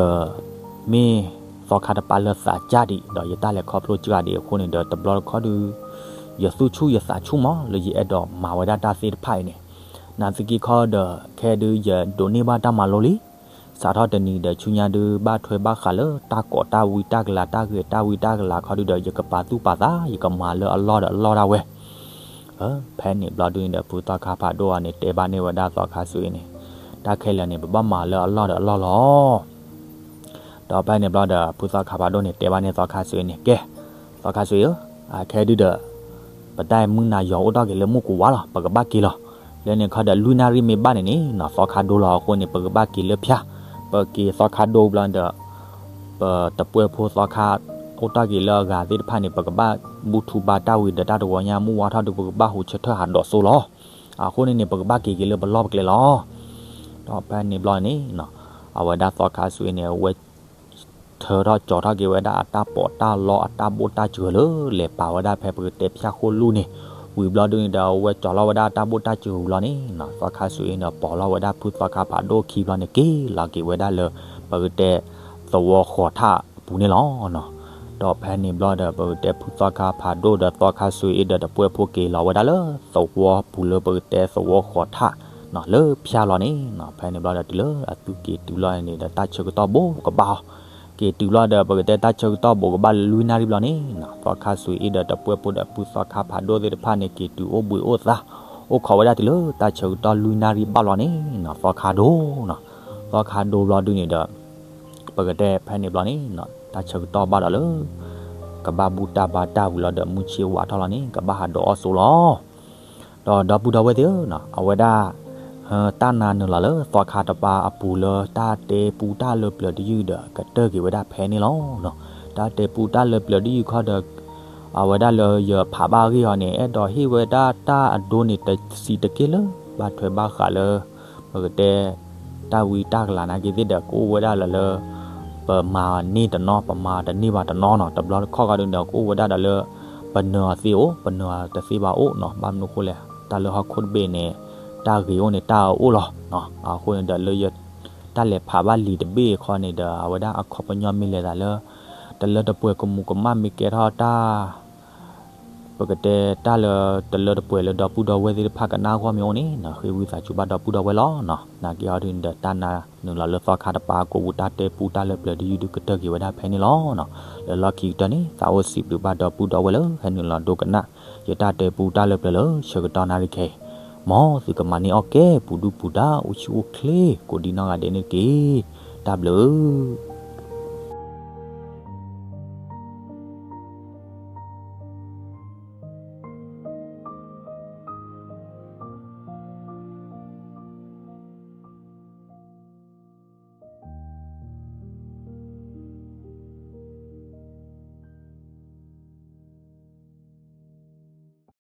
မ့ၢ်သီခါတပၤလၢသးစၢ်ဒံး ဒီးယတၢ်လဲၤခီဖျိစှၤဒံးအဃိန့ၣ်ဒီး တဘျီတခီၣ်ဒု ယသူၣ်ဆူၣ်ယသးဆူၣ်မး လၢယအဲၣ်ဒိးမၤဝဲဒၣ်တၢ်သ့ၣ်တဖၣ်အံၤန့ၣ်, နာ်သက့ခီဒီး ခဲဒု ယဒိးန့ၢ်ဘၣ်တၢ်မၤလိလံ. စးထီၣ်တနံၤဒီးဆူညါဒု ဘၣ်ထွဲဘၣ်ဃးလၢတၢ်ကိးတၢ်ဝံတၢ်ကလၤ တၢ်ဂဲၤတၢ်ဝံတၢ်ကလၤခီဒုဒီး ယကပာ်သူၣ်ပာ်သး ယကမၤလၢအလီၢ်ဒီးအလီၢ်ဒၣ်ဝဲ. ဖဲန့ၣ်ဘျီဒုန့ၣ်ဒီး ဖုသီခါဖးဒိၣ်အီၤန့ၣ် တဲဘၣ်န့ၢ်ဝဲဒၣ်သီခါစွံအံၤန့ၣ်, တၢ်ခဲလၢာ်န့ၣ် ပဘၣ်မၤလၢအလီၢ်ဒီးအလီၢ်လီၤ. ဒီးဖဲန့ၣ်ဘျီဒီး ဖုသီခါဖးဒိၣ်န့ၣ် တဲဘၣ်န့ၢ်သီခါစွ့န့ၣ် ကဲ, သီခါစွ့ဧၢ, အခဲဒုဒီး ပတၢ်မုၢ်နၤယီၤအိၣ်ထီၣ်က့ၤလၢမုၢ်ကဝါလီၤ, ပကဘၣ်က့ၤလီၤ. လၢန့ၣ်ခီဒီး လွံၢ်နၣ်ရံၣ်မ့ၢ်ဘၣ်န့ၣ်န့ၣ်နီၤ သီခါဒိလီၤအဃိန့ၣ် ပကဘၣ်က့ၤလၢဖၠၣ်, ပက့ၤသီခါဒိဘျီဒီး ပတပှဲၢ်ဖိသီခါ အိၣ်ထီၣ်က့ၤလၢအဂၤသ့ၣ်တဖၣ်န့ၣ် ပကဘၣ်ဘူၣ်ထူဘါတၢ်ဝံၤဒီး တၢ်တဝီညါမုၢ်ဝါထီၣ်ဒီး ပကဘၣ်ဟူးဆၢထၢၣ်ဟးဒိးစိလီၤ. အဃိန့ၣ်န့ၣ် ပကဘၣ်က့ၤက့ၤလၢပလီၢ်ပကျဲလီၤ. ဒီးဖဲန့ၣ်ဘျီန့ၣ် အဝဲဒၣ်သီခါစွ့န့ၣ် အဝဲ ထၢထီၣ်ကၠီၤထီၣ်က့ၤဝဲဒၣ်အတၢ်ပီးတၢ်လီအတၢ်ဘိၣ်တၢ်စှၤလၢ လဲၤပာ်ဝဲဒၣ်ဖဲပကတဲဖၠၣ်ဃိၣ်လူၢ်န့ၣ်, ဝံၤဘျီဒုန့ၣ်ဒီး အဝဲကၠီၤလီၤဝဲဒၣ်အတၢ်ဘိၣ်တၢ်စှၤဝံၤလီၤန့ၣ်နီၤ သီခါစွ့အ့န့ၣ် ပိာ်လီၤဝဲဒၣ်ဖုသီခါဖးဒိၣ်ခံဘျီန့ၣ် က့ၤလီၤက့ၤဝဲဒၣ်လၢ ပကတဲ သဝီဃီၤထၣ်အပူၤန့ၣ်လီၤနီၤ. ဒီးဖဲန့ၣ်ဘျီဒီး ပကတဲဖုသီခါဖးဒိၣ်ဒီးသီခါစွ့အ့ဒီးတပှဲၢ်ဖိက့ၤလီၤဝဲဒၣ်လၢ သဝီပူၤလၢပကတဲသဝီဃီၤထၣ်နီၤ လၢဖၠၣ်လီၤန့ၣ်နီၤ. ဖဲန့ၣ်ဘျီဒီး တုၤလၢအသုက့ၤတုၤလီၤန့ၣ်ဒီး တၢ်ဆၢကတီၢ်ဘိးကဘၣ်အီၤ, က့ၤတုၤလီၤဒီး ပကတဲတၢ်ဆၢကတီၢ်ဘိးကဘၣ်လၢလွံၢ်နၣ်ရံၣ်ဘျီန့ၣ်နီၤ သီခါစွ့အ့ဒီးတပှဲၢ်ဖိဒီးဖုသီခါဖးဒိၣ်သ့ၣ်တဖၣ်န့ၣ် က့ၤတုၤအိၣ်ဘှံးအိၣ်သါ အိၣ်ခိးဝဲဒၣ်တုၤလၢတၢ်ဆၢကတီၢ်လွံၢ်နၣ်ရံၣ်ဘၣ်လီၤန့ၣ်နီၤ သီခါဒိနီၤ. သီခါဒိဘျီဒုန့ၣ်ဒီး ပကတဲဖဲန့ၣ်ဘျီန့ၣ် တၢ်ဆၢကတီၢ်ဘၣ်ဒီးလၢ ကဘၣ်ဘူၣ်တၢ်ဘါတၢ်ဝံၤလီၤဒီး မုၢ်ဆ့ၣ်ဝးထီၣ်လီၤန့ၣ် ကဘၣ်ဟးဒိးအီၣ်စိလီၤ. ဒီးဒီပုၢ်ဒီဝဲၢ်သ့ၣ်ဧၢ, အဝဲဒၣ် တၢ်နါနုာ်လီၤလၢသီခါတပၤအပူၤလၢတၢ်တဲပူတၢ်လၢပျၢၤတယုၢ်ဒီး ကတၢၢ်က့ၤဝဲဒၣ်ဖဲန့ၣ်လီၤ. တၢ်တဲပူတၢ်လၢပျၢၤတယုၢ်ခီဒီး အဝဲဒၣ်လၢယဖးဘၣ်အဂ့ၢ်အီၤန့ၣ် အဲၣ်ဒိးဟ့ၣ်ဝဲဒၣ်တၢ်အဒိန့ၣ် တဆံးတက့ၢ်လၢ ဘၣ်ထွဲဘၣ်ဃးလၢ ပကတဲ တၢ်ဝံတၢ်ကလၤနာ်က့သ့ၣ်ဒီး ကအိၣ်ဝဲဒၣ်လၢလၢ ပမၤန့ၢ်တနီၤ ပမၤတန့ၢ်ဘၣ်တနီၤနီၤ တဘျီတခီၣ်ခီဒုဒီး ကအိၣ်ဝဲဒၣ်ဒီးလၢ ပနၢၤအီၤသ့အိၣ် ပနၢၤအီၤတသ့ဘၣ်အိၣ်နီၤ. ဘၣ်မနုၤအဃိလဲၣ် တၢ်လၢဟီၣ်ခိၣ်တဘ့ၣ်န့ၣ် တၢ်ဂ့ၤအိၣ်န့ၣ် တၢ်အၢအိၣ်လီၤ. အဃိန့ၣ်ဒီးလၢယ တၢ်လဲၤဖးဘၣ်လံာ်တဘ့ၣ်ခီန့ၣ်ဒီး အဝဲဒၣ်အခီပညီမ့ၢ်လဲၤသးလၢ တလၢတပှဲၤကမူးကမၣ်မ့ၢ်ကဲထီၣ်တၢ် ပကတဲတၢ်လၢတလၢတပှဲၤလၢဒီပုၢ်ဒီဝဲၢ်သ့ၣ်တဖၣ်ကနၣ်အဂီၢ်မ့ၢ်အိၣ်န့ၣ်နီၤ ဃ့ဝံသးစူၤဘၣ်ဒီပုၢ်ဒီဝဲၢ်လီၤနီၤ. နာ်က့အီၤဒုန့ၣ်ဒီး တၢ်နါနုာ်လီၤလၢသီခါတပၤကိးပူၤ တၢ်တဲပူတၢ်လၢပျၢၤတယုၢ်ဒု ကတၢၢ်က့ၤဝဲဒၣ်ဖဲန့ၣ်လီၤနီၤ. လၢလီၢ်ခံကတၢၢ်န့ၣ် သးအိၣ်စံးဘျုးဘၣ်ဒီပုၢ်ဒီဝဲၢ်လၢ ဟဲနုာ်လီၤဒိကနၣ် ယတၢ်တဲပူတၢ်လၢပျၢၤလၢဆၢကတီၢ်နၣ်ရံၣ်ခဲအံၤ, မ်သုကမၤန့ၢ်အီၣ်ကဲ ပူၤဒုၣ်ပူၤဒါအိၣ်ဆူၣ်အိၣ်ချ့ ကိးဒံနီၢ်ဂၤဒဲးန့ၣ်တက့ၢ်. တၢ်ဘျုး